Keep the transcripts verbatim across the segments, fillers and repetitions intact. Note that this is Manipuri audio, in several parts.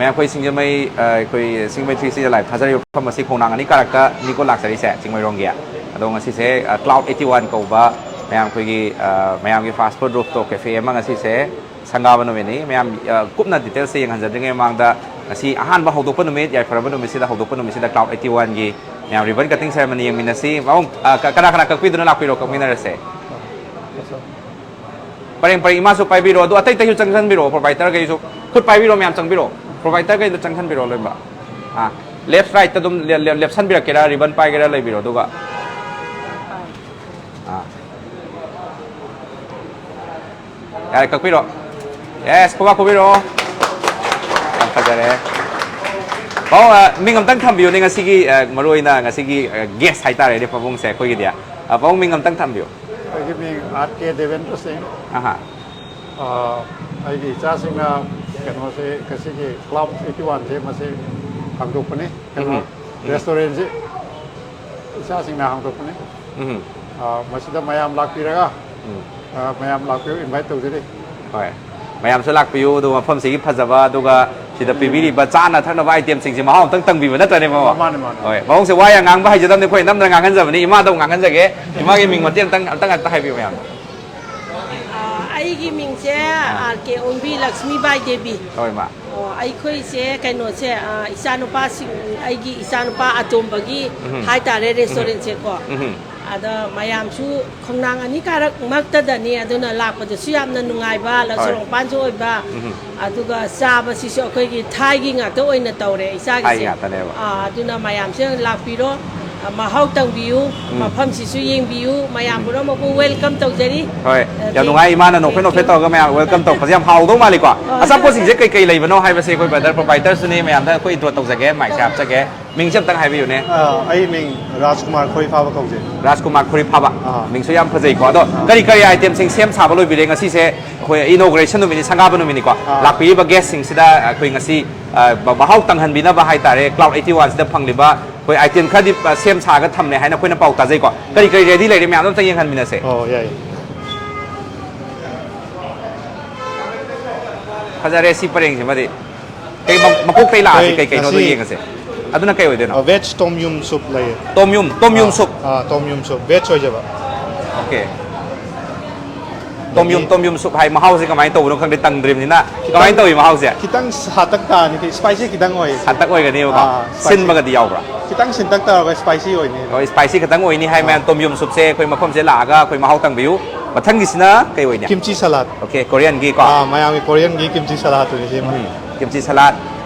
ꯃꯌꯥꯝ ꯑꯩꯈꯣꯏ ꯁꯤꯡꯖꯃꯩ, ꯑ, ꯑꯩꯈꯣꯏ ꯁꯤꯡꯖꯃꯩ ꯊ꯭ꯔꯤ ꯁꯤꯛꯁꯇꯤꯗ ꯂꯥꯏꯚ ꯊꯥꯖꯔꯤꯕ ꯃꯐꯝ ꯑꯁꯤ ꯈꯣꯡꯅꯥꯡ ꯑꯅꯤ ꯀꯥꯔꯛꯇ ꯅꯤꯀꯣ ꯂꯥꯛꯆꯔꯤꯁꯦ, ꯆꯤꯡꯃꯩꯔꯣꯡꯒꯤ꯫ ꯑꯗꯣ ꯉꯁꯤꯁꯦ, ꯑ, ꯀ꯭ꯂꯥꯎꯗ ꯑꯩꯠꯇꯤ ꯋꯥꯟ ꯀꯧꯕ ꯃꯌꯥꯝ ꯑꯩꯈꯣꯏꯒꯤ, ꯑ, ꯃꯌꯥꯝꯒꯤ ꯐꯥꯁ ꯐꯨꯗ ꯔꯨꯐꯇꯣꯞ ꯀꯦꯐꯦ ꯑꯃ ꯉꯁꯤꯁꯦ ꯁꯪꯒꯥꯕ ꯅꯨꯃꯤꯠꯅꯤ꯫ ꯃꯌꯥꯝ, ꯑ, ꯀꯨꯞꯅ ꯗꯤꯇꯦꯜꯁꯁꯦ ꯌꯦꯡꯍꯟꯖꯗ꯭ꯔꯤꯉꯩ ꯃꯃꯥꯡꯗ ꯉꯁꯤ ꯑꯍꯥꯟꯕ ꯍꯧꯗꯣꯛꯄ ꯅꯨꯃꯤꯠ, ꯌꯥꯏꯐꯔꯕ ꯅꯨꯃꯤꯠꯁꯤꯗ ꯍꯧꯗꯣꯛꯄ ꯅꯨꯃꯤꯠꯁꯤꯗ ꯀ꯭ꯂꯥꯎꯗ ꯑꯩꯠꯇꯤ ꯋꯥꯟꯒꯤ ꯃꯌꯥꯝ ꯔꯤꯕꯟ ꯀꯠꯇꯤꯡ ꯁꯦꯔꯦꯃꯣꯅꯤ ꯌꯦꯡꯃꯤꯟꯅꯁꯤ꯫ ꯃꯑꯣꯡ, ꯑ, ꯀ-, ꯀꯅꯥ ꯀꯅꯥ ꯀꯛꯄꯤꯗꯣꯏꯅꯣ? ꯂꯥꯛꯄꯤꯔꯣ, ꯀꯛꯃꯤꯟꯅꯔꯁꯦ꯫ ꯄꯔꯦꯡ ꯄꯔꯦꯡ ꯏꯃꯥꯁꯨ ꯄꯥꯏꯕꯤꯔꯣ, ꯑꯗꯨ ꯑꯇꯩ ꯑꯇꯩꯁꯨ ꯆꯪꯁꯟꯕꯤꯔꯣ, ꯄ꯭ꯔꯣꯚꯥꯏꯗꯔꯈꯩꯁꯨ꯫ ꯈꯨꯠ ꯄꯥꯏꯕꯤꯔꯣ ꯃꯌꯥꯝ, ꯆꯪꯕꯤꯔꯣ꯫ ꯄ꯭ꯔꯣꯚꯥꯏꯗꯔꯈꯩꯗꯣ ꯆꯪꯁꯟꯕꯤꯔꯣ ꯂꯣꯏꯅꯃꯛ꯫ ꯑꯥ, ꯂꯦꯐ ꯔꯥꯏꯠꯇ ꯑꯗꯨꯝ ꯂꯦ-, ꯂꯦ-, ꯂꯦꯞꯁꯟꯕꯤꯔꯛꯀꯦꯔꯥ, ꯔꯤꯕꯟ ꯄꯥꯏꯒꯦꯔꯥ ꯂꯩꯕꯤꯔꯣ, ꯑꯗꯨꯒ꯫ ꯑꯥ꯫ ꯌꯥꯔꯦ, ꯀꯛꯄꯤꯔꯣ꯫ ꯌꯦꯁ, ꯈꯨꯕꯥꯛ ꯈꯨꯕꯤꯔꯣ꯫ ꯌꯥꯝ ꯐꯖꯔꯦ꯫ ꯄꯥꯕꯨꯡ, ꯑ, ꯃꯤꯡ ꯑꯝꯇꯪ ꯊꯝꯕꯤꯌꯨꯅꯦ, ꯉꯁꯤꯒꯤ, ꯑ, ꯃꯔꯨ ꯑꯣꯏꯅ ꯉꯁꯤꯒꯤ, ꯑ, ꯒꯦꯁ ꯍꯥꯏꯇꯥꯔꯦꯅꯦ ꯄꯥꯕꯨꯡꯁꯦ ꯑꯩꯈꯣꯏꯒꯤꯗꯤ꯫ ꯑ, ꯄꯥꯕꯨꯡ, ꯃꯤꯡ ꯑꯝꯇꯪ ꯊꯝꯕꯤꯌꯨ꯫ ꯑꯩꯒꯤ ꯃꯤꯡ ꯑꯥꯔ ꯀꯦ ꯗꯦꯕꯦꯟꯗ꯭ꯔ ꯁꯤꯡ꯫ ꯑꯍꯥ꯫ ꯑ, ꯑꯩꯒꯤ ꯏꯆꯥꯁꯤꯡꯅ ꯀꯩꯅꯣꯁꯦ, ꯉꯁꯤꯒꯤ ꯀ꯭ꯂꯥꯎꯗ ꯑꯩꯠꯇꯤ ꯋꯥꯟꯁꯦ ꯃꯁꯤ ꯍꯥꯡꯗꯣꯛꯄꯅꯤ꯫ ꯀꯩꯅꯣ, ꯎꯝ꯫ ꯎꯝ꯫ ꯔꯦꯁꯇꯨꯔꯦꯟꯁꯤ ꯏꯆꯥꯁꯤꯡꯅ ꯍꯥꯡꯗꯣꯛꯄꯅꯤ꯫ ꯎꯝ꯫ ꯑ, ꯃꯁꯤꯗ ꯃꯌꯥꯝ ꯂꯥꯛꯄꯤꯔꯒ, ꯎꯝ꯫ ꯑ, ꯃꯌꯥꯝ ꯂꯥꯛꯄꯤꯌꯨ, ꯏꯟꯚꯥꯏꯠ ꯇꯧꯖꯔꯤ꯫ ꯍꯣꯏ꯫ ꯃꯌꯥꯝꯁꯨ ꯂꯥꯛꯄꯤꯌꯨ, ꯑꯗꯨꯒ ꯃꯐꯝꯁꯤꯒꯤ ꯐꯖꯕ, ꯑꯗꯨꯒ ꯁꯤꯗ ꯎꯝ꯫ ꯄꯤꯕꯤꯔꯤꯕ ꯆꯥꯅ ꯊꯛꯅꯕ ꯑꯥꯏꯇꯦꯝꯁꯤꯡꯁꯦ ꯃꯍꯥꯎ ꯑꯝꯇꯪ ꯇꯪꯕꯤꯕ ꯅꯠꯇ꯭ꯔꯅꯦ, ꯃꯃꯥ? ꯃꯥꯅꯦ, ꯃꯥꯅꯦ꯫ ꯍꯣꯏ꯫ ꯃꯑꯣꯡꯁꯦ ꯋꯥ ꯌꯥꯝ ꯉꯥꯡꯕ ꯍꯩꯖꯗꯕꯅꯤ, ꯑꯩꯈꯣꯏ ꯅꯝꯗꯅ ꯉꯥꯡꯍꯟꯖꯕꯅꯤ꯫ ꯏꯃꯥꯗ ꯑꯃꯨꯛ ꯉꯥꯡꯍꯟꯖꯒꯦ꯫ ꯏꯃꯥꯒꯤ ꯃꯤꯡ ꯃꯇꯦꯛ ꯑꯝꯇꯪ, ꯑꯝꯇꯪ ꯑꯝꯇ ꯍꯥꯏꯕꯤꯌꯨ, ꯃꯌꯥꯝꯗ꯫ ꯑ, ꯑꯩꯒꯤ ꯃꯤꯡꯁꯦ ꯑꯥ꯫ ꯑꯥꯔ ꯀꯦ ꯑꯣꯡꯕꯤ ꯂꯛꯁꯃꯤꯕꯥꯏ ꯗꯦꯕꯤ꯫ ꯍꯣꯏ, ꯃꯥ꯫ ꯑꯣ, ꯑꯩꯈꯣꯏꯁꯦ ꯀꯩꯅꯣꯁꯦ, ꯑ, ꯏꯆꯥꯅꯨꯄꯥꯁꯤꯡ, ꯑꯩꯒꯤ ꯏꯆꯥꯅꯨꯄꯥ ꯑꯇꯣꯝꯕꯒꯤ ꯎꯝ꯫ ꯍꯥꯏꯇꯥꯔꯦ, ꯎꯝ꯫ ꯔꯦꯁꯇꯨꯔꯦꯟꯁꯦꯀꯣ꯫ ꯎꯝ꯫ ꯑꯗ ꯃꯌꯥꯝꯁꯨ ꯈꯣꯡꯅꯥꯡ ꯑꯅꯤ ꯀꯥꯔꯛ ꯃꯛꯇꯗꯅꯤ, ꯑꯗꯨꯅ ꯂꯥꯛꯄꯗꯁꯨ ꯌꯥꯝꯅ ꯅꯨꯡꯉꯥꯏꯕ, ꯍꯣꯏ꯫ ꯁꯣꯔꯣꯛ ꯃꯄꯥꯟꯁꯨ ꯑꯣꯏꯕ, ꯎꯝ꯫ ꯑꯗꯨꯒ ꯆꯥꯕꯁꯤꯁꯨ ꯑꯩꯈꯣꯏꯒꯤ ꯊꯥꯏꯒꯤ ꯉꯥꯛꯇ ꯑꯣꯏꯅ ꯇꯧꯔꯦ ꯏꯆꯥꯒꯤꯁꯦ꯫ ꯊꯥꯏꯒꯤ ꯉꯥꯛꯇꯅꯦꯕ꯫ ꯑꯥ, ꯑꯗꯨꯅ ꯃꯌꯥꯝꯁꯦ ꯂꯥꯛꯄꯤꯔꯣ, ꯑ, ꯃꯍꯥꯎ ꯇꯪꯕꯤꯌꯨ, ꯎꯝ꯫ ꯃꯐꯝꯁꯤꯁꯨ ꯌꯦꯡꯕꯤꯌꯨ, ꯃꯌꯥꯝ ꯎꯝ꯫ ꯄꯨꯝꯅꯃꯛꯄꯨ ꯋꯦꯜꯀꯝ ꯇꯧꯖꯔꯤ꯫ ꯍꯣꯏ, ꯑ, ꯌꯥꯝ ꯅꯨꯡꯉꯥꯏ, ꯏꯃꯥꯅ ꯅꯣꯛꯐꯦꯠ ꯅꯣꯛꯐꯦꯠ ꯇꯧꯔꯒ ꯃꯌꯥꯝ ꯋꯦꯜꯀꯝ ꯇꯧꯔꯛꯄꯁꯦ ꯌꯥꯝ ꯍꯥꯎꯗꯧ ꯃꯥꯜꯂꯤꯀꯣ꯫ ꯑ, ꯑꯆꯥꯄꯣꯠꯁꯤꯡꯁꯦ ꯀꯩ ꯀꯩ ꯂꯩꯕꯅꯣ ꯍꯥꯏꯕꯁꯦ ꯑꯩꯈꯣꯏ ꯕ꯭ꯔꯗꯔ ꯄ꯭ꯔꯣꯄꯥꯏꯇꯔꯁꯨꯅꯦ, ꯃꯌꯥꯝꯗ ꯑꯩꯈꯣꯏ ꯏꯟꯇ꯭ꯔꯣ ꯇꯧꯖꯒꯦ, ꯃꯥꯏꯛꯁꯦ ꯍꯥꯞꯆꯒꯦ꯫ ꯃꯤꯡꯁꯦ ꯑꯝꯇꯪ ꯍꯥꯏꯕꯤꯌꯨꯅꯦ꯫ ꯑ, ꯑꯩ ꯃꯤꯡ ꯔꯥꯖꯀꯨꯃꯥꯔ ꯈꯣꯏꯔꯤꯐꯥꯕ ꯀꯧꯖꯩ꯫ ꯔꯥꯖꯀꯨꯃꯥꯔ ꯈꯣꯏꯔꯤꯐꯥꯕ꯫ ꯑꯥ꯫ ꯃꯤꯡꯁꯨ ꯌꯥꯝ ꯐꯖꯩꯀꯣ꯫ ꯑꯗꯣ ꯑꯥ꯫ ꯀꯔꯤ ꯀꯔꯤ ꯑꯥꯏꯇꯦꯝꯁꯤꯡ ꯁꯦꯝ ꯁꯥꯕ ꯂꯣꯏꯕꯤꯔꯦ? ꯉꯁꯤꯁꯦ ꯑꯩꯈꯣꯏ ꯏꯅꯣꯒ꯭ꯔꯦꯁꯟ ꯅꯨꯃꯤꯠꯅꯤ, ꯁꯪꯒꯥꯕ ꯅꯨꯃꯤꯠꯅꯤꯀꯣ꯫ ꯑꯥ꯫ ꯂꯥꯛꯄꯤꯔꯤꯕ ꯒꯦꯁꯁꯤꯡꯁꯤꯗ ꯑꯩꯈꯣꯏ ꯉꯁꯤ, ꯑ, ꯃ-, ꯃꯍꯥꯎ ꯇꯪꯍꯟꯕꯤꯅꯕ ꯍꯥꯏꯇꯥꯔꯦ, ꯀ꯭ꯂꯥꯎꯗ ꯑꯩꯠꯇꯤ ꯋꯥꯟꯁꯤꯗ ꯐꯪꯂꯤꯕ ꯑꯩꯈꯣꯏ ꯑꯥꯏꯇꯦꯝ ꯈꯔꯗꯤ, ꯑ, ꯁꯦꯝ ꯁꯥꯔꯒ ꯊꯝꯂꯦ ꯍꯥꯏꯅ ꯑꯩꯈꯣꯏꯅ ꯄꯥꯎ ꯇꯥꯖꯩꯀꯣ꯫ ꯀꯔꯤ ꯀꯔꯤ ꯔꯦꯗꯤ ꯂꯩꯔꯦ, ꯃꯌꯥꯝꯗꯣ ꯑꯝꯇ ꯌꯦꯡꯍꯟꯃꯤꯟꯅꯁꯦ꯫ ꯑꯣ, ꯌꯥꯏꯌꯦ꯫ ꯐꯖꯔꯦ ꯁꯤ ꯄꯔꯦꯡꯁꯤꯃꯗꯤ꯫ ꯀꯩ ꯃ- ꯃꯀꯣꯛꯇꯩ ꯂꯥꯛꯑꯁꯤ, ꯑꯩꯈꯣꯏ ꯀꯩ ꯀꯩꯅꯣꯗꯣ ꯉꯁꯤ, ꯌꯦꯡꯉꯁꯦ꯫ ꯑꯗꯨꯅ ꯀꯩ ꯑꯣꯏꯗꯣꯏꯅꯣ? ꯑ, veg tom yum soup ꯂꯩꯌꯦ꯫ Tom yum, tom yum ꯑꯥ, soup꯫ ꯑꯥ, tom yum soup, veg ꯑꯣꯏꯖꯕ꯫ Okay꯫ Tom yum, ꯑꯗꯒꯤ tom yum soup ꯍꯥꯏ, ꯃꯍꯥꯎꯁꯦ ꯀꯃꯥꯏꯅ ꯇꯧꯕꯅꯣ ꯈꯪꯗꯦ, ꯇꯪꯗ꯭ꯔꯤꯕꯅꯤꯅ꯫ ꯈꯤꯇꯪ, ꯀꯃꯥꯏꯅ ꯇꯧꯏ ꯃꯍꯥꯎꯁꯦ? ꯈꯤꯇꯪ ꯁꯥꯇꯛ ꯇꯥꯔꯅꯤ, spicy ꯈꯤꯇꯪ ꯑꯣꯏꯌꯦ꯫ ꯁꯥꯇꯛ ꯑꯣꯏꯒꯅꯦꯕꯀꯣ꯫ ꯑꯥ, spicy꯫ ꯁꯤꯟꯕꯒꯗꯤ ꯌꯥꯎꯕ꯭ꯔꯥ? ꯈꯤꯇꯪ ꯁꯤꯟꯇꯛ ꯇꯧꯔꯒ spicy ꯑꯣꯏꯅꯤ꯫ ꯍꯣꯏ, spicy ꯈꯤꯇꯪ ꯑꯣꯏꯅꯤ ꯍꯥꯏ, ꯑꯥ꯫ ꯃꯌꯥꯝ tom yum soupꯁꯦ ꯑꯩꯈꯣꯏ ꯃꯐꯝꯁꯦ ꯂꯥꯛꯑꯒ ꯑꯩꯈꯣꯏ ꯃꯍꯥꯎ ꯇꯪꯕꯤꯌꯨ꯫ ꯃꯊꯪꯒꯤꯁꯤꯅ ꯀꯩ ꯑꯣꯏꯅꯤ? Kimchi salad꯫ Okay, Koreanꯒꯤ ꯀꯣ? ꯑꯥ, ꯃꯌꯥꯝꯒꯤ Koreanꯒꯤ kimchi saladꯇꯨꯅꯤ ꯁꯤꯃ꯫ ꯎꯝ, kimchi salad꯫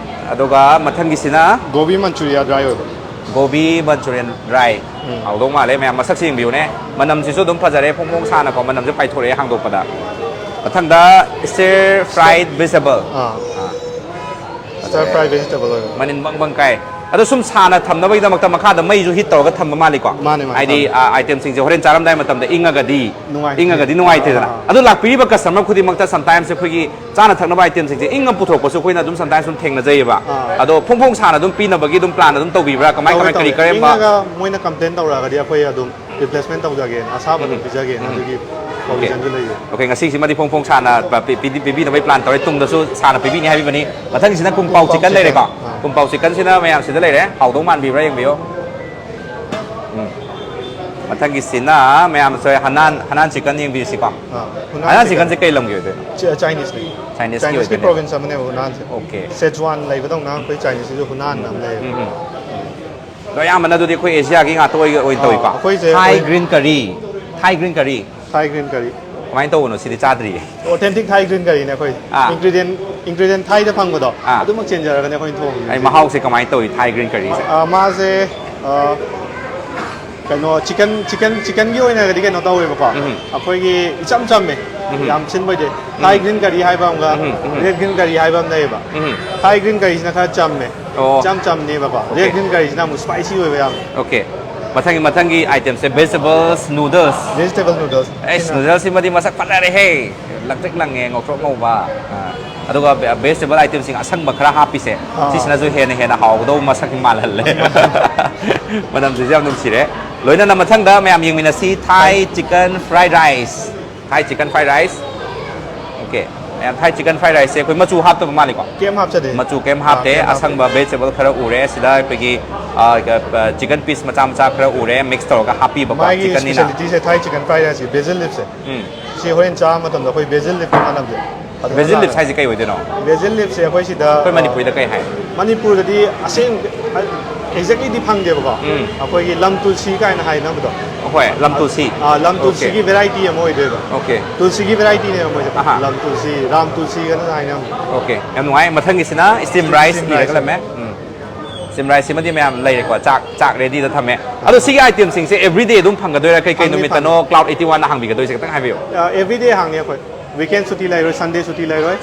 ꯑꯗꯨꯒ ꯃꯊꯪꯒꯤꯁꯤꯅ? Gobi manchuria dry ꯑꯣꯏꯕ꯫ Gobi manchurian dry꯫ ꯎꯝ꯫ ꯍꯥꯎꯗꯧ ꯃꯥꯜꯂꯦ ꯃꯌꯥꯝ, ꯃꯁꯛꯁꯦ ꯌꯦꯡꯕꯤꯌꯨꯅꯦ꯫ ꯃꯅꯝꯁꯤꯁꯨ ꯑꯗꯨꯝ ꯐꯖꯔꯦ, ꯐꯣꯡ ꯐꯣꯡ ꯁꯥꯅꯀꯣ, ꯃꯅꯝꯁꯦ ꯄꯥꯏꯊꯣꯔꯛꯑꯦ ꯍꯥꯡꯗꯣꯛꯄꯗ꯫ ꯃꯊꯪꯗ stir fried vegetable꯫ ꯑꯥ꯫ ꯑꯥ꯫ Stir fry vegetable ꯑꯣꯏꯕ꯫ ꯃꯅꯤꯟ ꯕꯪ ꯕꯪ ꯀꯥꯏ꯫ ꯑꯗꯣ ꯁꯨꯝ ꯁꯥꯅ ꯊꯝꯅꯕꯒꯤꯗꯃꯛꯇ ꯃꯈꯥꯗ ꯃꯩꯁꯨ heat ꯇꯧꯔꯒ ꯊꯝꯕ ꯃꯥꯜꯂꯤꯀꯣ? ꯃꯥꯅꯦ, ꯃꯥꯅꯦ, ꯍꯥꯏꯗꯤ, ꯊꯝꯃꯦ꯫ ꯑ, itemꯁꯤꯡꯁꯦ ꯍꯣꯔꯦꯟ ꯆꯥꯔꯝꯗꯥꯏ ꯃꯇꯝꯗ ꯏꯪꯉꯒꯗꯤ, ꯅꯨꯡꯉꯥꯏꯇꯦ꯫ ꯏꯪꯉꯒꯗꯤ ꯅꯨꯡꯉꯥꯏꯇꯦꯗꯅ꯫ ꯑꯥ, ꯑꯥ꯫ ꯑꯗꯣ ꯂꯥꯛꯄꯤꯔꯤꯕ customer ꯈꯨꯗꯤꯡꯃꯛꯇ sometimes ꯑꯩꯈꯣꯏꯒꯤ ꯆꯥꯅ ꯊꯛꯅꯕ itemꯁꯤꯡꯁꯦ ꯏꯪꯉ ꯄꯨꯊꯣꯔꯛꯄꯁꯨ ꯑꯩꯈꯣꯏꯅ ꯑꯗꯨꯝ sometimes ꯑꯗꯨꯝ ꯊꯦꯡꯅꯖꯩꯌꯦꯕ꯫ ꯑꯥ꯫ ꯑꯗꯣ ꯐꯣꯡ ꯐꯣꯡ ꯁꯥꯅ ꯑꯗꯨꯝ ꯄꯤꯅꯕꯒꯤ ꯑꯗꯨꯝ plan ꯑꯗꯨꯝ ꯇꯧꯕꯤꯕ꯭ꯔꯥ? ꯀꯃꯥꯏ, ꯇꯧꯋꯦ, ꯀꯃꯥꯏ, ꯀꯔꯤ ꯇꯧꯋꯦ꯫ ꯀꯔꯝꯕ? ꯏꯪꯉꯒ ꯃꯣꯏꯅ complain ꯇꯧꯔꯛꯑꯒꯗꯤ ꯑꯩꯈꯣꯏ ꯑꯗꯨꯝ replacement ꯇꯧꯖꯒꯦꯅ, ꯑꯁꯥꯕ ꯑꯗꯨꯝ ꯎꯝ꯫ ꯄꯤꯖꯒꯦꯅ ꯎꯝ꯫ ꯑꯗꯨꯒꯤ Okay꯫ provisionꯗꯨ ꯂꯩꯌꯦ꯫ Okay, ꯉꯁꯤꯁꯤꯃꯗꯤ ꯐꯣꯡ ꯐꯣꯡ ꯁꯥꯅ ꯄ-, ꯄꯤ-, ꯄꯤꯗꯤ-, ꯄꯤꯕꯤꯅꯕꯒꯤ plan ꯇꯧꯔꯦ, ꯇꯨꯡꯗꯁꯨ ꯁꯥꯅ ꯄꯤꯕꯤꯅꯤ ꯍꯥꯏꯕꯤꯕꯅꯤ꯫ ꯃꯊꯪꯒꯤꯁꯤꯅ ꯀꯨꯝꯄꯥꯎ ꯀꯨꯝꯄꯥꯎ chicken chicken꯫ ꯂꯩꯔꯦꯀꯣ? ꯑꯥ꯫ ꯀꯨꯝꯄꯥꯎ chickenꯁꯤꯅ ꯃꯌꯥꯝ ꯁꯤꯗ ꯂꯩꯔꯦ, ꯍꯥꯎꯗꯧ ꯃꯥꯟꯕꯤꯕ꯭ꯔꯥ ꯌꯦꯡꯕꯤꯌꯣ꯫ ꯎꯝ꯫ ꯃꯊꯪꯒꯤꯁꯤꯅ ꯃꯌꯥꯝ ꯁꯣꯏ ꯍꯅꯥꯟ, ꯍꯅꯥꯟ chicken ꯌꯦꯡꯕꯤꯔꯁꯤꯀꯣ꯫ ꯑꯥ, ꯍꯅꯥꯟ ꯍꯅꯥꯟ chicken꯫ Chickenꯁꯦ ꯀꯩ ꯂꯝꯒꯤ ꯑꯣꯏꯗꯣꯏꯅꯣ? ꯆ-, Chineseꯅꯦ꯫ Chineseꯀꯤ Chineseꯀꯤ ꯑꯣꯏꯗꯣꯏꯅꯦ꯫ Province ꯑꯃꯅꯦꯕ ꯍꯅꯥꯟꯁꯦ꯫ Okay꯫ Szechuan ꯂꯩꯕꯗꯧꯅ ꯑꯩꯈꯣꯏ Chineseꯀꯤꯁꯨ ꯍꯅꯥꯟ ꯑꯃ ꯂꯩꯌꯦꯕ꯫ ꯎꯝ, ꯎꯝ꯫ ꯑꯗꯣ ꯑꯌꯥꯝꯕꯅ ꯑꯗꯨꯗꯤ ꯑꯩꯈꯣꯏ Asiaꯒꯤ ꯉꯥꯛꯇ ꯑꯣꯏ-, ꯑꯣꯏꯅ ꯑꯥ, ꯇꯧꯏꯀꯣ? ꯑꯩꯈꯣꯏꯁꯦ Thai ꯑꯩꯈꯣꯏ green curry꯫ Thai green curry꯫ Thai green curry꯫ ꯀꯃꯥꯏꯅ ꯇꯧꯕꯅꯣ? ꯁꯤꯗꯤ ꯆꯥꯗ꯭ꯔꯤꯌꯦ꯫ Authentic Thai green curryꯅꯦ ꯑꯩꯈꯣꯏ꯫ ꯑꯥ꯫ Ingredient, ingredient Thaiꯗ ꯐꯪꯕꯗꯣ, ꯑꯥ꯫ ꯑꯗꯨꯃꯛ ꯆꯦꯟꯖꯔꯒꯅꯦ ꯑꯩꯈꯣꯏꯅ ꯊꯣꯡꯉꯤꯁꯦ꯫ ꯑꯩ ꯃꯍꯥꯎꯁꯦ ꯀꯃꯥꯏꯅ ꯇꯧꯏ Thai green curryꯁꯦ? ꯑꯥ, ꯃꯥꯁꯦ, ꯑꯥ, ꯀꯩꯅꯣ, chicken, chicken, chickenꯒꯤ ꯑꯣꯏꯅꯒꯗꯤ ꯀꯩꯅꯣ ꯇꯧꯋꯦꯕꯀꯣ꯫ ꯎꯝ꯫ ꯑꯩꯈꯣꯏꯒꯤ ꯏꯆꯝ ꯆꯝꯃꯦ꯫ ꯎꯝ꯫ ꯌꯥꯝ ꯁꯤꯟꯕ ꯑꯣꯏꯗꯦ꯫ ꯎꯝ꯫ Thai green curry ꯍꯥꯏꯕ ꯑꯃꯒ, ꯎꯝ, ꯎꯝ꯫ Red green curry ꯍꯥꯏꯕ ꯑꯃ ꯂꯩꯌꯦꯕ꯫ ꯎꯝ꯫ Thai green curryꯁꯤꯅ ꯈꯔ ꯆꯝꯃꯦ꯫ ꯑꯣ꯫ ꯏꯆꯝ ꯆꯝꯅꯦꯕꯀꯣ꯫ Okay꯫ Red green curryꯁꯤꯅ ꯑꯃꯨꯛ spicy ꯑꯣꯏꯕ ꯌꯥꯝ꯫ Okay꯫ ꯃꯊꯪꯒꯤ, ꯃꯊꯪꯒꯤ itemꯁꯦ vegetables noodles꯫ Vegetable noodles꯫ ꯑꯩꯁ, noodles ꯁꯤꯃꯗꯤ ꯃꯁꯛ ꯐꯖꯔꯦꯍꯦ꯫ ꯂꯪꯇ꯭ꯔꯤꯛ ꯂꯪꯉꯦ, ꯉꯧꯊ꯭ꯔꯣꯛ ꯉꯧꯕ꯫ ꯑꯥ꯫ ꯑꯗꯨꯒ ve-, vegetable itemꯁꯤꯡ ꯑꯁꯪꯕ ꯈꯔ ꯍꯥꯞꯄꯤꯁꯦ, ꯑꯥ꯫ ꯁꯤꯁꯤꯅꯁꯨ ꯍꯦꯟꯅ ꯍꯦꯟꯅ ꯍꯥꯎꯒꯗꯧꯕ ꯃꯁꯛ ꯃꯥꯜꯍꯜꯂꯦ꯫ ꯃꯅꯝꯁꯤꯁꯨ ꯌꯥꯝ ꯅꯨꯡꯁꯤꯔꯦ꯫ ꯂꯣꯏꯅꯅ ꯃꯊꯪꯗ ꯃꯌꯥꯝ ꯌꯦꯡꯃꯤꯟꯅꯁꯤ, Thai chicken fried rice꯫ Thai chicken fried rice꯫ Okay꯫ ꯊꯥꯏ ꯆꯤꯀꯟ ꯐ꯭ꯔꯥꯏ ꯔꯥꯏꯁꯁꯦ ꯑꯩꯈꯣꯏ ꯃꯆꯨ ꯍꯥꯞꯇꯕ ꯃꯥꯜꯂꯤꯀꯣ? ꯀꯩꯝ ꯍꯥꯞꯆꯗꯦ꯫ ꯃꯆꯨ ꯀꯩꯝ ꯍꯥꯞꯇꯦ꯫ ꯑꯁꯪꯕ ꯚꯦꯖꯤꯇꯦꯕꯜ ꯈꯔ ꯎꯔꯦ꯫ ꯁꯤꯗ ꯑꯩꯈꯣꯏꯒꯤ ꯆꯤꯀꯟ ꯄꯤꯁ ꯃꯆꯥ ꯃꯆꯥ ꯈꯔ ꯎꯔꯦ, ꯃꯤꯛꯁ ꯇꯧꯔꯒ ꯍꯥꯞꯄꯤꯕꯀꯣ ꯃꯥꯒꯤ ꯆꯤꯀꯟꯅꯤꯅ꯫ ꯁ꯭ꯄꯦꯁꯤꯌꯦꯂꯤꯇꯤꯁꯦ ꯊꯥꯏ ꯆꯤꯀꯟ ꯐ꯭ꯔꯥꯏ ꯔꯥꯏꯁꯀꯤ ꯕꯦꯖꯤꯜ ꯂꯤꯞꯁꯦ꯫ ꯎꯝ꯫ ꯁꯤ ꯍꯣꯔꯦꯟ ꯆꯥꯕ ꯃꯇꯝꯗ ꯑꯩꯈꯣꯏ ꯕꯦꯖꯤꯜ ꯂꯤꯞꯀꯤ ꯃꯅꯝꯁꯦ꯫ ꯕꯦꯖꯤꯜ ꯂꯤꯞꯁ ꯍꯥꯏꯁꯦ ꯀꯩ ꯑꯣꯏꯗꯣꯏꯅꯣ? ꯕꯦꯖꯤꯜ ꯂꯤꯞꯁꯦ ꯑꯩꯈꯣꯏ ꯁꯤꯗ ꯑꯩꯈꯣꯏ ꯃꯅꯤꯄꯨꯔꯤꯗ ꯀꯩ ꯍꯥꯏ? ꯃꯅꯤꯄꯨꯔꯗꯗꯤ ꯑꯁꯦꯡ ꯑꯦꯛꯖꯦꯛꯂꯤꯗꯤ ꯐꯪꯗꯦꯕꯀꯣ꯫ ꯎꯝ꯫ ꯑꯩꯈꯣꯏꯒꯤ ꯂꯝ ꯇꯨꯜꯁꯤ ꯀꯥꯏꯅ ꯍꯥꯏꯅꯕꯗꯣ꯫ ꯍꯣꯏ, ꯂꯝ ꯇꯨꯜꯁꯤ꯫ ꯑꯥ, ꯂꯝ ꯇꯨꯜꯁꯤꯒꯤ ꯚꯦꯔꯥꯏꯇꯤ ꯑꯃ ꯑꯣꯏꯗꯣꯏꯕ꯫ ꯑꯣꯀꯦ꯫ ꯇꯨꯜꯁꯤꯒꯤ ꯚꯦꯔꯥꯏꯇꯤꯅꯦꯕ ꯃꯣꯏꯁꯦ꯫ ꯑꯍꯥ꯫ ꯂꯝ ꯇꯨꯜꯁꯤ, ꯔꯥꯝ ꯇꯨꯜꯁꯤꯒꯅ ꯍꯥꯏꯅꯕ꯫ ꯑꯣꯀꯦ, ꯌꯥꯝ ꯅꯨꯡꯉꯥꯏ꯫ ꯃꯊꯪꯒꯤꯁꯤꯅ ꯁ꯭ꯇꯤꯝ ꯁꯤ ꯔꯥꯏꯁ ꯁ꯭ꯇꯤꯝ ꯏꯔꯒ ꯔꯥꯏꯁ꯫ ꯂꯩꯔꯝꯃꯦ꯫ ꯎꯝ꯫ ꯁ꯭ꯇꯤꯝ ꯔꯥꯏꯁ ꯁꯤꯃꯗꯤ ꯃꯌꯥꯝ ꯂꯩꯔꯦꯀꯣ꯫ ꯆꯥꯛ ꯆꯥꯛ ꯔꯦꯗꯤꯗ ꯊꯝꯃꯦ꯫ ꯑꯗꯣ ꯁꯤꯒꯤ ꯑꯥꯏꯇꯦꯝꯁꯤꯡꯁꯦ ꯑꯦꯕ꯭ꯔꯤꯗꯦ ꯑꯗꯨꯝ ꯐꯪꯒꯗꯣꯏꯔꯥ? ꯀꯩ ꯀꯩ ꯐꯪꯅꯤ, ꯅꯨꯃꯤꯠꯇꯅꯣ ꯐꯪꯅꯤ꯫ ꯀ꯭ꯂꯥꯎꯗ ꯑꯩꯠꯇꯤ ꯋꯥꯟꯅ ꯍꯥꯡꯕꯤꯒꯗꯣꯏꯁꯦ ꯈꯤꯇꯪ ꯍꯥꯏꯕꯤꯌꯨ꯫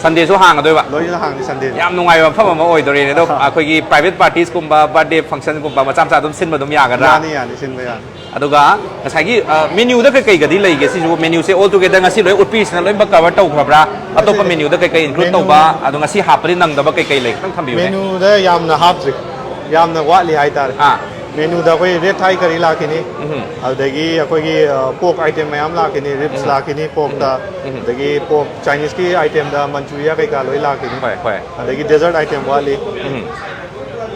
ꯁꯟꯗꯦꯁꯨ ꯍꯥꯡꯒꯗꯣꯏꯕ? ꯂꯣꯏꯅ ꯍꯥꯡꯅꯤ ꯁꯟꯗꯦꯗꯤ꯫ ꯌꯥꯝ ꯅꯨꯡꯉꯥꯏꯕ ꯃꯐꯝ ꯑꯃ ꯑꯣꯏꯗꯣꯔꯤꯅꯦ꯫ ꯑꯗꯣ ꯑꯍꯥ꯫ ꯑꯩꯈꯣꯏꯒꯤ ꯄ꯭ꯔꯥꯏꯚꯦꯠ ꯄꯥꯔꯇꯤꯁꯀꯨꯝꯕ, ꯕꯥꯔꯗꯦ ꯐꯪꯁꯟꯒꯨꯝꯕ ꯃꯆꯥ ꯃꯆꯥ ꯑꯗꯨꯝ ꯁꯤꯟꯕ ꯑꯗꯨꯝ ꯌꯥꯒꯗ꯭ꯔꯥ? ꯌꯥꯅꯤ, ꯌꯥꯅꯤ, ꯁꯤꯟꯕ ꯌꯥꯅꯤ꯫ ꯑꯗꯨꯒ ꯉꯁꯥꯏꯒꯤ ꯃꯦꯅ꯭ꯌꯨꯗ ꯀꯩ ꯀꯩꯒꯗꯤ ꯂꯩꯒꯦ? ꯁꯤꯁꯨ ꯃꯦꯅ꯭ꯌꯨꯁꯦ ꯑꯣꯜ ꯇꯨꯒꯦꯗꯔ ꯉꯁꯤ ꯂꯣꯏ ꯎꯠꯄꯤꯔꯤꯁꯤꯅ ꯂꯣꯏꯅꯃꯛ ꯀꯚꯔ ꯇꯧꯈ꯭ꯔꯕ꯭ꯔꯥ? ꯑꯇꯣꯞꯄ ꯃꯦꯅ꯭ꯌꯨ ꯃꯦꯅ꯭ꯌꯨꯗ ꯀꯩ ꯀꯩ ꯏꯟꯀ꯭ꯂꯨꯗ ꯇꯧꯕ, ꯑꯗꯣ ꯉꯁꯤ ꯍꯥꯞꯄꯗꯤ ꯅꯪꯗꯕ ꯀꯩ ꯀꯩ ꯂꯩ? ꯈꯤꯇꯪ ꯊꯝꯕꯤꯌꯨꯅꯦ꯫ ꯃꯦꯅ꯭ꯌꯨꯗ ꯌꯥꯝꯅ ꯍꯥꯞꯇ꯭ꯔꯤ, ꯌꯥꯝꯅ ꯋꯥꯠꯂꯤ ꯍꯥꯏꯇꯥꯔꯦ꯫ ꯑꯥ꯫ ꯃꯦꯅ꯭ꯌꯨꯗ ꯑꯩꯈꯣꯏ ꯔꯦꯠ ꯊꯥꯏ ꯀꯔꯤ ꯂꯥꯛꯈꯤꯅꯤ, ꯎꯝ꯫ ꯑꯗꯨꯗꯒꯤ ꯑꯩꯈꯣꯏꯒꯤ ꯄꯣꯛ ꯑꯥꯏꯇꯦꯝ ꯃꯌꯥꯝ ꯂꯥꯛꯈꯤꯅꯤ, ꯔꯤꯞꯁ ꯎꯝ꯫ ꯂꯥꯛꯈꯤꯅꯤ ꯄꯣꯛꯇ, ꯎꯝ꯫ ꯑꯗꯒꯤ ꯄꯣꯛ ꯆꯥꯏꯅꯤꯁꯀꯤ ꯑꯥꯏꯇꯦꯝꯗ ꯃꯟꯆꯨꯔꯤꯌꯥ ꯀꯩꯀꯥ ꯂꯣꯏ ꯂꯥꯛꯈꯤꯅꯤ꯫ ꯍꯣꯏ, ꯍꯣꯏ꯫ ꯑꯗꯒꯤ ꯗꯦꯖꯔꯠ ꯑꯥꯏꯇꯦꯝ ꯋꯥꯠꯂꯤ꯫ ꯎꯝ꯫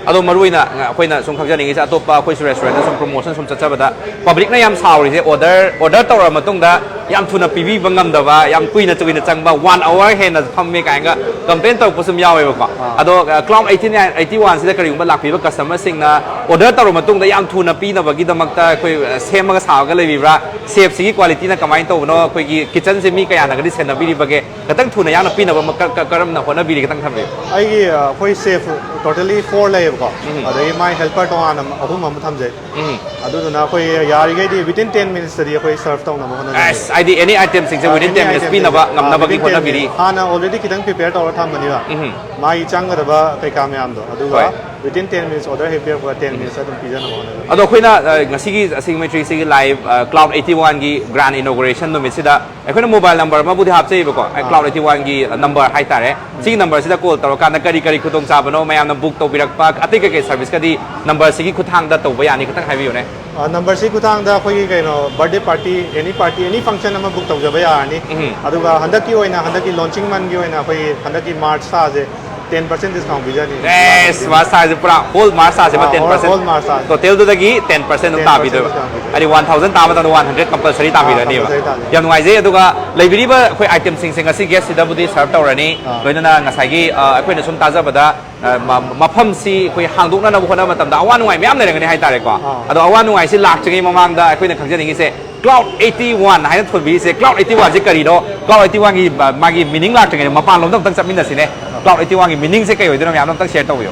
ꯑꯗꯣ ꯃꯔꯨ ꯑꯣꯏꯅ ꯑꯩꯈꯣꯏꯅ ꯁꯨꯝ ꯈꯪꯖꯅꯤꯡꯉꯤꯁꯦ, ꯑꯇꯣꯞꯄ ꯑꯩꯈꯣꯏꯁꯨ ꯔꯦꯁꯇꯨꯔꯦꯟꯗ ꯁꯨꯝ ꯄ꯭ꯔꯣꯃꯣꯁꯟ ꯁꯨꯝ ꯆꯠꯆꯕꯗ ꯄꯕ꯭ꯂꯤꯛꯅ ꯌꯥꯝ ꯁꯥꯎꯔꯤꯁꯦ, ꯑꯣꯔꯗꯔ ꯑꯣꯔꯗꯔ ꯇꯧꯔꯕ ꯃꯇꯨꯡꯗ ꯌꯥꯝ ꯊꯨꯅ ꯄꯤꯕꯤꯕ ꯉꯝꯗꯕ, ꯌꯥꯝ ꯀꯨꯏꯅ ꯀꯨꯏꯅ ꯆꯪꯕ, ꯋꯥꯟ ꯑꯋꯥꯔ ꯍꯦꯟꯅ ꯐꯝꯃꯦ ꯀꯥꯏꯅꯒ ꯀꯝꯄ꯭ꯂꯦꯟ ꯇꯧꯔꯛꯄꯁꯨ ꯑꯗꯨꯝ ꯌꯥꯎꯋꯦꯕꯀꯣ꯫ ꯑꯥ꯫ ꯑꯗꯣ ꯀ꯭ꯂꯥꯎꯗ ꯑꯩꯠꯇꯤ ꯅꯥꯏꯟ, ꯑꯩꯠꯇꯤ ꯋꯥꯟꯁꯤꯗ ꯀꯔꯤꯒꯨꯝꯕ ꯂꯥꯛꯄꯤꯕ ꯀꯁꯇꯃꯔꯁꯤꯡꯅ ꯑꯣꯔꯗꯔ ꯇꯧꯔꯕ ꯃꯇꯨꯡꯗ ꯌꯥꯝ ꯊꯨꯅ ꯄꯤꯅꯕꯒꯤꯗꯃꯛꯇ ꯑꯩꯈꯣꯏ ꯁꯦꯝꯃꯒ ꯁꯥꯕꯒ ꯂꯩꯕꯤꯕ꯭ꯔꯥ? ꯁꯦꯞꯁꯤꯒꯤ ꯀ꯭ꯋꯥꯂꯤꯇꯤꯅ ꯀꯃꯥꯏꯅ ꯇꯧꯕꯅꯣ? ꯑꯩꯈꯣꯏꯒꯤ ꯀꯤꯆꯟꯁꯦ ꯃꯤ ꯀꯌꯥꯅꯒꯗꯤ ꯁꯦꯟꯅꯕꯤꯔꯤꯕꯒꯦ? ꯈꯤꯇꯪ ꯊꯨꯅ ꯌꯥꯡꯅ ꯄꯤꯅꯕ ꯑꯃ ꯀ-, ꯀ-, ꯀꯔꯝꯅ ꯍꯣꯠꯅꯕꯤꯔꯤ? ꯈꯤꯇꯪ ꯊꯝꯕꯤꯌꯨ꯫ ꯑꯩꯒꯤ ꯑ, ꯑꯩꯈꯣꯏ ꯁꯦꯐ ꯇꯣꯇꯦꯜꯂꯤ ꯐꯣꯔ ꯂꯩꯌꯦꯕꯀꯣ꯫ ꯎꯝ꯫ ꯑꯗꯒꯤ ꯃꯥꯏ ꯍꯦꯜꯄꯔ ꯇꯣꯉꯥꯟꯅ ꯑꯍꯨꯝ ꯑꯃ ꯊꯝꯖꯩ꯫ ꯎꯝ꯫ ꯑꯗꯨꯗꯨꯅ ꯑꯩꯈꯣꯏ ꯌꯥꯔꯤꯈꯩꯗꯤ within ten minutesꯇꯗꯤ ꯑꯩꯈꯣꯏ ꯁꯔꯚ ꯇꯧꯅꯕ ꯍꯣꯠꯅꯖꯩ꯫ ꯑꯁ, ꯍꯥꯏꯗꯤ any itemꯁꯤꯡꯁꯦ within ten minutes ꯄꯤꯅꯕ ꯉꯝꯅꯕꯒꯤ ꯍꯣꯠꯅꯕꯤꯔꯤ꯫ ꯍꯥꯟꯅ already ꯈꯤꯇꯪ prepare ꯇꯧꯔ ꯊꯝꯕꯅꯤꯕ꯫ ꯎꯝ꯫ ꯃꯥꯒꯤ ꯆꯪꯒꯗꯕ ꯀꯩꯀꯥ ꯃꯌꯥꯝꯗꯣ ꯑꯗꯨꯒ ꯍꯣꯏ꯫ Within ten minutes order ꯍꯦꯛ ꯄꯤꯔꯛꯄ, ten minutes ꯑꯗꯨꯝ ꯄꯤꯖꯅꯕ ꯍꯣꯠꯅꯖꯒꯦ꯫ ꯑꯗꯣ ꯑꯩꯈꯣꯏꯅ ꯑ, ꯉꯁꯤꯒꯤ ꯑꯁꯤꯒꯤ ꯃꯩꯇ꯭ꯔꯤꯁꯤꯒꯤ ꯂꯥꯏꯚ ꯀ꯭ꯂꯥꯎꯗ ꯑꯩꯠꯇꯤ ꯋꯥꯟꯒꯤ ꯒ꯭ꯔꯥꯟ ꯏꯅꯣꯒ꯭ꯔꯦꯁꯟ ꯅꯨꯃꯤꯠꯁꯤꯗ ꯑꯩꯈꯣꯏꯅ ꯃꯣꯕꯥꯏꯜ ꯅꯝꯕꯔ ꯑꯃꯕꯨꯗꯤ ꯍꯥꯞꯆꯩꯕꯀꯣ, ꯀ꯭ꯂꯥꯎꯗ ꯑꯩꯠꯇꯤ ꯋꯥꯟꯒꯤ ꯅꯝꯕꯔ ꯍꯥꯏꯇꯥꯔꯦ꯫ ꯁꯤꯒꯤ ꯅꯝꯕꯔꯁꯤꯗ ꯀꯣꯜ ꯇꯧꯔꯀꯥꯟꯗ ꯀꯔꯤ ꯀꯔꯤ ꯈꯨꯗꯣꯡꯆꯥꯕꯅꯣ, ꯃꯌꯥꯝꯅ ꯕꯨꯛ ꯇꯧꯕꯤꯔꯛꯄ, ꯑꯇꯩ ꯀꯩꯀꯩ ꯁꯔꯚꯤꯁꯀꯗꯤ ꯅꯝꯕꯔꯁꯤꯒꯤ ꯈꯨꯠꯊꯥꯡꯗ ꯇꯧꯕ ꯌꯥꯅꯤ? ꯈꯤꯇꯪ ꯍꯥꯏꯕꯤꯌꯨꯅꯦ꯫ ꯑ, ꯅꯝꯕꯔꯁꯤ ꯈꯨꯠꯊꯥꯡꯗ ꯑꯩꯈꯣꯏꯒꯤ ꯀꯩꯅꯣ, ꯕꯥꯔꯗꯦ ꯄꯥꯔꯇꯤ, ꯑꯦꯅꯤ ꯄꯥꯔꯇꯤ, ꯑꯦꯅꯤ ꯐꯪꯁꯟ ꯑꯃ ꯕꯨꯛ ꯇꯧꯖꯕ ꯌꯥꯔꯅꯤ꯫ ꯎꯝ꯫ ꯑꯗꯨꯒ ꯍꯟꯗꯛꯀꯤ ꯑꯣꯏꯅ, ꯍꯟꯗꯛꯀꯤ ꯂꯣꯟꯆꯤꯡ ꯃꯟꯒꯤ ꯑꯣꯏꯅ ꯑꯩꯈꯣꯏꯒꯤ ꯍꯟꯗꯛꯀꯤ ꯃꯥꯔꯆ ꯊꯥꯁꯦ ꯇꯦꯟ ꯄꯥꯔꯁꯦꯟ ꯗꯤꯁꯀꯥꯎꯟ ꯄꯤꯖꯅꯤ꯫ ꯑꯦꯁ, ꯃꯥꯔꯆ ꯊꯥꯁꯦ ꯄꯨꯔꯥ ꯍꯣꯜ ꯃꯥꯔꯆ ꯊꯥꯁꯦ ꯑꯃ ꯑꯥ, ten whole, percent, whole March ꯊꯥꯁꯦ꯫ ꯇꯣꯇꯦꯜꯗꯨꯗꯒꯤ ꯇꯦꯟ ꯄꯥꯔꯁꯦꯟ ꯑꯗꯨꯝ ꯇꯦꯟ ꯄꯥꯔꯁꯦꯟ ꯇꯥꯕꯤꯗꯣꯏꯕ꯫ ꯗꯤꯁꯀꯥꯎꯟ ꯄꯤꯖꯅꯤ꯫ ꯍꯥꯏꯗꯤ ꯋꯥꯟ ꯊꯥꯎꯖꯟ ꯇꯥꯕ ꯃꯇꯝꯗ ꯋꯥꯟ ꯍꯟꯗ꯭ꯔꯦꯠ ꯀꯝꯄꯜꯁꯔꯤ ꯑꯥ, ꯇꯥꯕꯤꯔꯅꯦꯕ꯫ ꯀꯝꯄꯜꯁꯔꯤ ꯇꯥꯅꯤ꯫ ꯌꯥꯝ ꯅꯨꯡꯉꯥꯏꯖꯩ꯫ ꯑꯗꯨꯒ ꯂꯩꯕꯤꯔꯤꯕ ꯑꯩꯈꯣꯏ ꯑꯥꯏꯇꯦꯝꯁꯤꯡꯁꯦ ꯉꯁꯤ ꯒꯦꯁꯁꯤꯗꯕꯨꯗꯤ ꯁꯔꯞ ꯇꯧꯔꯅꯤ꯫ ꯑꯥ꯫ ꯂꯣꯏꯅꯅ ꯉꯁꯥꯏꯒꯤ ꯑ, ꯑꯩꯈꯣꯏꯅ ꯁꯨꯝ ꯇꯥꯖꯕꯗ ꯑ, ꯃ- ꯃꯐꯝꯁꯤ ꯑꯩꯈꯣꯏ ꯍꯥꯡꯗꯣꯛꯅꯅꯕ ꯍꯣꯠꯅꯕ ꯃꯇꯝꯗ ꯑꯋꯥ ꯅꯨꯡꯉꯥꯏ ꯃꯌꯥꯝ ꯂꯩꯔꯝꯒꯅꯤ ꯍꯥꯏꯇꯥꯔꯦꯀꯣ꯫ ꯑꯥ꯫ ꯑꯗꯣ ꯑꯋꯥ ꯅꯨꯡꯉꯥꯏꯁꯤ ꯂꯥꯛꯇ꯭ꯔꯤꯉꯩ ꯃꯃꯥꯡꯗ ꯑꯩꯈꯣꯏꯅ ꯈꯪꯖꯅꯤꯡꯉꯤꯁꯦ, ꯀ꯭ꯂꯥꯎꯗ ꯑꯩꯠꯇꯤ ꯋꯥꯟ ꯍꯥꯏꯅ ꯊꯣꯟꯕꯤꯔꯤꯁꯦ, ꯀ꯭ꯂꯥꯎꯗ ꯑꯩꯠꯇꯤ ꯋꯥꯟꯁꯦ ꯀꯔꯤꯅꯣ? ꯀ꯭ꯂꯥꯎꯗ ꯑꯩꯠꯇꯤ ꯋꯥꯟꯒꯤ ꯃ- ꯃꯥꯒꯤ ꯃꯤꯅꯤꯡ ꯂꯥꯛꯇ꯭ꯔꯤꯉꯩꯗ ꯃꯄꯥꯟꯂꯣꯝꯗ ꯑꯝꯇꯪ ꯆꯠꯃꯤꯟꯅꯁꯤꯅꯦ꯫ ꯀ꯭ꯂꯥꯎꯗ ꯑꯩꯠꯇꯤ ꯋꯥꯟꯒꯤ ꯃꯤꯅꯤꯡꯁꯦ ꯀꯩ ꯑꯣꯏꯗꯣꯏꯅꯣ? ꯃꯌꯥꯝꯅ ꯑꯝꯇꯪ ꯁꯤꯌꯔ ꯇꯧꯕꯤꯌꯨ꯫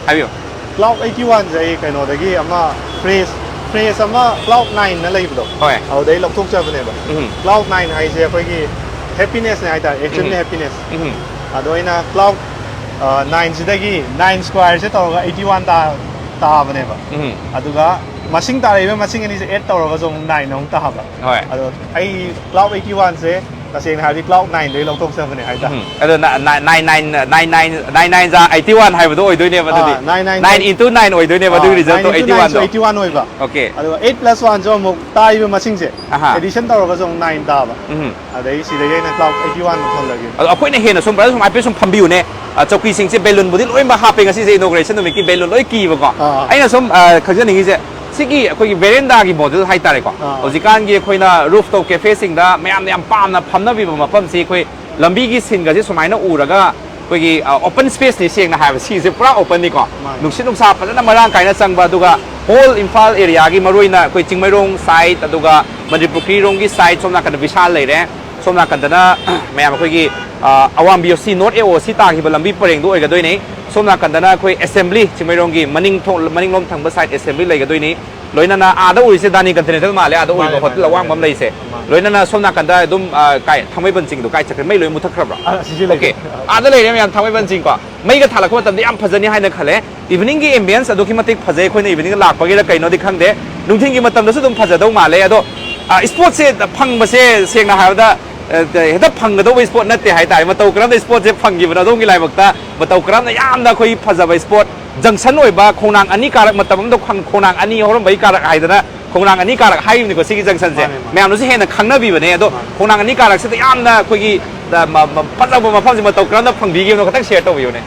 ꯍꯥꯏꯕꯤꯌꯨ꯫ ꯀ꯭ꯂꯥꯎꯗ ꯑꯩꯠꯇꯤ ꯋꯥꯟꯁꯦ ꯑꯩ ꯀꯩꯅꯣꯗꯒꯤ ꯑꯃ ꯐ꯭ꯔꯦꯖ, ꯐ꯭ꯔꯦꯖ ꯑꯃ ꯀ꯭ꯂꯥꯎꯗ ꯅꯥꯏꯟꯅ ꯂꯩꯕꯗꯣ, ꯍꯣꯏ꯫ ꯑꯗꯨꯗꯩ ꯂꯧꯊꯣꯛꯆꯕꯅꯦꯕ꯫ ꯎꯝ꯫ ꯀ꯭ꯂꯥꯎꯗ ꯅꯥꯏꯟ ꯍꯥꯏꯁꯦ ꯑꯩꯈꯣꯏꯒꯤ ꯍꯦꯄꯤꯅꯦꯁꯅꯦ ꯍꯥꯏꯇꯥꯔꯦ, ꯑꯦꯛꯆꯨꯋꯦꯜꯂꯤ ꯎꯝ꯫ ꯍꯦꯄꯤꯅꯦꯁ꯫ ꯎꯝ꯫ ꯑꯗꯣ ꯑꯩꯅ ꯀ꯭ꯂꯥꯎꯗ ꯅꯥꯏꯟꯁꯤꯗꯒꯤ ꯅꯥꯏꯟ ꯁ꯭ꯀ꯭ꯋꯥꯔꯁꯦ ꯇꯧꯔꯒ ꯑꯩꯠꯇꯤ ꯋꯥꯟ ꯇꯥꯕꯅꯦꯕ꯫ ꯎꯝ꯫ ꯑꯗꯨꯒ ꯃꯁꯤꯡ ꯇꯥꯔꯛꯏꯕ ꯃꯁꯤꯡ ꯑꯅꯤꯁꯦ ꯑꯦꯗ ꯇꯧꯔꯒꯁꯨ ꯑꯃꯨꯛ ꯅꯥꯏꯟ ꯑꯃꯨꯛ ꯇꯥꯕ꯫ ꯍꯣꯏ꯫ ꯑꯗꯣ ꯑꯩ ꯀ꯭ꯂꯥꯎꯗ ꯑꯩꯠꯇꯤ ꯋꯥꯟꯁꯦ ꯇꯁꯦꯡꯅ ꯍꯥꯏꯔꯗꯤ ꯀ꯭ꯂꯥꯎꯗ ꯅꯥꯏꯟꯗꯒꯤ ꯂꯧꯊꯣꯛꯆꯕꯅꯦ ꯍꯥꯏꯇꯥꯔꯦ꯫ ꯎꯝ꯫ ꯑꯗꯣ nine nine nine nine nine ꯖꯥ ꯑꯩꯠꯇꯤ ꯋꯥꯟ ꯍꯥꯏꯕꯗꯣ ꯑꯣꯏꯗꯣꯏꯅꯦꯕ ꯑꯗꯨꯗꯤ꯫ ꯑꯥ, nine nine nine into nine ꯑꯣꯏꯗꯣꯏꯅꯦꯕ ꯑꯗꯨꯒꯤ ꯔꯤꯖꯜꯇꯣ ꯑꯩꯠꯇꯤ ꯋꯥꯟꯗꯣ꯫ ꯑꯩꯠꯇꯤ ꯋꯥꯟ ꯑꯣꯏꯕ꯫ ꯑꯣꯀꯦ꯫ ꯑꯗꯨꯒ ꯑꯩꯠ ꯄ꯭ꯂꯁ ꯋꯥꯟꯁꯨ ꯑꯃꯨꯛ ꯇꯥꯛꯏꯕ ꯃꯁꯤꯡꯁꯦ ꯑꯍꯥ꯫ ꯑꯦꯗꯤꯁꯟ ꯇꯧꯔꯒꯁꯨ ꯑꯃꯨꯛ ꯅꯥꯏꯟ ꯇꯥꯕ꯫ ꯎꯝ꯫ ꯑꯗꯩ ꯁꯤꯗꯒꯤ ꯑꯩꯅ ꯀ꯭ꯂꯥꯎꯗ ꯑꯩꯠꯇꯤ ꯋꯥꯟ ꯊꯣꯜꯂꯒꯦ꯫ ꯑꯗꯣ ꯑꯩꯈꯣꯏꯅ ꯍꯦꯟꯅ ꯁꯨꯝ, ꯕ꯭ꯔꯗꯔ, ꯁꯨꯝ ꯍꯥꯏꯐꯦꯠ ꯁꯨꯝ ꯐꯝꯕꯤꯌꯨꯅꯦ꯫ ꯑ, ꯆꯧꯀꯤꯁꯤꯡꯁꯦ ꯕꯦꯂꯨꯟꯕꯨꯗꯤ ꯂꯣꯏꯅꯃꯛ ꯍꯥꯞꯄꯦ ꯉꯁꯤꯁꯦ, ꯏꯅꯣꯒ꯭ꯔꯦꯁꯟ ꯅꯨꯃꯤꯠꯀꯤ ꯕꯦꯂꯨꯟ ꯂꯣꯏ ꯀꯤꯕꯀꯣ꯫ ꯑꯥ꯫ ꯑꯩꯅ ꯁꯨꯝ ꯑ, ꯈꯪꯖꯅꯤꯡꯉꯤꯁꯦ, ꯁꯤꯒꯤ ꯑꯩꯈꯣꯏꯒꯤ ꯕꯦꯔꯦꯟꯗꯥꯒꯤ ꯃꯣꯗꯦꯜ ꯍꯥꯏꯇꯥꯔꯦꯀꯣ꯫ ꯑꯥ꯫ ꯍꯧꯖꯤꯛꯀꯥꯟꯒꯤ ꯑꯩꯈꯣꯏꯅ ꯔꯨꯐ ꯇꯣꯞ ꯀꯦꯐꯦꯁꯤꯡꯗ ꯃꯌꯥꯝꯅ ꯌꯥꯝ ꯄꯥꯝꯅ ꯐꯝꯅꯕꯤꯕ ꯃꯐꯝꯁꯤ ꯑꯩꯈꯣꯏ ꯂꯝꯕꯤꯒꯤ ꯁꯤꯟꯒꯁꯦ ꯁꯨꯃꯥꯏꯅ ꯎꯔꯒ ꯑꯩꯈꯣꯏꯒꯤ ꯑꯣꯄꯟ ꯁ꯭ꯄꯦꯁꯅꯤ, ꯁꯦꯡꯅ ꯍꯥꯏꯕ ꯁꯤꯁꯦ ꯄꯨꯔꯥ ꯑꯣꯄꯟꯅꯤꯀꯣ꯫ ꯃꯥꯅꯤ꯫ ꯅꯨꯡꯁꯤꯠ ꯅꯨꯡꯁꯥ ꯐꯖꯅ ꯃꯔꯥꯡ ꯀꯥꯏꯅ ꯆꯪꯕ, ꯑꯗꯨꯒ ꯍꯣꯜ ꯏꯝꯐꯥꯜ ꯑꯦꯔꯤꯌꯥꯒꯤ ꯃꯔꯨꯑꯣꯏꯅ ꯑꯩꯈꯣꯏ ꯆꯤꯡꯃꯩꯔꯣꯡ ꯁꯥꯏꯠ, ꯑꯗꯨꯒ ꯃꯅꯤꯄꯨꯔ ꯄꯨꯈ꯭ꯔꯤꯔꯣꯝꯒꯤ ꯁꯥꯏꯠ, ꯁꯣꯝ ꯅꯥꯀꯟꯗ ꯕꯤꯁꯥꯜ ꯂꯩꯔꯦ, ꯁꯣꯝ ꯅꯥꯀꯟꯗꯅ ꯃꯌꯥꯝ ꯑꯩꯈꯣꯏꯒꯤ ꯑ, ꯑꯋꯥꯡ ꯕꯤ ꯑꯣ ꯁꯤ, ꯅꯣꯔꯠ ꯑꯦ ꯑꯣ ꯁꯤ ꯇꯥꯈꯤꯕ ꯂꯝꯕꯤ ꯄꯔꯦꯡꯗꯣ ꯑꯣꯏꯒꯗꯣꯏꯅꯤ꯫ ꯁꯣꯝ ꯅꯥꯀꯟꯗꯅ ꯑꯩꯈꯣꯏ ꯑꯦꯁꯦꯝꯕ꯭ꯂꯤ, ꯆꯤꯡꯃꯩꯔꯣꯡꯒꯤ ꯃꯅꯤꯡ ꯊꯣꯡ, ꯃꯅꯤꯡꯂꯣꯝ ꯊꯪꯕ ꯁꯥꯏꯠ ꯑꯦꯁꯦꯝꯕ꯭ꯂꯤ ꯂꯩꯒꯗꯣꯏꯅꯤ꯫ ꯂꯣꯏꯅꯅ ꯑꯥꯗ ꯎꯔꯤꯁꯦ ꯗꯥꯅꯤ ꯀꯟꯇꯤꯅꯦꯟꯇꯦꯜ ꯃꯥꯜꯂꯦ, ꯑꯥꯗ ꯎꯔꯤꯕ ꯃꯥꯅꯦ, ꯍꯣꯇꯦꯜ ꯃꯥꯅꯦ, ꯑꯋꯥꯡꯕ ꯑꯃ ꯃꯥꯅꯦ꯫ ꯂꯩꯁꯦ꯫ ꯃꯥꯅꯦ꯫ ꯂꯣꯏꯅꯅ ꯁꯣꯝ ꯅꯥꯀꯟꯗ ꯑꯗꯨꯝ, ꯑ, ꯀꯥꯏ, ꯊꯥꯡꯃꯩꯕꯟ ꯆꯤꯡꯗꯣ ꯀꯥꯏ ꯆꯠꯈ꯭ꯔꯦ? ꯃꯩ ꯂꯣꯏ ꯃꯨꯠꯊꯠꯈ꯭ꯔꯕ꯭ꯔꯣ? ꯑ, ꯑꯁꯤꯁꯦ ꯂꯩꯔꯦ꯫ ꯑꯣꯀꯦ꯫ ꯑꯥꯗ ꯂꯩꯔꯦ ꯃꯌꯥꯝ, ꯊꯥꯡꯃꯩꯕꯟ ꯆꯤꯡꯀꯣ꯫ ꯃꯩꯒ ꯊꯥꯜꯂꯛꯄ ꯃꯇꯝꯗ ꯌꯥꯝ ꯐꯖꯅꯤ ꯍꯥꯏꯅ ꯈꯜꯂꯦ꯫ ꯏꯚꯤꯅꯤꯡꯒꯤ ꯑꯦꯝꯕꯤꯌꯟꯁ ꯑꯗꯨꯛꯀꯤ ꯃꯇꯤꯛ ꯐꯖꯩ꯫ ꯑꯩꯈꯣꯏꯅ ꯏꯚꯤꯅꯤꯡꯗ ꯂꯥꯛꯄꯒꯤꯔ ꯀꯩꯅꯣꯗꯤ ꯈꯪꯗꯦ, ꯅꯨꯡꯊꯤꯜꯒꯤ ꯃꯇꯝꯗꯁꯨ ꯑꯗꯨꯝ ꯐꯖꯗꯧ ꯃꯥꯜꯂꯦ꯫ ꯑꯗꯣ, ꯑ, ꯁ꯭ꯄꯣꯠꯁꯦ ꯐꯪꯕꯁꯦ ꯁꯦꯡꯅ ꯍꯥꯏꯔꯕꯗ, ꯑ, ꯍꯦꯛꯇ ꯐꯪꯒꯗꯧꯕ ꯁ꯭ꯄꯣꯠ ꯅꯠꯇꯦ ꯍꯥꯏꯇꯥꯔꯦ꯫ ꯃꯇꯧ ꯀꯔꯝꯅ ꯁ꯭ꯄꯣꯠꯁꯦ ꯐꯪꯈꯤꯕꯅꯣ ꯑꯗꯣꯝꯒꯤ ꯂꯥꯏꯕꯛꯇ? ꯃꯇꯧ ꯀꯔꯝꯅ ꯌꯥꯝꯅ ꯑꯩꯈꯣꯏ ꯐꯖꯕ ꯁ꯭ꯄꯣꯠ, ꯖꯪꯁꯟ ꯑꯣꯏꯕ, ꯈꯣꯡꯅꯥꯡ ꯑꯅꯤ ꯀꯥꯔꯛ, ꯃꯇꯝ ꯑꯃꯗ ꯈꯣꯡ-, ꯈꯣꯡꯅꯥꯡ ꯑꯅꯤ ꯍꯧꯔꯝꯕꯒꯤ ꯀꯥꯔꯛ ꯍꯥꯏꯗꯅ, ꯈꯣꯡꯅꯥꯡ ꯑꯅꯤ ꯀꯥꯔꯛ ꯍꯥꯏꯔꯤꯕꯅꯤꯀꯣ ꯁꯤꯒꯤ ꯖꯪꯁꯟꯁꯦ꯫ ꯃꯥꯅꯦ, ꯃꯥꯅꯦ꯫ ꯃꯌꯥꯝꯅꯁꯨ ꯍꯦꯟꯅ ꯈꯪꯅꯕꯤꯕꯅꯦ꯫ ꯑꯗꯣ, ꯃꯥꯅꯦ꯫ ꯈꯣꯡꯅꯥꯡ ꯑꯅꯤ ꯀꯥꯔꯛꯁꯤꯗ ꯌꯥꯝꯅ ꯑꯩꯈꯣꯏꯒꯤ, ꯑ, ꯃ-, ꯃ-, ꯐꯖꯕ ꯃꯐꯝꯁꯦ ꯃꯇꯧ ꯀꯔꯝꯅ ꯐꯪꯕꯤꯒꯦꯅꯣ ꯈꯤꯇꯪ ꯁꯤꯌꯔ ꯇꯧꯕꯤꯌꯨꯅꯦ꯫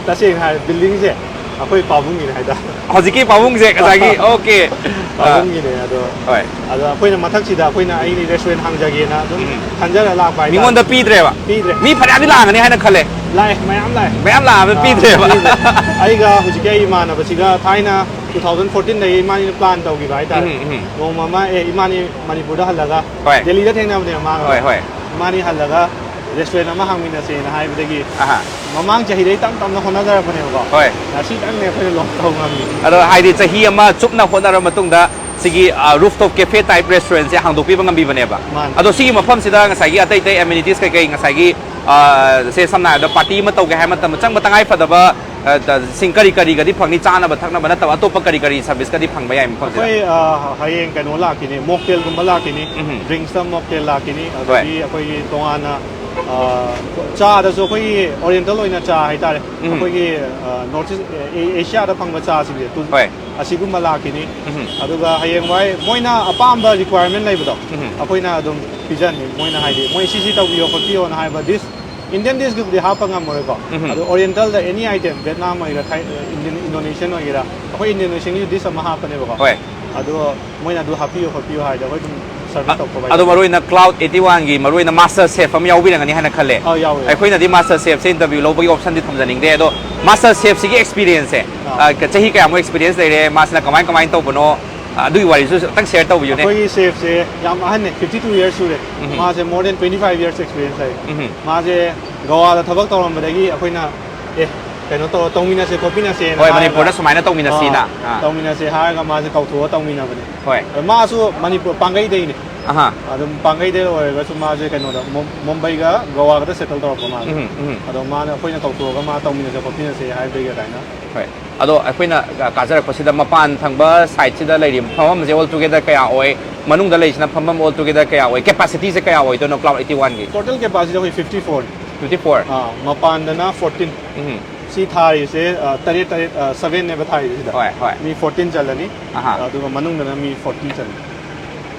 ꯇꯁꯦꯡꯅ ꯍꯥꯏꯔ ꯕꯤꯜꯗꯤꯡꯁꯦ ꯑꯩꯈꯣꯏ ꯄꯥꯕꯨꯡꯒꯤꯅꯦ ꯍꯥꯏꯇꯥꯔꯦ꯫ ꯍꯧꯖꯤꯛꯀꯤ ꯄꯥꯕꯨꯡꯁꯦ ꯉꯁꯥꯏꯒꯤ, ꯑꯣꯀꯦ꯫ ꯑ, ꯄꯥꯕꯨꯡꯒꯤꯅꯦ꯫ ꯑꯗꯣ ꯍꯣꯏ꯫ ꯑꯗꯣ ꯑꯩꯈꯣꯏꯅ ꯃꯊꯛꯁꯤꯗ ꯑꯩꯈꯣꯏꯅ ꯑꯩꯒꯤ ꯔꯦꯁꯇꯨꯔꯦꯟ ꯍꯥꯡꯖꯒꯦꯅ ꯑꯗꯨꯝ ꯎꯝ꯫ ꯈꯟꯖꯔ ꯂꯥꯛꯄ ꯍꯥꯏꯇꯥꯔꯦ꯫ ꯃꯤꯉꯣꯟꯗ ꯄꯤꯗ꯭ꯔꯦꯕ? ꯄꯤꯗ꯭ꯔꯦ꯫ ꯃꯤ ꯐꯅꯌꯥꯝꯗꯤ ꯂꯥꯛꯑꯝꯒꯅꯤ ꯍꯥꯏꯅ ꯈꯜꯂꯦ꯫ ꯂꯥꯛꯑꯦ, ꯃꯌꯥꯝ ꯂꯥꯛꯑꯦ꯫ ꯃꯌꯥꯝ ꯂꯥꯛꯑꯕ ꯑꯥ, ꯄꯤꯗ꯭ꯔꯦꯕ? ꯄꯤꯗ꯭ꯔꯦ꯫ ꯑꯩꯒ ꯍꯧꯖꯤꯛꯀꯤ ꯑꯩ ꯏꯃꯥꯟꯅꯕꯁꯤꯒ ꯊꯥꯏꯅ two thousand fourteen ꯗꯒꯤ ꯏꯕꯥꯅꯤꯅ ꯄ꯭ꯂꯥꯟ ꯇꯧꯈꯤꯕ ꯍꯥꯏꯇꯥꯔꯦ꯫ ꯎꯝ, ꯎꯝ꯫ ꯅꯣꯡꯃ ꯑꯃ, "ꯑꯦ, ꯏꯕꯥꯅꯤ ꯃꯅꯤꯄꯨꯔꯗ ꯍꯜꯂꯒ ꯍꯣꯏ꯫ ꯗꯦꯜꯂꯤꯗ ꯊꯦꯡꯅꯕꯅꯦꯕ ꯃꯥꯒ꯫ ꯍꯣꯏ, ꯍꯣꯏ꯫ ꯏꯕꯥꯅꯤ ꯍꯜꯂꯒ ꯔꯦꯁꯇꯨꯔꯦꯟ ꯑꯃ ꯍꯥꯡꯃꯤꯟꯅꯁꯦꯅ" ꯍꯥꯏꯕꯗꯒꯤ ꯑꯍꯥ꯫ ꯃꯃꯥꯡ ꯆꯍꯤꯗꯩ ꯇꯞ ꯇꯞꯅ ꯍꯣꯠꯅꯖꯔꯛꯄꯅꯦꯕꯀꯣ꯫ ꯍꯣꯏ꯫ ꯉꯁꯤꯇꯪꯅꯦ ꯑꯩꯈꯣꯏꯅ ꯂꯣꯟꯆ ꯇꯧ ꯉꯝꯃꯤ꯫ ꯑꯗꯣ ꯍꯥꯏꯗꯤ ꯆꯍꯤ ꯑꯃ ꯆꯨꯞꯅ ꯍꯣꯠꯅꯔꯕ ꯃꯇꯨꯡꯗ ꯁꯤꯒꯤ, ꯑ, rooftop cafe type restaurant ꯁꯦ ꯍꯥꯡꯗꯣꯛꯄꯤꯕ ꯉꯝꯕꯤꯕꯅꯦꯕ꯫ ꯃꯥꯅꯦ꯫ ꯑꯗꯣ ꯁꯤꯒꯤ ꯃꯐꯝꯁꯤꯗ ꯉꯁꯥꯏꯒꯤ ꯑꯇꯩ ꯑꯇꯩ amenities ꯀꯩꯀꯩ ꯉꯁꯥꯏꯒꯤ, ꯑ, ꯁꯦ ꯁꯝꯅ ꯍꯥꯏꯔꯕꯗ ꯄꯥꯔꯇꯤ ꯑꯃ ꯇꯧꯒꯦ ꯍꯥꯏꯕ ꯃꯇꯝꯗ ꯆꯪꯕ ꯇꯉꯥꯏ ꯐꯗꯕ, ꯑ, ꯁꯤꯡ ꯀꯔꯤ ꯀꯔꯤꯒꯗꯤ ꯐꯪꯅꯤ? ꯆꯥꯅꯕ ꯊꯛꯅꯕ ꯅꯠꯇꯕ ꯑꯇꯣꯞꯄ ꯀꯔꯤ ꯀꯔꯤ ꯁꯔꯚꯤꯁꯀꯗꯤ ꯐꯪꯕ ꯌꯥꯏ ꯃꯐꯝꯁꯤꯗ? ꯑꯩꯈꯣꯏ, ꯑ, ꯍꯌꯦꯡ ꯀꯩꯅꯣ ꯂꯥꯛꯈꯤꯅꯤ, ꯃꯣꯛꯇꯦꯜꯒꯨꯝꯕ ꯂꯥꯛꯈꯤꯅꯤ, ꯎꯝ꯫ ꯗ꯭ꯔꯤꯡꯁꯇ ꯃꯣꯛꯇꯦꯜ ꯂꯥꯛꯈꯤꯅꯤ, ꯑꯗꯒꯤ ꯑꯩꯈꯣꯏꯒꯤ ꯇꯣꯉꯥꯟꯅ, ꯑ, ꯆꯥꯗꯁꯨ ꯑꯩꯈꯣꯏꯒꯤ ꯑꯣꯔꯤꯌꯦꯟꯇꯦꯜ ꯑꯣꯏꯅ ꯆꯥ ꯍꯥꯏꯇꯥꯔꯦ, ꯎꯝ꯫ ꯑꯩꯈꯣꯏꯒꯤ, ꯑ, ꯅꯣꯔꯠ ꯏꯁ, ꯑꯦ-, ꯑꯦꯁꯤꯌꯥꯗ ꯐꯪꯕ ꯆꯥꯁꯤꯡꯁꯦ, ꯇꯨ-, ꯍꯣꯏ꯫ ꯑꯁꯤꯒꯨꯝꯕ ꯂꯥꯛꯈꯤꯅꯤ꯫ ꯎꯝ꯫ ꯑꯗꯨꯒ ꯍꯌꯦꯡꯋꯥꯏ ꯃꯣꯏꯅ ꯑꯄꯥꯝꯕ ꯔꯤꯀ꯭ꯋꯥꯏꯔꯃꯦꯟ ꯂꯩꯕꯗꯣ, ꯎꯝ꯫ ꯑꯩꯈꯣꯏꯅ ꯑꯗꯨꯝ ꯄꯤꯖꯅꯤ꯫ ꯃꯣꯏꯅ ꯍꯥꯏꯗꯤ ꯃꯣꯏ ꯁꯤꯁꯤ ꯇꯧꯕꯤꯌꯣ ꯈꯣꯠꯄꯤꯌꯣꯅ ꯍꯥꯏꯕ ꯗꯤꯁ, ꯏꯟꯗꯤꯌꯟ ꯗꯤꯁꯀꯤꯕꯨꯗꯤ ꯍꯥꯞꯄ ꯉꯝꯃꯔꯣꯏꯀꯣ꯫ ꯎꯝ꯫ ꯑꯗꯣ ꯑꯣꯔꯤꯌꯦꯟꯇꯦꯜꯗ ꯑꯦꯅꯤ ꯑꯥꯏꯇꯦꯝ, ꯚꯦꯠꯅꯥꯝ ꯑꯣꯏꯒꯦꯔꯥ, ꯊꯥꯏ-, ꯏꯟꯗꯤꯌꯟ, ꯏꯟꯗꯣꯅꯦꯁꯤꯌꯟ ꯑꯣꯏꯒꯦꯔꯥ, ꯑꯩꯈꯣꯏ ꯏꯟꯗꯤꯌꯟ ꯅꯦꯁꯟꯒꯤ ꯗꯤꯁ ꯑꯃ ꯍꯥꯞꯄꯅꯦꯕꯀꯣ꯫ ꯍꯣꯏ꯫ ꯑꯗꯣ ꯃꯣꯏꯅ ꯑꯗꯨ ꯍꯥꯞꯄꯤꯌꯨ ꯈꯣꯠꯄꯤꯌꯨ ꯍꯥꯏꯔꯗꯤ ꯑꯩꯈꯣꯏ ꯑꯗꯨꯝ ꯁꯔꯚꯤꯁ ꯇꯧ, ꯄ꯭ꯔꯣꯚꯥꯏꯠ ꯑꯗꯣ ꯇꯧ꯫ ꯃꯔꯨ ꯑꯣꯏꯅ ꯀ꯭ꯂꯥꯎꯗ ꯑꯩꯠꯇꯤ ꯋꯥꯟꯒꯤ ꯃꯔꯨ ꯑꯣꯏꯅ ꯃꯥꯁꯇꯔ ꯁꯦꯐ ꯑꯃ ꯌꯥꯎꯕꯤꯔꯝꯒꯅꯤ ꯍꯥꯏꯅ ꯈꯜꯂꯦ꯫ ꯑꯥ, ꯌꯥꯎꯋꯦ, ꯌꯥꯎꯋꯦ꯫ ꯑꯩꯈꯣꯏꯅꯗꯤ ꯃꯥꯁꯇꯔ ꯁꯦꯐꯁꯦ ꯏꯟꯇꯔꯚꯤꯌꯨ ꯂꯧꯕꯒꯤ ꯑꯣꯞꯁꯟꯗꯤ ꯊꯝꯖꯅꯤꯡꯗꯦ, ꯑꯗꯣ ꯃꯥꯁꯇꯔ ꯁꯦꯐꯁꯤꯒꯤ ꯑꯦꯛꯁꯄꯤꯔꯤꯌꯦꯟꯁꯁꯦ, ꯑꯥ꯫ ꯑ, ꯆꯍꯤ ꯀꯌꯥꯃꯨꯛ ꯑꯦꯛꯁꯄꯤꯔꯤꯌꯦꯟꯁ ꯂꯩꯔꯦ, ꯃꯥꯁꯤꯅ ꯀꯃꯥꯏ ꯀꯃꯥꯏꯅ ꯇꯧꯕꯅꯣ, ꯑ, ꯑꯗꯨꯒꯤ ꯋꯥꯔꯤꯁꯨ ꯑꯝꯇꯪ ꯁꯤꯌꯔ ꯇꯧꯕꯤꯌꯨꯅꯦ꯫ ꯑꯩꯈꯣꯏꯒꯤ ꯁꯦꯐꯁꯦ ꯌꯥꯝ ꯑꯍꯟꯅꯦ, fifty two years ꯁꯨꯔꯦ꯫ ꯎꯝ꯫ ꯃꯥꯁꯦ more than twenty five years experience ꯂꯩ꯫ ꯎꯝ꯫ ꯃꯥꯁꯦ ꯒꯋꯥꯗ ꯊꯕꯛ ꯇꯧꯔꯝꯕꯗꯒꯤ ꯑꯩꯈꯣꯏꯅ, "ꯑꯦ, ꯀꯩꯅꯣ ꯇꯧꯔ ꯇꯧꯃꯤꯟꯅꯁꯦ ꯈꯣꯠꯃꯤꯟꯅꯁꯦꯅ ꯍꯣꯏ, ꯍꯥꯏꯔꯒ, ꯃꯅꯤꯄꯨꯔꯗ ꯁꯨꯃꯥꯏꯅ ꯇꯧꯃꯤꯟꯅꯁꯤꯅ꯫ ꯑꯥ, ꯑꯥ꯫ ꯇꯧꯃꯤꯟꯅꯁꯦ ꯍꯥꯏꯔꯒ ꯃꯥꯁꯦ ꯀꯧꯊꯣꯛꯑ ꯇꯧꯃꯤꯟꯅꯕꯅꯦ꯫ ꯍꯣꯏ꯫ ꯑꯗꯣ ꯃꯥꯁꯨ ꯃꯅꯤꯄꯨꯔ ꯄꯥꯡꯒꯩꯗꯩꯅꯦ꯫ ꯑꯍꯥ꯫ ꯑꯗꯨꯝ ꯄꯥꯡꯒꯩꯗꯩ ꯑꯣꯏꯔꯒꯁꯨ ꯃꯥꯁꯦ ꯀꯩꯅꯣꯗ ꯃꯨꯝ- ꯃꯨꯝꯕꯩꯒ ꯒꯣꯋꯥꯒꯗ ꯁꯦꯇꯜ ꯇꯧꯔꯛꯄ ꯃꯥꯁꯦ꯫ ꯎꯝ, ꯎꯝ꯫ ꯑꯗꯣ ꯃꯥꯅ ꯑꯩꯈꯣꯏꯅ ꯀꯧꯊꯣꯛꯑꯒ ꯃꯥ ꯇꯧꯃꯤꯟꯅꯁꯦ ꯈꯣꯠꯃꯤꯟꯅꯁꯦ ꯍꯥꯏꯕꯗꯒꯤ ꯑꯗꯨꯃꯥꯏꯅ꯫ ꯍꯣꯏ꯫ ꯑꯗꯣ ꯑꯩꯈꯣꯏꯅ ꯀꯥꯖꯔꯛꯄꯁꯤꯗ ꯃꯄꯥꯟ ꯊꯪꯕ ꯁꯥꯏꯠꯁꯤꯗ ꯂꯩꯔꯤꯕ ꯐꯝꯐꯝꯁꯦ all together ꯀꯌꯥ ꯑꯣꯏ? ꯃꯅꯨꯡꯗ ꯂꯩꯔꯤꯁꯤꯅ ꯐꯝꯐꯝ all together ꯀꯌꯥ ꯑꯣꯏ? ꯀꯦꯄꯥꯁꯤꯇꯤꯁꯦ ꯀꯌꯥ ꯑꯣꯏꯗꯣꯏꯅꯣ Cloud eighty one ꯒꯤ? ꯇꯣꯇꯦꯜ ꯀꯦꯄꯥꯁꯤꯇꯤ ꯑꯩꯈꯣꯏ ꯐꯤꯐꯇꯤ ꯐꯣꯔ꯫ Fifty four. ꯃꯄꯥꯟꯗꯅ ꯐꯣꯔꯇꯤꯟ꯫ ꯎꯝ꯫ ꯁꯤ ꯊꯥꯔꯤꯁꯦ ꯑ, ꯇꯔꯦꯠ ꯇꯔꯦꯠ ꯑ, ꯁꯚꯦꯟꯅꯦꯕ ꯊꯥꯔꯤꯁꯤꯗ꯫ ꯍꯣꯏ, ꯍꯣꯏ꯫ ꯃꯤ ꯐꯣꯔꯇꯤꯟ ꯆꯜꯂꯅꯤ꯫ ꯑꯍꯥ꯫ ꯑꯗꯨꯒ ꯃꯅꯨꯡꯗꯅ ꯃꯤ ꯐꯣꯔꯇꯤ ꯆꯜꯂꯅꯤ꯫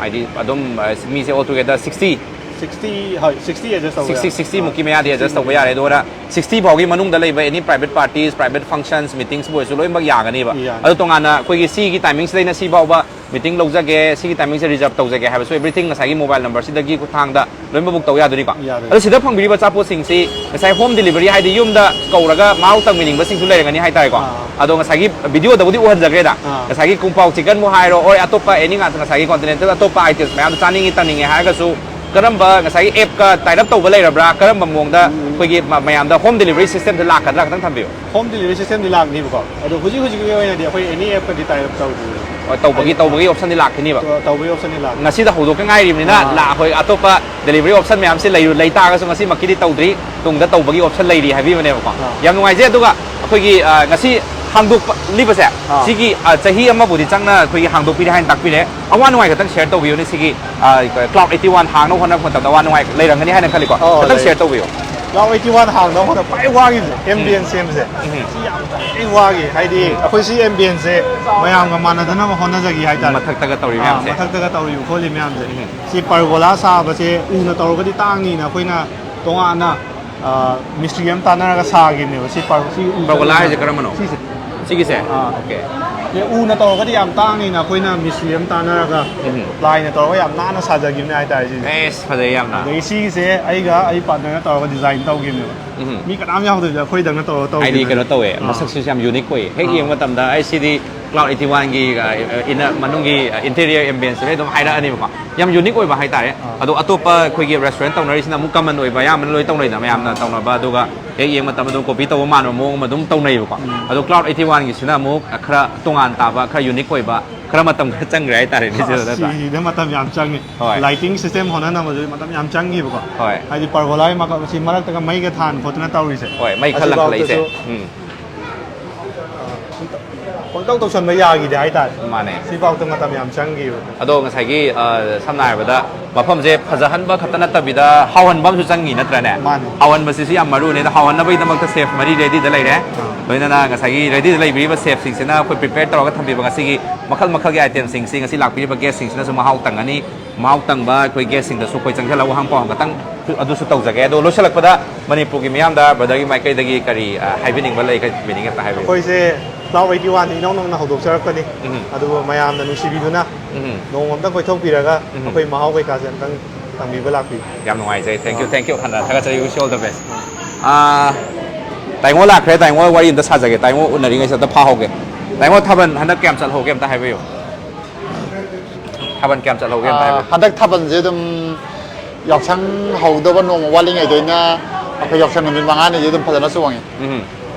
ꯍꯥꯏꯗꯤ ꯑꯗꯨꯝ ꯑ, ꯃꯤꯁꯦ all together sixty? ꯁꯤꯛꯁꯇꯤ, ꯍꯣꯏ, ꯁꯤꯛꯁꯇꯤ ꯑꯦꯗꯖꯁ ꯇꯧꯕ ꯁꯤꯛꯁꯇꯤ ꯌꯥꯏ꯫ ꯁꯤꯛꯁꯇꯤ ꯃꯨꯛꯀꯤ ꯃꯌꯥꯗꯤ ꯑꯦꯗꯖꯁ ꯇꯧꯕ ꯌꯥꯔꯦ꯫ ꯑꯗꯨꯒ ꯁꯤꯛꯁꯇꯤ ꯐꯥꯎꯒꯤ ꯃꯅꯨꯡꯗ ꯂꯩꯕ any private parties, private functions, meetingsꯕꯨ ꯑꯣꯏꯔꯁꯨ ꯂꯣꯏꯅꯃꯛ ꯌꯥꯒꯅꯤꯕ꯫ ꯌꯥꯅꯤ꯫ ꯑꯗꯣ ꯇꯣꯉꯥꯟꯅ ꯑꯩꯈꯣꯏꯒꯤ ꯁꯤꯒꯤ timingꯁꯤꯗꯩꯅ ꯁꯤ ꯐꯥꯎꯕ meeting ꯂꯧꯖꯒꯦ, ꯁꯤꯒꯤ timingꯁꯦ reserve ꯇꯧꯖꯒꯦ ꯍꯥꯏꯕꯁꯨ everything ꯉꯁꯥꯏꯒꯤ mobile numberꯁꯤꯗꯒꯤ ꯈꯨꯠꯊꯥꯡꯗ ꯂꯣꯏꯅꯃꯛ book ꯇꯧ ꯌꯥꯗꯣꯏꯅꯤꯀꯣ? ꯌꯥꯗꯣꯏꯅꯤ꯫ ꯑꯗꯣ ꯁꯤꯗ ꯐꯪꯕꯤꯔꯤꯕ ꯑꯆꯥꯄꯣꯠꯁꯤꯡꯁꯤ ꯉꯁꯥꯏ home delivery ꯍꯥꯏꯗꯤ ꯌꯨꯝꯗ ꯀꯧꯔꯒ ꯃꯍꯥꯎ ꯇꯪꯕꯤꯅꯤꯡꯕꯁꯤꯡꯁꯨ ꯂꯩꯔꯝꯒꯅꯤ ꯍꯥꯏꯇꯥꯔꯦꯀꯣ꯫ ꯑꯥ꯫ ꯑꯗꯣ ꯉꯁꯥꯏꯒꯤ videoꯗꯕꯨꯗꯤ ꯎꯍꯟꯖꯈ꯭ꯔꯦꯗ꯫ ꯑꯥ꯫ ꯉꯁꯥꯏꯒꯤ ꯀꯨꯝꯄꯥꯎ chickenꯕꯨ ꯍꯥꯏꯔꯣ, or ꯑꯇꯣꯞꯄ any ꯉꯥꯛꯇ ꯉꯁꯥꯏꯒꯤ continental ꯑꯇꯣꯞꯄ items ꯃꯌꯥꯝꯗꯣ ꯆꯥꯅꯤꯡꯉꯤ ꯇꯪꯅꯤꯡꯉꯦ ꯍꯥꯏꯔꯒꯁꯨ ꯀꯔꯝꯕ ꯉꯁꯥꯏꯒꯤ appꯀ tie up ꯇꯧꯕ ꯂꯩꯔꯕ꯭ꯔꯥ? ꯀꯔꯝꯕ ꯃꯑꯣꯡꯗ ꯑꯩꯈꯣꯏꯒꯤ ꯃ- ꯃꯌꯥꯝꯗ home delivery systemꯁꯦ ꯂꯥꯛꯀꯗ꯭ꯔꯥ ꯈꯤꯇꯪ ꯊꯝꯕꯤꯌꯨ꯫ Home delivery systemꯗꯤ ꯂꯥꯛꯅꯤꯕꯀꯣ꯫ ꯑꯗꯣ ꯍꯧꯖꯤꯛ ꯍꯧꯖꯤꯛꯀꯤ ꯑꯣꯏꯅꯗꯤ ꯑꯩꯈꯣꯏ any appꯀꯗꯤ tie up ꯇꯧꯗ꯭ꯔꯤ꯫ ꯍꯣꯏ, ꯇꯧꯕꯒꯤ, ꯇꯧꯕꯒꯤ optionꯗꯤ ꯂꯥꯛꯈꯤꯅꯤꯕ꯫ ꯇꯧꯕꯒꯤ optionꯗꯤ ꯂꯥꯛꯅꯤ꯫ ꯉꯁꯤꯗ ꯍꯧꯗꯣꯛꯇ ꯉꯥꯏꯔꯤꯕꯅꯤꯅ, ꯑꯥ꯫ ꯂꯥ-, ꯑꯩꯈꯣꯏ ꯑꯇꯣꯞꯄ delivery option ꯃꯌꯥꯝꯁꯤ ꯂꯩ, ꯂꯩ ꯇꯥꯔꯒꯁꯨ ꯉꯁꯤꯃꯛꯀꯤꯗꯤ ꯇꯧꯗ꯭ꯔꯤ, ꯇꯨꯡꯗ ꯇꯧꯕꯒꯤ option ꯂꯩꯔꯤ ꯍꯥꯏꯕꯤꯕꯅꯦꯕꯀꯣ꯫ ꯑꯥ꯫ ꯌꯥꯝ ꯅꯨꯡꯉꯥꯏꯖꯩ꯫ ꯑꯗꯨꯒ ꯑꯩꯈꯣꯏꯒꯤ, ꯑ, ꯉꯁꯤ ꯍꯥꯡꯗꯣꯛꯂꯤꯕꯁꯦ, ꯑꯥ꯫ ꯁꯤꯒꯤ, ꯑ, ꯆꯍꯤ ꯑꯃꯕꯨꯗꯤ ꯆꯪꯅ ꯑꯩꯈꯣꯏꯒꯤ ꯍꯥꯡꯗꯣꯛꯄꯤꯔꯦ ꯍꯥꯏꯅ ꯇꯥꯛꯄꯤꯔꯦ꯫ ꯑꯋꯥ ꯅꯨꯡꯉꯥꯏ ꯈꯛꯇꯪ share ꯇꯧꯕꯤꯌꯨꯅꯦ꯫ ꯁꯤꯒꯤ, ꯑ, Cloud eighty one ꯍꯥꯡꯅꯕ ꯍꯣꯠꯅꯕ ꯃꯇꯝꯗ ꯑꯋꯥ ꯅꯨꯡꯉꯥꯏ ꯂꯩꯔꯝꯒꯅꯤ ꯍꯥꯏꯅ ꯈꯜꯂꯤꯀꯣ꯫ ꯑꯣ, ꯈꯤꯇꯪ ꯂꯩ꯫ Share ꯇꯧꯕꯤꯌꯨ꯫ Cloud eighty one ꯍꯥꯡꯅꯕ ꯍꯣꯠꯅꯕ ꯈ꯭ꯋꯥꯏ ꯋꯥꯈꯤꯕꯁꯦ, ambience ꯁꯦꯝꯕꯁꯦ꯫ ꯎꯝ꯫ ꯁꯤ ꯌꯥꯝ ꯊꯤ ꯋꯥꯈꯤ꯫ ꯍꯥꯏꯗꯤ ꯑꯩꯈꯣꯏ ꯁꯤ ambienceꯁꯦ ꯃꯌꯥꯝꯒ ꯃꯥꯟꯅꯗꯅꯕ ꯍꯣꯠꯅꯖꯒꯦ ꯍꯥꯏꯇꯥꯔꯦ꯫ ꯃꯊꯛꯇꯒ ꯇꯧꯔꯤ ꯑꯥ, ꯃꯌꯥꯝꯁꯦ꯫ ꯃꯊꯛꯇꯒ ꯇꯧꯔꯤꯕ ꯈꯣꯠꯂꯤ ꯃꯌꯥꯝꯁꯦ꯫ ꯎꯝ꯫ ꯁꯤ pergola ꯁꯥꯕꯁꯦ ꯎꯅ ꯇꯧꯔꯒꯗꯤ ꯇꯥꯡꯅꯤꯅ ꯑꯩꯈꯣꯏꯅ ꯇꯣꯉꯥꯟꯅ, ꯑ, ꯃꯤꯁꯇ꯭ꯔꯤ ꯑꯃ ꯇꯥꯟꯅꯔꯒ ꯁꯥꯈꯤꯕꯅꯦꯕ꯫ ꯁꯤ per-, ꯁꯤ ꯎ pergola ꯍꯥꯏꯁꯦ ꯀꯔꯝꯕꯅꯣ? ꯁꯤꯁꯦ꯫ ꯁꯤꯒꯤꯁꯦ? ꯑꯥ꯫ Okay꯫ ꯎꯅ ꯇꯧꯔꯒꯗꯤ ꯌꯥꯝ ꯇꯥꯡꯉꯤꯅ, ꯑꯩꯈꯣꯏꯅ ꯃꯤꯁꯇ꯭ꯔꯤ ꯑꯃ ꯇꯥꯟꯅꯔꯒ ꯎꯝ꯫ Plyꯅ ꯇꯧꯔꯒ ꯌꯥꯝ ꯅꯥꯟꯅ ꯁꯥꯖꯈꯤꯕꯅꯦ ꯍꯥꯏꯇꯥꯔꯦ ꯁꯤꯁꯦ꯫ ꯑꯦꯁ, ꯐꯖꯩ ꯌꯥꯝꯅ꯫ ꯑꯗꯒꯤ ꯁꯤꯒꯤꯁꯦ ꯑꯩꯒ ꯑꯩ partnerꯅ ꯇꯧꯔꯒ design ꯇꯧꯈꯤꯕꯅꯦꯕ꯫ ꯎꯝ꯫ ꯃꯤ ꯀꯅꯥꯝ ꯌꯥꯎꯗꯕꯤꯗ ꯑꯩꯈꯣꯏꯗꯪꯅ ꯇꯧꯔꯒ ꯍꯥꯏꯗꯤ ꯇꯧꯈꯤꯕꯅꯦ꯫ ꯀꯩꯅꯣ ꯇꯧꯋꯦ, ꯑꯥ꯫ ꯃꯁꯛꯁꯤꯁꯨ ꯌꯥꯝ unique ꯑꯣꯏꯌꯦ꯫ ꯍꯦꯛ ꯑꯥ꯫ ꯌꯦꯡꯕ ꯃꯇꯝꯗ ꯑꯩ ꯁꯤꯗꯤ Cloud eighty oneꯒꯤ, ꯑ, inner ꯃꯅꯨꯡꯒꯤ, ꯑ, interior ambienceꯁꯦ ꯑꯗꯨꯝ ꯍꯥꯏꯔꯛꯑꯅꯤꯕꯀꯣ꯫ ꯌꯥꯝ unique ꯑꯣꯏꯕ ꯍꯥꯏꯇꯥꯔꯦ꯫ ꯑꯥ꯫ ꯑꯗꯣ ꯑꯇꯣꯞꯄ ꯑꯩꯈꯣꯏꯒꯤ restaurant ꯇꯧꯅꯔꯤꯁꯤꯅ ꯑꯃꯨꯛ common ꯑꯣꯏꯕ, ꯑꯌꯥꯝꯕꯅ ꯂꯣꯏ ꯇꯧꯅꯩꯗꯅ, ꯃꯌꯥꯝꯅ ꯑꯥ꯫ ꯇꯧꯅꯕ, ꯑꯗꯨꯒ ꯍꯦꯛ ꯌꯦꯡꯕ ꯃꯇꯝꯗ ꯑꯗꯨꯝ copy ꯇꯧꯕ ꯃꯥꯟꯕ ꯃꯑꯣꯡ ꯑꯃ ꯑꯗꯨꯝ ꯇꯧꯅꯩꯌꯦꯕꯀꯣ꯫ ꯎꯝ꯫ ꯑꯗꯣ Cloud eighty oneꯒꯤꯁꯤꯅ ꯑꯃꯨꯛ ꯈꯔ ꯇꯣꯉꯥꯟ ꯇꯥꯕ, ꯈꯔ unique ꯑꯣꯏꯕ, ꯈꯔ ꯃꯇꯝ ꯈꯔ ꯆꯪꯈ꯭ꯔꯦ ꯍꯥꯏꯇꯥꯔꯦꯅꯦ ꯁꯤꯗ ꯅꯠꯇ꯭ꯔꯥ? ꯁꯤꯗ ꯃꯇꯝ ꯌꯥꯝ ꯆꯪꯉꯦ꯫ ꯍꯣꯏ꯫ Lighting system ꯍꯣꯠꯅꯅꯕꯁꯨ ꯃꯇꯝ ꯌꯥꯝ ꯆꯪꯈꯤꯕꯀꯣ꯫ ꯍꯣꯏ꯫ ꯍꯥꯏꯗꯤ pergolaꯒꯤ ꯃꯀꯛ-, ꯁꯤ ꯃꯔꯛꯇꯒ ꯃꯩꯒ ꯊꯥꯟ ꯈꯣꯠꯇꯅ ꯇꯧꯔꯤꯁꯦ꯫ ꯍꯣꯏ, ꯃꯩ ꯈꯔ ꯂꯪꯈꯠꯂꯛꯏꯁꯦ꯫ ꯑꯁꯤꯐꯥꯎꯗꯁꯨ ꯎꯝ꯫ ꯄꯪꯇꯧ ꯇꯧꯁꯟꯕ ꯌꯥꯈꯤꯗꯦ ꯍꯥꯏꯇꯥꯔꯦ꯫ ꯃꯥꯅꯦ꯫ ꯁꯤꯐꯥꯎꯗ ꯃꯇꯝ ꯌꯥꯝ ꯆꯪꯈꯤꯕ꯫ ꯑꯗꯣ ꯉꯁꯥꯏꯒꯤ, ꯑ, ꯁꯝꯅ ꯍꯥꯏꯔꯕꯗ ꯃꯐꯝꯁꯦ ꯐꯖꯍꯟꯕ ꯈꯛꯇ ꯅꯠꯇꯕꯤꯗ ꯍꯥꯎꯍꯟꯕ ꯑꯃꯁꯨ ꯆꯪꯉꯤ ꯅꯠꯇ꯭ꯔꯅꯦ? ꯃꯥꯅꯦ꯫ ꯍꯥꯎꯍꯟꯕꯁꯤꯁꯨ ꯌꯥꯝ ꯃꯔꯨꯅꯦ꯫ ꯑꯗꯣ ꯍꯥꯎꯍꯟꯅꯕꯒꯤꯗꯃꯛꯇ chef ꯃꯔꯤ readyꯗ ꯂꯩꯔꯦ꯫ ꯑꯥ꯫ ꯂꯣꯏꯅꯅ ꯉꯁꯥꯏꯒꯤ readyꯗ ꯂꯩꯕꯤꯔꯤꯕ chefꯁꯤꯡꯁꯤꯅ ꯑꯩꯈꯣꯏ prepare ꯇꯧꯔꯒ ꯊꯝꯕꯤꯕ ꯉꯁꯤꯒꯤ ꯃꯈꯜ ꯃꯈꯜꯒꯤ itemꯁꯤꯡꯁꯤ ꯉꯁꯤ ꯂꯥꯛꯄꯤꯔꯤꯕ guestꯁꯤꯡꯁꯤꯅꯁꯨ ꯃꯍꯥꯎ ꯇꯪꯒꯅꯤ꯫ ꯃꯍꯥꯎ ꯇꯪꯕ ꯑꯩꯈꯣꯏ guestꯁꯤꯡꯗꯁꯨ ꯑꯩꯈꯣꯏ ꯆꯪꯁꯤꯜꯂꯒ ꯋꯥꯍꯪ ꯄꯥꯎꯍꯪ ꯈꯛꯇꯪ ꯑꯗꯨꯁꯨ ꯇꯧꯖꯒꯦ꯫ ꯑꯗꯣ ꯂꯣꯏꯁꯤꯜꯂꯛꯄꯗ ꯃꯅꯤꯄꯨꯔꯒꯤ ꯃꯤꯌꯥꯝꯗ brotherꯒꯤ ꯃꯥꯏꯀꯩꯗꯒꯤ ꯀꯔꯤ, ꯑ, ꯍꯥꯏꯕꯤꯅꯤꯡꯕ ꯂꯩ, ꯀꯔꯤ ꯊꯝꯕꯤꯅꯤꯡꯉꯦ ꯑꯝꯇ ꯍꯥꯏꯕꯤꯌꯨ꯫ ꯑꯩꯈꯣꯏꯁꯦ Cloud eighty oneꯅ ꯏꯅꯧ ꯅꯧꯅ ꯍꯧꯗꯣꯛꯆꯔꯛꯄꯅꯤ꯫ ꯎꯝ꯫ ꯑꯗꯨꯕꯨ ꯃꯌꯥꯝꯅ ꯅꯨꯡꯁꯤꯕꯤꯗꯨꯅ ꯎꯝ꯫ ꯅꯣꯡꯃ ꯑꯝꯇ ꯀꯣꯏꯊꯣꯛꯄꯤꯔꯒ ꯎꯝ꯫ ꯑꯩꯈꯣꯏ ꯃꯍꯥꯎ ꯀꯩꯀꯥꯁꯦ ꯑꯝꯇꯪ ꯇꯪꯕꯤꯕ ꯂꯥꯛꯄꯤꯌꯨ꯫ ꯌꯥꯝ ꯅꯨꯡꯉꯥꯏꯖꯩ꯫ Thank you, ah. Thank you꯫ ꯍꯟꯅ ꯊꯥꯒꯠꯆꯔꯤ꯫ Wish you all the best꯫ ꯑꯥ, ꯇꯥꯏꯉꯣ ꯂꯥꯛꯈ꯭ꯔꯦ꯫ ꯇꯥꯏꯉꯣ ꯋꯥꯔꯤ ꯑꯝꯇ ꯁꯥꯖꯒꯦ꯫ ꯇꯥꯏꯉꯣ ꯎꯅꯔꯤꯉꯩꯁꯤꯗ ꯑꯝꯇ ꯐꯥꯍꯧꯒꯦ꯫ ꯇꯥꯏꯉꯣ, ꯊꯥꯕꯜ ꯍꯟꯗꯛ ꯀꯌꯥꯝ ꯆꯠꯍꯧꯒꯦ ꯑꯝꯇ ꯍꯥꯏꯕꯤꯌꯨ꯫ ꯊꯥꯕꯜ ꯀꯌꯥꯝ ꯆꯠꯍꯧꯒꯦ ꯑꯝꯇ ꯑꯥ, ꯍꯥꯏꯕꯤꯌꯨ꯫ ꯍꯟꯗꯛ ꯊꯥꯕꯜꯁꯦ ꯑꯗꯨꯝ ꯌꯥꯎꯁꯪ ꯍꯧꯗꯧꯕ ꯅꯣꯡꯃ ꯋꯥꯠꯂꯤꯉꯩꯗꯩꯅ ꯑꯩꯈꯣꯏ ꯌꯥꯎꯁꯪ ꯅꯨꯃꯤꯠ ꯃꯉꯥꯅꯤꯁꯦ ꯑꯗꯨꯝ ꯐꯖꯅ ꯆꯣꯡꯉꯦ꯫ ꯎꯝ꯫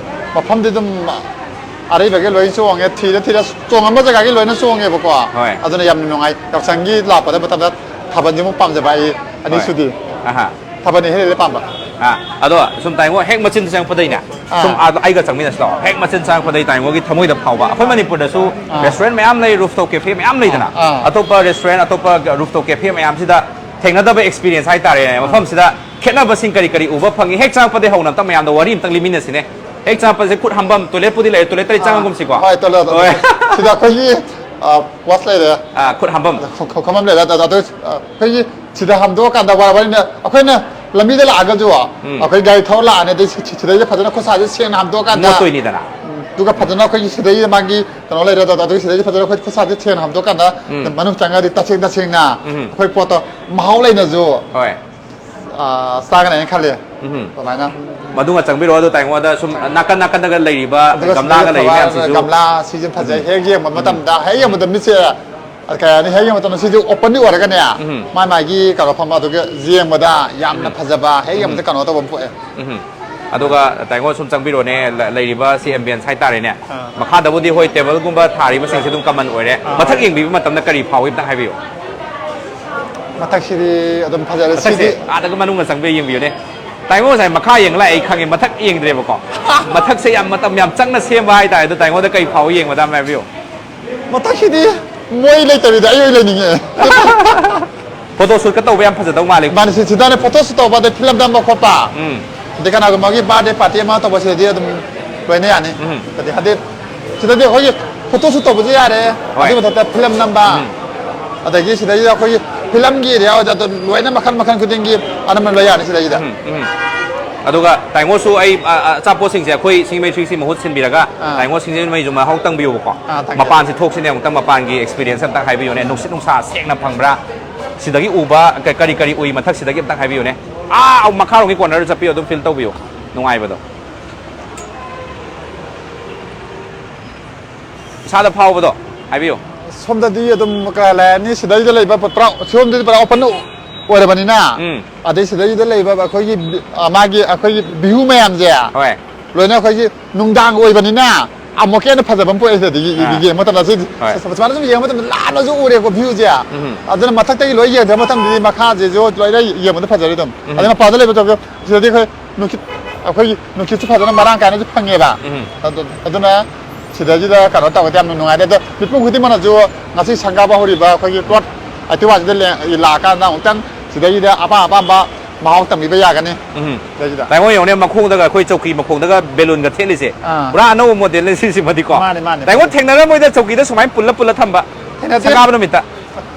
ꯃꯐꯝꯗꯤ ꯑꯗꯨꯝ ꯑꯔꯩꯕꯒꯤ ꯂꯣꯏ ꯆꯣꯡꯉꯦ, ꯊꯤꯔ ꯊꯤꯔ ꯆꯣꯡꯉꯝꯕ ꯖꯒꯥꯒꯤ ꯂꯣꯏꯅ ꯆꯣꯡꯉꯦꯕꯀꯣ꯫ ꯍꯣꯏ꯫ ꯑꯗꯨꯅ ꯌꯥꯝ ꯅꯨꯡꯉꯥꯏ꯫ ꯌꯥꯎꯁꯪꯒꯤ ꯂꯥꯛꯄꯗ ꯃꯇꯝꯗ ꯊꯥꯕꯜꯁꯤꯃꯨꯛ ꯄꯥꯝꯖꯕ ꯑꯩ ꯍꯣꯏ꯫ ꯑꯅꯤꯁꯨꯗꯤ꯫ ꯑꯍꯥ꯫ ꯊꯥꯕꯜꯅ ꯏꯍꯦꯟ ꯍꯦꯜꯂꯦ ꯄꯥꯝꯕ꯫ ꯑꯥ, ꯑꯗꯣ ꯁꯨꯝ ꯇꯥꯏꯉꯣ ꯍꯦꯛ ꯃꯆꯤꯟ ꯆꯪꯉꯛꯄꯗꯩꯅꯦ, ꯑꯥ꯫ ꯁꯨꯝ ꯑꯥꯗ ꯑꯩꯒ ꯆꯪꯃꯤꯟꯅꯁꯤ ꯂꯥꯛꯑꯣ꯫ ꯍꯦꯛ ꯃꯆꯤꯟ ꯆꯪꯉꯛꯄꯗꯩ ꯇꯥꯏꯉꯣꯒꯤ ꯊꯃꯣꯏꯗ ꯐꯥꯎꯕ꯫ ꯑꯩꯈꯣꯏ ꯃꯅꯤꯄꯨꯔꯗꯁꯨ ꯑꯥ꯫ Restaurant ꯃꯌꯥꯝ ꯂꯩ, rooftop cafe ꯃꯌꯥꯝ ꯂꯩꯗꯅ꯫ ꯑꯥ꯫ ꯑꯇꯣꯞꯄ restaurant, ꯑꯇꯣꯞꯄ rooftop cafe ꯃꯌꯥꯝꯁꯤꯗ ꯊꯦꯡꯅꯗꯕ experience ꯍꯥꯏꯇꯥꯔꯦ꯫ ꯑꯥ꯫ ꯃꯐꯝꯁꯤꯗ ꯈꯦꯠꯅꯕꯁꯤꯡ ꯀꯔꯤ ꯀꯔꯤ ꯎꯕ ꯐꯪꯉꯤ? ꯍꯦꯛ ꯆꯪꯉꯛꯄꯗꯒꯤ ꯍꯧꯅ ꯑꯝꯇꯪ ꯃꯌꯥꯝꯗ ꯋꯥꯔꯤ ꯑꯝꯇꯪ ꯂꯤꯃꯤꯟꯅꯁꯤꯅꯦ꯫ ꯍꯦꯛ ꯆꯪꯉꯛꯄꯁꯦ ꯈꯨꯠ ꯍꯥꯝꯐꯝ, toiletꯄꯨꯗꯤ ꯂꯩꯔꯦ, toiletꯇꯗꯤ ꯑꯥ꯫ ꯆꯪꯉꯒꯨꯝꯁꯤꯀꯣ꯫ ꯍꯣꯏ, toilet, ꯍꯣꯏ꯫ Toilet꯫ ꯁꯤꯗ ꯑꯩꯈꯣꯏꯒꯤ, ꯑꯥ, wash ꯂꯩꯔꯦ꯫ ꯑꯥ, ꯈꯨꯠ ꯍꯥꯝꯐꯝ꯫ ꯈ-, ꯈ-, ꯈꯝꯕꯝ ꯂꯩꯔꯦ꯫ ꯑꯗ, ꯑꯗ, ꯑꯗ, ꯑ, ꯑꯩꯈꯣꯏꯒꯤ ꯁꯤꯗ ꯍꯥꯝꯗꯣꯛꯑꯀꯥꯟꯗ ꯋꯥ-, ꯋꯥꯔꯤꯅ ꯑꯩꯈꯣꯏꯅ ꯂꯝꯕꯤꯗ ꯂꯥꯛꯑꯒꯁꯨ ꯎꯝ꯫ ꯑꯩꯈꯣꯏ ꯒꯥꯔꯤ ꯊꯧꯔ ꯂꯥꯛꯑꯅꯤ, ꯑꯗꯩ ꯁꯤ-, ꯁꯤ-, ꯁꯤꯗꯩꯗ ꯐꯖꯅ ꯈꯨꯠ ꯁꯥꯁꯦ ꯁꯦꯡꯅ ꯍꯥꯝꯗꯣꯛꯑꯀꯥꯟꯗ ꯃꯣꯠꯇꯣꯏꯅꯤꯗꯅ꯫ ꯎꯝ, ꯑꯗꯨꯒ ꯐꯖꯅ ꯑꯩꯈꯣꯏꯒꯤ ꯁꯤꯗꯩꯗ ꯃꯥꯒꯤ ꯀꯩꯅꯣ ꯂꯩꯔꯦ ꯑꯗꯣ, ꯑꯗꯨꯒꯤ ꯁꯤꯗꯩꯗ ꯐꯖꯅ ꯑꯩꯈꯣꯏ ꯈꯨꯠꯁꯥꯁꯦ ꯁꯦꯡꯅ ꯍꯥꯝꯗꯣꯛꯀꯥꯟꯗ, ꯎꯝ꯫ ꯃꯅꯨꯡ ꯆꯪꯉꯗꯤ ꯇꯁꯦꯡ ꯇꯁꯦꯡꯅ ꯎꯝ꯫ ꯑꯩꯈꯣꯏ ꯄꯣꯠꯇꯣ ꯃꯍꯥꯎ ꯂꯩꯅꯁꯨ, ꯍꯣꯏ꯫ ꯑꯥ, ꯆꯥꯒꯅꯤ ꯍꯥꯏꯅ ꯈꯜꯂꯦ꯫ ꯎꯝ꯫ ꯑꯗꯨꯃꯥꯏꯅ꯫ ꯃꯗꯨꯃ ꯆꯪꯕꯤꯔꯛꯑꯣ꯫ ꯑꯗꯣ ꯇꯥꯏꯉꯣꯟꯗ ꯁꯨꯝ ꯅꯥꯀꯟ ꯅꯥꯀꯟꯗꯒ ꯂꯩꯔꯤꯕ ꯑꯗꯨꯒ ꯒꯝꯂꯥꯒ ꯁꯤꯗꯩꯗ ꯂꯩꯔꯤ ꯊꯕꯥꯜ, ꯃꯌꯥꯝꯁꯤꯁꯨ꯫ ꯒꯝꯂꯥ ꯁꯤꯁꯦ ꯐꯖꯩ꯫ ꯎꯝ꯫ ꯍꯦꯛ ꯌꯦꯡꯕ ꯎꯝ꯫ ꯃꯇꯝꯗ, ꯍꯦꯛ ꯌꯦꯡꯕꯗ ꯃꯤꯠꯁꯦ, ꯀꯩ ꯍꯥꯏꯅꯤ, ꯍꯦꯛ ꯌꯦꯡꯕ ꯃꯇꯝꯗ ꯁꯤꯁꯦ openꯗꯤ ꯑꯣꯏꯔꯒꯅꯦ, ꯎꯝ꯫ ꯃꯥꯏ ꯃꯥꯒꯤ ꯀꯩꯅꯣ ꯐꯝꯕ, ꯑꯗꯨꯒ ꯌꯦꯡꯕꯗ ꯌꯥꯝꯅ ꯎꯝ꯫ ꯐꯖꯕ, ꯍꯦꯛ ꯎꯝ꯫ ꯌꯦꯡꯕꯗ ꯀꯩꯅꯣ ꯇꯧꯕ ꯑꯃ ꯄꯣꯛꯑꯦ꯫ ꯎꯝ꯫ ꯑꯗꯨꯒ ꯇꯥꯏꯉꯣ ꯁꯨꯝ ꯆꯪꯕꯤꯔꯣꯅꯦ, ꯂ-, ꯂꯩꯔꯤꯕ ꯁꯤ ambience ꯍꯥꯏꯇꯥꯔꯦꯅꯦ꯫ ꯑꯥ꯫ ꯃꯈꯥꯗꯕꯨꯗꯤ ꯍꯣꯏ, tableꯒꯨꯝꯕ ꯊꯥꯔꯤꯕꯁꯤꯡꯁꯦ ꯑꯗꯨꯝ common ꯑꯣꯏꯔꯦ꯫ ꯑꯥ꯫ ꯃꯊꯛ ꯌꯦꯡꯕꯤꯕ ꯃꯇꯝꯗ ꯀꯔꯤ ꯐꯥꯎꯏ, ꯑꯝꯇꯪ ꯍꯥꯏꯕꯤꯌꯨ꯫ ꯃꯊꯛꯁꯤꯗꯤ ꯑꯗꯨꯝ ꯐꯖꯔꯦ꯫ ꯃꯊꯛꯁꯦ ꯁꯤꯗꯤ ꯑꯥꯗꯒ ꯃꯅꯨꯡꯗ ꯆꯪꯕꯤꯔ ꯌꯦꯡꯕꯤꯌꯨꯅꯦ꯫ ꯇꯥꯏꯉꯣ ꯉꯁꯥꯏ ꯃꯈꯥ ꯌꯦꯡ ꯂꯥꯛꯑꯦ, ꯑꯩ ꯈꯪꯉꯦ, ꯃꯊꯛ ꯌꯦꯡꯗ꯭ꯔꯦꯕꯀꯣ꯫ ꯃꯊꯛꯁꯦ ꯌꯥꯝ ꯃꯇꯝ ꯌꯥꯝ ꯆꯪꯅ ꯁꯦꯝꯕ ꯍꯥꯏꯇꯥꯔꯦ꯫ ꯑꯗꯣ ꯇꯥꯏꯉꯣꯗ ꯀꯔꯤ ꯐꯥꯎꯏ ꯌꯦꯡꯕꯗ ꯑꯃ ꯍꯥꯏꯕꯤꯌꯨ꯫ ꯃꯊꯛꯁꯤꯗꯤ ꯃꯣꯏ ꯂꯩꯇꯕꯤꯗ ꯑꯩ ꯑꯣꯏ ꯂꯩꯅꯤꯡꯉꯦ꯫ Photoshootꯀ ꯇꯧꯕ ꯌꯥꯝ ꯐꯖꯗꯧ ꯃꯥꯜꯂꯦ꯫ ꯃꯥꯅꯦ, ꯁꯤ-, ꯁꯤꯗꯅꯦ photo shoot ꯇꯧꯕ, ꯑꯗꯩ film ꯅꯝꯕ ꯈꯣꯠꯄ꯫ ꯎꯝ꯫ ꯑꯗꯩ ꯀꯅꯥꯒꯨꯝꯕꯒꯤ birthday party ꯑꯃ ꯇꯧꯕ, ꯁꯤꯗꯗꯤ ꯑꯗꯨꯝ ꯂꯣꯏꯅ ꯌꯥꯅꯤ꯫ ꯎꯝ꯫ ꯑꯗꯩ, ꯑꯗꯩ ꯁꯤꯗꯗꯤ ꯑꯩꯈꯣꯏꯒꯤ photo shoot ꯇꯧꯕꯁꯨ ꯌꯥꯔꯦ, ꯍꯣꯏ꯫ ꯑꯗꯨꯒꯤ ꯃꯊꯛꯇ film ꯅꯝꯕ, ꯎꯝ꯫ ꯑꯗꯒꯤ ꯁꯤꯗꯩꯁꯤꯗ ꯑꯩꯈꯣꯏꯒꯤ filmꯒꯤ area ꯑꯣꯏꯗ ꯑꯗꯨꯝ ꯂꯣꯏꯅ ꯃꯈꯜ ꯃꯈꯜ ꯈꯨꯗꯤꯡꯒꯤ ꯑꯅꯝꯕ ꯂꯣꯏ ꯌꯥꯅꯤ ꯁꯤꯗꯩꯁꯤꯗ꯫ ꯎꯝ, ꯎꯝ꯫ ꯑꯗꯨꯒ ꯇꯥꯏꯉꯣꯁꯨ ꯑꯩ, ꯑ, ꯑ, ꯑꯆꯥꯄꯣꯠꯁꯤꯡꯁꯦ ꯑꯩꯈꯣꯏ ꯁꯤꯡꯖꯃꯩ ꯊ꯭ꯔꯤ ꯁꯤꯛꯁꯇꯤ ꯃꯍꯨꯠ ꯁꯤꯟꯕꯤꯔꯒ ꯑꯥ꯫ ꯇꯥꯏꯉꯣ ꯁꯤꯡꯖꯃꯩꯁꯨ ꯃꯍꯥꯎ ꯇꯪꯕꯤꯌꯣꯕꯀꯣ꯫ ꯑꯥ, ꯇꯪꯒꯦ꯫ ꯃꯄꯥꯟꯁꯤ ꯊꯣꯛꯁꯤꯅꯦ ꯑꯃꯨꯛꯇꯪ, ꯃꯄꯥꯟꯒꯤ experience ꯑꯝꯇꯪ ꯍꯥꯏꯕꯤꯌꯨꯅꯦ꯫ ꯅꯨꯡꯁꯤꯠ ꯅꯨꯡꯁꯥ ꯁꯦꯡꯅ ꯐꯪꯕ꯭ꯔꯥ? ꯁꯤꯗꯒꯤ ꯎꯕ ꯀ-, ꯀꯔꯤ ꯀꯔꯤ ꯎꯏ ꯃꯊꯛꯁꯤꯗꯒꯤ ꯑꯝꯇꯪ ꯍꯥꯏꯕꯤꯌꯨꯅꯦ꯫ ꯑꯥ, ꯃꯈꯥꯔꯣꯝꯒꯤ cornerꯗ ꯆꯠꯄꯤꯌꯨ, ꯑꯗꯨꯝ feel ꯇꯧꯕꯤꯌꯨ꯫ ꯅꯨꯡꯉꯥꯏꯕꯗꯣ꯫ ꯏꯁꯥꯗ ꯐꯥꯎꯕꯗꯣ ꯍꯥꯏꯕꯤꯌꯨ꯫ ꯁꯣꯝꯗꯗꯤ ꯑꯗꯨꯝ ꯀꯩ ꯍꯥꯏꯅꯤ, ꯁꯤꯗꯩꯗ ꯂꯩꯕ ꯄꯨꯔꯥ, ꯁꯣꯝꯗꯗꯤ ꯄꯨꯔꯥ open ꯑꯣꯏꯔꯕꯅꯤꯅ, ꯎꯝ꯫ ꯑꯗꯩ ꯁꯤꯗꯩꯗ ꯂꯩꯕ ꯑꯩꯈꯣꯏꯒꯤ, ꯑ, ꯃꯥꯒꯤ, ꯑꯩꯈꯣꯏꯒꯤ view ꯃꯌꯥꯝꯁꯦ ꯍꯣꯏ꯫ ꯂꯣꯏꯅ ꯑꯩꯈꯣꯏꯒꯤ ꯅꯨꯡꯗꯥꯡ ꯑꯣꯏꯕꯅꯤꯅ ꯑꯃꯨꯛꯀ ꯍꯦꯟꯅ ꯐꯖꯕ ꯑꯃ ꯄꯣꯛꯑꯦ ꯁꯤꯗꯗꯤ꯫ ꯑꯥ꯫ ꯌꯦꯡꯕ ꯃꯇꯝꯗ ꯁꯤ-, ꯍꯣꯏ꯫ ꯁꯨꯃꯥꯏꯅ ꯁꯨꯝ ꯌꯦꯡꯕ ꯃꯇꯝꯗ ꯂꯥꯞꯅꯁꯨ ꯎꯔꯦꯀꯣ viewꯁꯦ꯫ ꯎꯝ꯫ ꯑꯗꯨꯅ ꯃꯊꯛꯇꯒꯤ ꯂꯣꯏ ꯌꯦꯡꯗ꯭ꯔ ꯃꯇꯝꯗꯗꯤ ꯃꯈꯥꯁꯤꯁꯨ ꯂꯣꯏꯅ ꯌꯦꯡꯕꯗ ꯐꯖꯔꯦ ꯑꯗꯨꯝ꯫ ꯎꯝ꯫ ꯑꯗꯩ ꯃꯄꯥꯟꯗ ꯂꯩꯕ ꯇꯧꯕ ꯁꯤꯗꯗꯤ ꯑꯩꯈꯣꯏ ꯅꯨꯡꯁꯤꯠ, ꯑꯩꯈꯣꯏꯒꯤ ꯅꯨꯡꯁꯤꯠꯁꯨ ꯐꯖꯅ ꯃꯔꯥꯡ ꯀꯥꯏꯅꯁꯨ ꯐꯪꯉꯦꯕ꯫ ꯎꯝ꯫ ꯑꯗꯨ, ꯑꯗꯨꯅ ꯁꯤꯗꯩꯁꯤꯗ ꯀꯩꯅꯣ ꯇꯧꯔꯗꯤ ꯌꯥꯝꯅ ꯅꯨꯡꯉꯥꯏꯔꯦ꯫ ꯑꯗꯣ ꯃꯤꯄꯨꯝ ꯈꯨꯗꯤꯡꯃꯛꯅꯁꯨ ꯉꯁꯤ ꯁꯪꯒꯥꯕ ꯍꯧꯔꯤꯕ ꯑꯩꯈꯣꯏꯒꯤ plot ꯑꯇꯤꯋꯥꯁꯤꯗ ꯂꯦ-, ꯂꯥꯛꯑꯀꯥꯟꯗ ꯑꯃꯨꯛꯇꯪ ꯁꯤꯗꯩꯁꯤꯗ ꯑꯄꯥꯝ ꯑꯄꯥꯝꯕ ꯃꯍꯥꯎ ꯇꯪꯕꯤꯕ ꯌꯥꯒꯅꯤ꯫ ꯎꯝ꯫ ꯁꯤꯗꯩꯁꯤꯗ꯫ ꯇꯥꯏꯉꯣ ꯌꯦꯡꯉꯨꯅꯦ, ꯃꯈꯣꯡꯗꯒ ꯑꯩꯈꯣꯏ ꯆꯧꯀꯤ ꯃꯈꯣꯡꯗꯒ balloonꯒ ꯊꯦꯠꯂꯤꯁꯦ꯫ ꯑꯥ꯫ ꯄꯨꯔꯥ ꯑꯅꯧꯕ modelꯅꯦ ꯁꯤꯁꯤꯃꯗꯤꯀꯣ꯫ ꯃꯥꯅꯦ, ꯃꯥꯅꯦ꯫ ꯇꯥꯏꯉꯣ ꯊꯦꯡꯅꯔꯝꯃꯣꯏꯗ, ꯆꯧꯀꯤꯗ ꯁꯨꯃꯥꯏꯅ ꯄꯨꯜꯂ ꯄꯨꯜꯂ ꯊꯝꯕ꯫ ꯊꯦꯡꯅꯗꯦ꯫ ꯁꯪꯒꯥꯕ ꯅꯨꯃꯤꯠꯇ꯫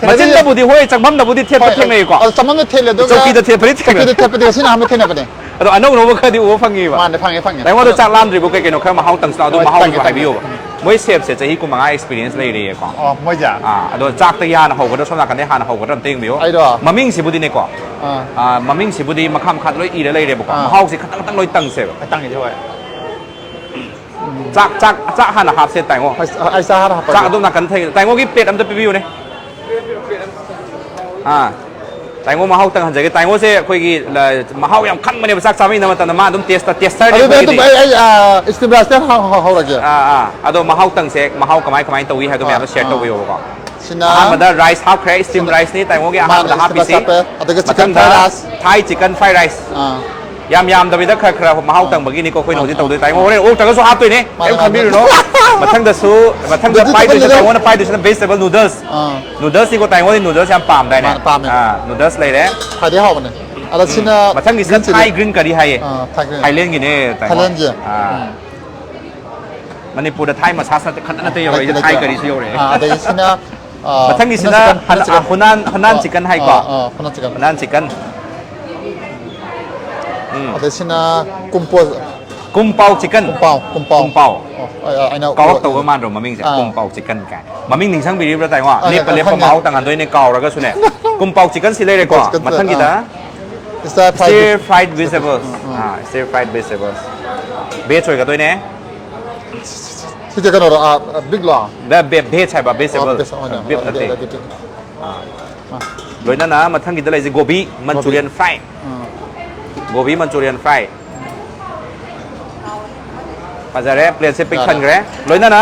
ꯊꯦꯡꯅꯗꯦ꯫ ꯃꯆꯤꯟꯗꯕꯨꯗꯤ ꯍꯣꯏ, ꯆꯪꯐꯝꯗꯕꯨꯗꯤ ꯊꯦꯠꯄ ꯍꯣꯏ, ꯊꯦꯡꯅꯩꯀꯣ꯫ ꯑꯗꯣ ꯆꯪꯐꯝꯗ ꯊꯦꯠꯂꯦ, ꯑꯗꯨꯒ ꯆꯧꯀꯤꯗ ꯊꯦꯠꯄꯗꯤ ꯊꯦꯡꯅꯗꯦ꯫ ꯆꯧꯀꯤꯗ ꯊꯦꯠꯄꯗꯤ ꯉꯁꯤꯅ ꯑꯍꯥꯟꯕ ꯊꯦꯡꯅꯕꯅꯦ꯫ ꯑꯗꯣ ꯑꯅꯧ ꯑꯅꯧꯕ ꯈꯔꯗꯤ ꯎꯕ ꯐꯪꯉꯤꯕ꯫ ꯃꯥꯅꯦ, ꯐꯪꯉꯦ, ꯐꯪꯉꯦ꯫ ꯇꯥꯏꯉꯣ, ꯑꯗꯣ ꯆꯥꯛ ꯂꯥꯝꯗ꯭ꯔꯤꯕꯣ? ꯀꯩ ꯀꯩꯅꯣ ꯈꯔ ꯃꯍꯥꯎ ꯇꯪꯁꯤ ꯂꯥꯎ, ꯑꯗꯨ ꯍꯣꯏ, ꯃꯍꯥꯎꯗꯨꯁꯨ ꯇꯪꯒꯦ, ꯇꯪꯒꯦ꯫ ꯍꯥꯏꯕꯤꯌꯣꯕ꯫ ꯃꯣꯏ ꯁꯦꯞꯁꯦ ꯆꯍꯤ ꯀꯨꯟꯃꯉꯥ ꯑꯦꯛꯁꯄꯤꯔꯤꯌꯦꯟꯁ ꯂꯩꯔꯦꯀꯣ꯫ ꯑꯣ, ꯃꯣꯏꯁꯦ? ꯑꯥ, ꯑꯗꯣ ꯆꯥꯛꯇ ꯍꯥꯟꯅ ꯍꯧꯒꯗ꯭ꯔꯥ, ꯁꯣꯝ ꯅꯥꯀꯟꯗꯩ ꯍꯥꯟꯅ ꯍꯧꯒꯗ꯭ꯔꯥ ꯑꯝꯇ ꯌꯦꯡꯕꯤꯌꯣ꯫ ꯑꯩꯔꯣ? ꯃꯃꯤꯡꯁꯤꯕꯨꯗꯤꯅꯦꯀꯣ, ꯑꯥ꯫ ꯑꯥ, ꯃꯃꯤꯡꯁꯤꯕꯨꯗꯤ ꯃꯈꯥ ꯃꯈꯥꯗ ꯂꯣꯏ ꯏꯔ ꯂꯩꯔꯦꯕꯀꯣ꯫ ꯑꯥ꯫ ꯃꯍꯥꯎꯁꯦ ꯈꯇꯪ ꯈꯇꯪ ꯂꯣꯏ ꯇꯪꯁꯦꯕ꯫ ꯇꯪꯒꯦ, ꯍꯣꯏ꯫ ꯆꯥꯛ, ꯆꯥꯛ, ꯆꯥꯛ ꯍꯥꯟꯅ ꯍꯥꯞꯁꯦ, ꯇꯥꯏꯉꯣ꯫ ꯑꯩ, ꯑꯩ ꯆꯥ ꯍꯥꯟꯅ ꯍꯥꯞꯄꯒꯦ꯫ ꯆꯥꯛ ꯑꯗꯣꯝ ꯅꯥꯀꯟ ꯊꯩ-, ꯇꯥꯏꯉꯣꯒꯤ ꯄ꯭ꯂꯦꯠ ꯑꯝꯇ ꯄꯤꯕꯤꯌꯨꯅꯦ꯫ ꯑꯥ꯫ ꯇꯥꯏꯉꯣ ꯃꯍꯥꯎ ꯇꯪꯍꯟꯖꯒꯦ꯫ ꯇꯥꯏꯉꯣꯁꯦ ꯑꯩꯈꯣꯏꯒꯤ ꯂ-, ꯃꯍꯥꯎ ꯌꯥꯝ ꯈꯪꯕꯅꯦꯕ ꯆꯥꯛ ꯆꯥꯃꯤꯟꯅꯕ ꯃꯇꯝꯗ꯫ ꯃꯥ ꯑꯗꯨꯝ ꯇꯦꯁꯇ-, ꯇꯦꯁꯇꯔꯅꯦ ꯑꯗꯨꯗꯤ ꯑꯩꯈꯣꯏꯒꯤꯗꯤ꯫ ꯑꯗꯨꯝ ꯑꯩ, ꯑꯩ, ꯑꯥ, steam rice ꯇ ꯍꯧ-, ꯍꯧ-, ꯍꯧꯔꯒꯦ꯫ ꯑꯥ, ꯑꯥ꯫ ꯑꯗꯣ ꯃꯍꯥꯎ ꯇꯪꯁꯦ, ꯃꯍꯥꯎ ꯀꯃꯥꯏ, ꯀꯃꯥꯏꯅ ꯇꯧꯏ ꯍꯥꯏꯕꯗꯣ ꯑꯥ, ꯃꯌꯥꯝꯗꯣ ꯁꯤꯌꯔ ꯑꯥ꯫ ꯇꯧꯕꯤꯌꯣꯕꯀꯣ꯫ ꯁꯤꯅ ꯑꯍꯥꯟꯕꯗ ꯔꯥꯏꯁ ꯍꯥꯞꯈ꯭ꯔꯦ, steam ꯃꯥꯅꯦ꯫ ꯔꯥꯏꯁꯅꯤ ꯇꯥꯏꯉꯣꯒꯤ ꯃꯥꯅꯦ, ꯑꯍꯥꯟꯕꯗ steam rice ꯍꯥꯞꯄꯤꯁꯤ꯫ ꯍꯥꯞꯄꯦ꯫ ꯑꯗꯨꯒ chicken ꯃꯊꯪꯗ fried rice꯫ ꯊꯥꯏ chicken fried rice꯫ ꯑꯥ꯫ ꯌꯥꯝ ꯌꯥꯝꯗꯕꯤꯗ ꯈꯔ ꯈꯔ ꯃꯍꯥꯎ ꯑꯥ꯫ ꯇꯪꯕꯒꯤꯅꯤꯀꯣ ꯑꯩꯈꯣꯏꯅ ꯑꯥ, ꯍꯧꯖꯤꯛ ꯑꯥ꯫ ꯇꯧꯗꯣꯏ꯫ ꯇꯥꯏꯉꯣ ꯍꯣꯔꯦꯟ ꯑꯣꯛꯇ꯭ꯔꯒꯁꯨ ꯍꯥꯞꯇꯣꯏꯅꯦ, ꯃꯥꯅꯦ, ꯀꯩꯝ ꯃꯥꯅꯦ꯫ ꯈꯟꯕꯤꯔꯨꯅꯣ꯫ ꯃꯊꯪꯗꯁꯨ, ꯃꯊꯪꯗ ꯑꯗꯨꯗꯤ ꯄꯥꯏꯗꯣꯏꯁꯦ, ꯆꯠꯍꯜꯂꯦ꯫ ꯇꯥꯏꯉꯣꯅ ꯄꯥꯏꯗꯣꯏꯁꯤꯅ vegetable noodles꯫ ꯑꯥ꯫ Noodles ꯅꯤꯀꯣ, ꯇꯥꯏꯉꯣꯗꯤ noodles ꯌꯥꯝ ꯄꯥꯝꯗꯥꯏꯅꯦ? ꯃꯥꯅꯦ, ꯄꯥꯝꯃꯦ꯫ ꯑꯥ, noodles ꯂꯩꯔꯦ꯫ ꯈ꯭ꯋꯥꯏꯗꯩ ꯍꯥꯎꯕꯅꯦ꯫ ꯑꯗꯣ ꯎꯝ꯫ ꯁꯤꯅ ꯃꯊꯪꯒꯤꯁꯤꯅ green chili꯫ Thai green curry ꯍꯥꯏꯌꯦ꯫ ꯑꯥ, Thai green꯫ ꯊꯥꯏꯂꯦꯟꯒꯤꯅꯦ, ꯇꯥꯏꯉꯣ꯫ ꯊꯥꯏꯂꯦꯟꯒꯤ꯫ ꯑꯥ꯫ ꯎꯝ꯫ ꯃꯅꯤꯄꯨꯔꯗ ꯊꯥꯏ ꯃꯁꯥꯁ ꯅꯠꯇꯦ, ꯈꯛꯇ ꯅꯠꯇꯦ ꯌꯧꯔꯛꯏꯁꯦ, ꯂꯩꯇꯦ, ꯂꯩꯇꯦ꯫ ꯊꯥꯏ curryꯁꯨ ꯌꯧꯔꯛꯑꯦ꯫ ꯑꯥ, ꯑꯗꯒꯤ ꯁꯤꯅ, ꯑꯥ, ꯃꯊꯪꯒꯤꯁꯤꯅ ꯍꯨꯅꯥ chicken, ꯍꯨꯅꯥ ꯍꯅꯥ-, chicken꯫ ꯍꯨꯅꯥꯟ, ꯍꯨꯅꯥꯟ ꯑꯥ, chicken ꯍꯥꯏꯀꯣ? ꯑꯥ, ꯑꯥ, ꯍꯨꯅꯥꯟ chicken꯫ ꯍꯨꯅꯥꯟ chicken꯫ ꯎꯝ꯫ ꯑꯗꯩ ꯁꯤꯅ ꯀꯨꯝꯄꯣ-, ꯀꯨꯝꯄꯥꯎ chicken꯫ ꯀꯨꯝꯄꯥꯎ, ꯀꯨꯝꯄꯥꯎ꯫ ꯀꯨꯝꯄꯥꯎ꯫ ꯑꯣ, ꯑꯩ, ꯑꯩꯅ ꯀꯥꯎꯔꯛꯇꯧꯕ ꯃꯥꯟꯗ꯭ꯔꯣ ꯃꯃꯤꯡꯁꯦ? ꯑꯥ꯫ ꯀꯨꯝꯄꯥꯎ chicken ꯀꯥꯏ꯫ ꯃꯃꯤꯡ ꯅꯤꯡꯁꯤꯡꯕꯤꯔꯤꯕ꯭ꯔꯥ, ꯇꯥꯏꯉꯣ? ꯑꯥ, ꯂꯦꯞꯄ ꯈꯪꯉꯦ꯫ ꯂꯦꯞꯄ ꯃꯍꯥꯎ ꯇꯪꯍꯟꯗꯣꯏꯅꯦ, ꯀꯥꯎꯔꯒꯁꯨꯅꯦ꯫ ꯀꯨꯝꯄꯥꯎ chicken ꯁꯤ ꯂꯩꯔꯦꯀꯣ꯫ ꯀꯨꯝꯄꯥꯎ chicken ꯁꯤ, ꯃꯊꯪꯒꯤꯗ ꯑꯥ꯫ Stir fried stir fried vegetables꯫ ꯎꯝ, ꯎꯝ꯫ ꯑꯥ, stir fried vegetables꯫ Veg ꯑꯣꯏꯒꯗꯣꯏꯅꯦ꯫ ꯁꯤꯁꯦ ꯀꯩꯅꯣꯔꯣ? ꯑꯥ, big ꯂꯣ? ꯕꯦ-, ꯕꯦ-, veg ꯍꯥꯏꯕ, ꯑꯣ, vegetable꯫ Veg ꯑꯣꯏꯅ꯫ Big ꯑꯣ, ꯅꯠꯇꯦ꯫ Big, big꯫ ꯑꯥ꯫ ꯑꯥ꯫ ꯂꯣꯏꯅꯅ ꯃꯊꯪꯒꯤꯗ ꯂꯩꯁꯦ ꯒꯣꯕꯤ ꯒꯣꯕꯤ꯫ Manchurian fry꯫ ꯑꯥ꯫ ꯒꯣꯕꯤ Manchurian fry꯫ ꯐꯖꯔꯦ, ꯄ꯭ꯂꯦꯠꯁꯦ ꯄꯤꯛ ꯌꯥꯔꯦ꯫ ꯊꯟꯈ꯭ꯔꯦ꯫ ꯂꯣꯏꯅꯅ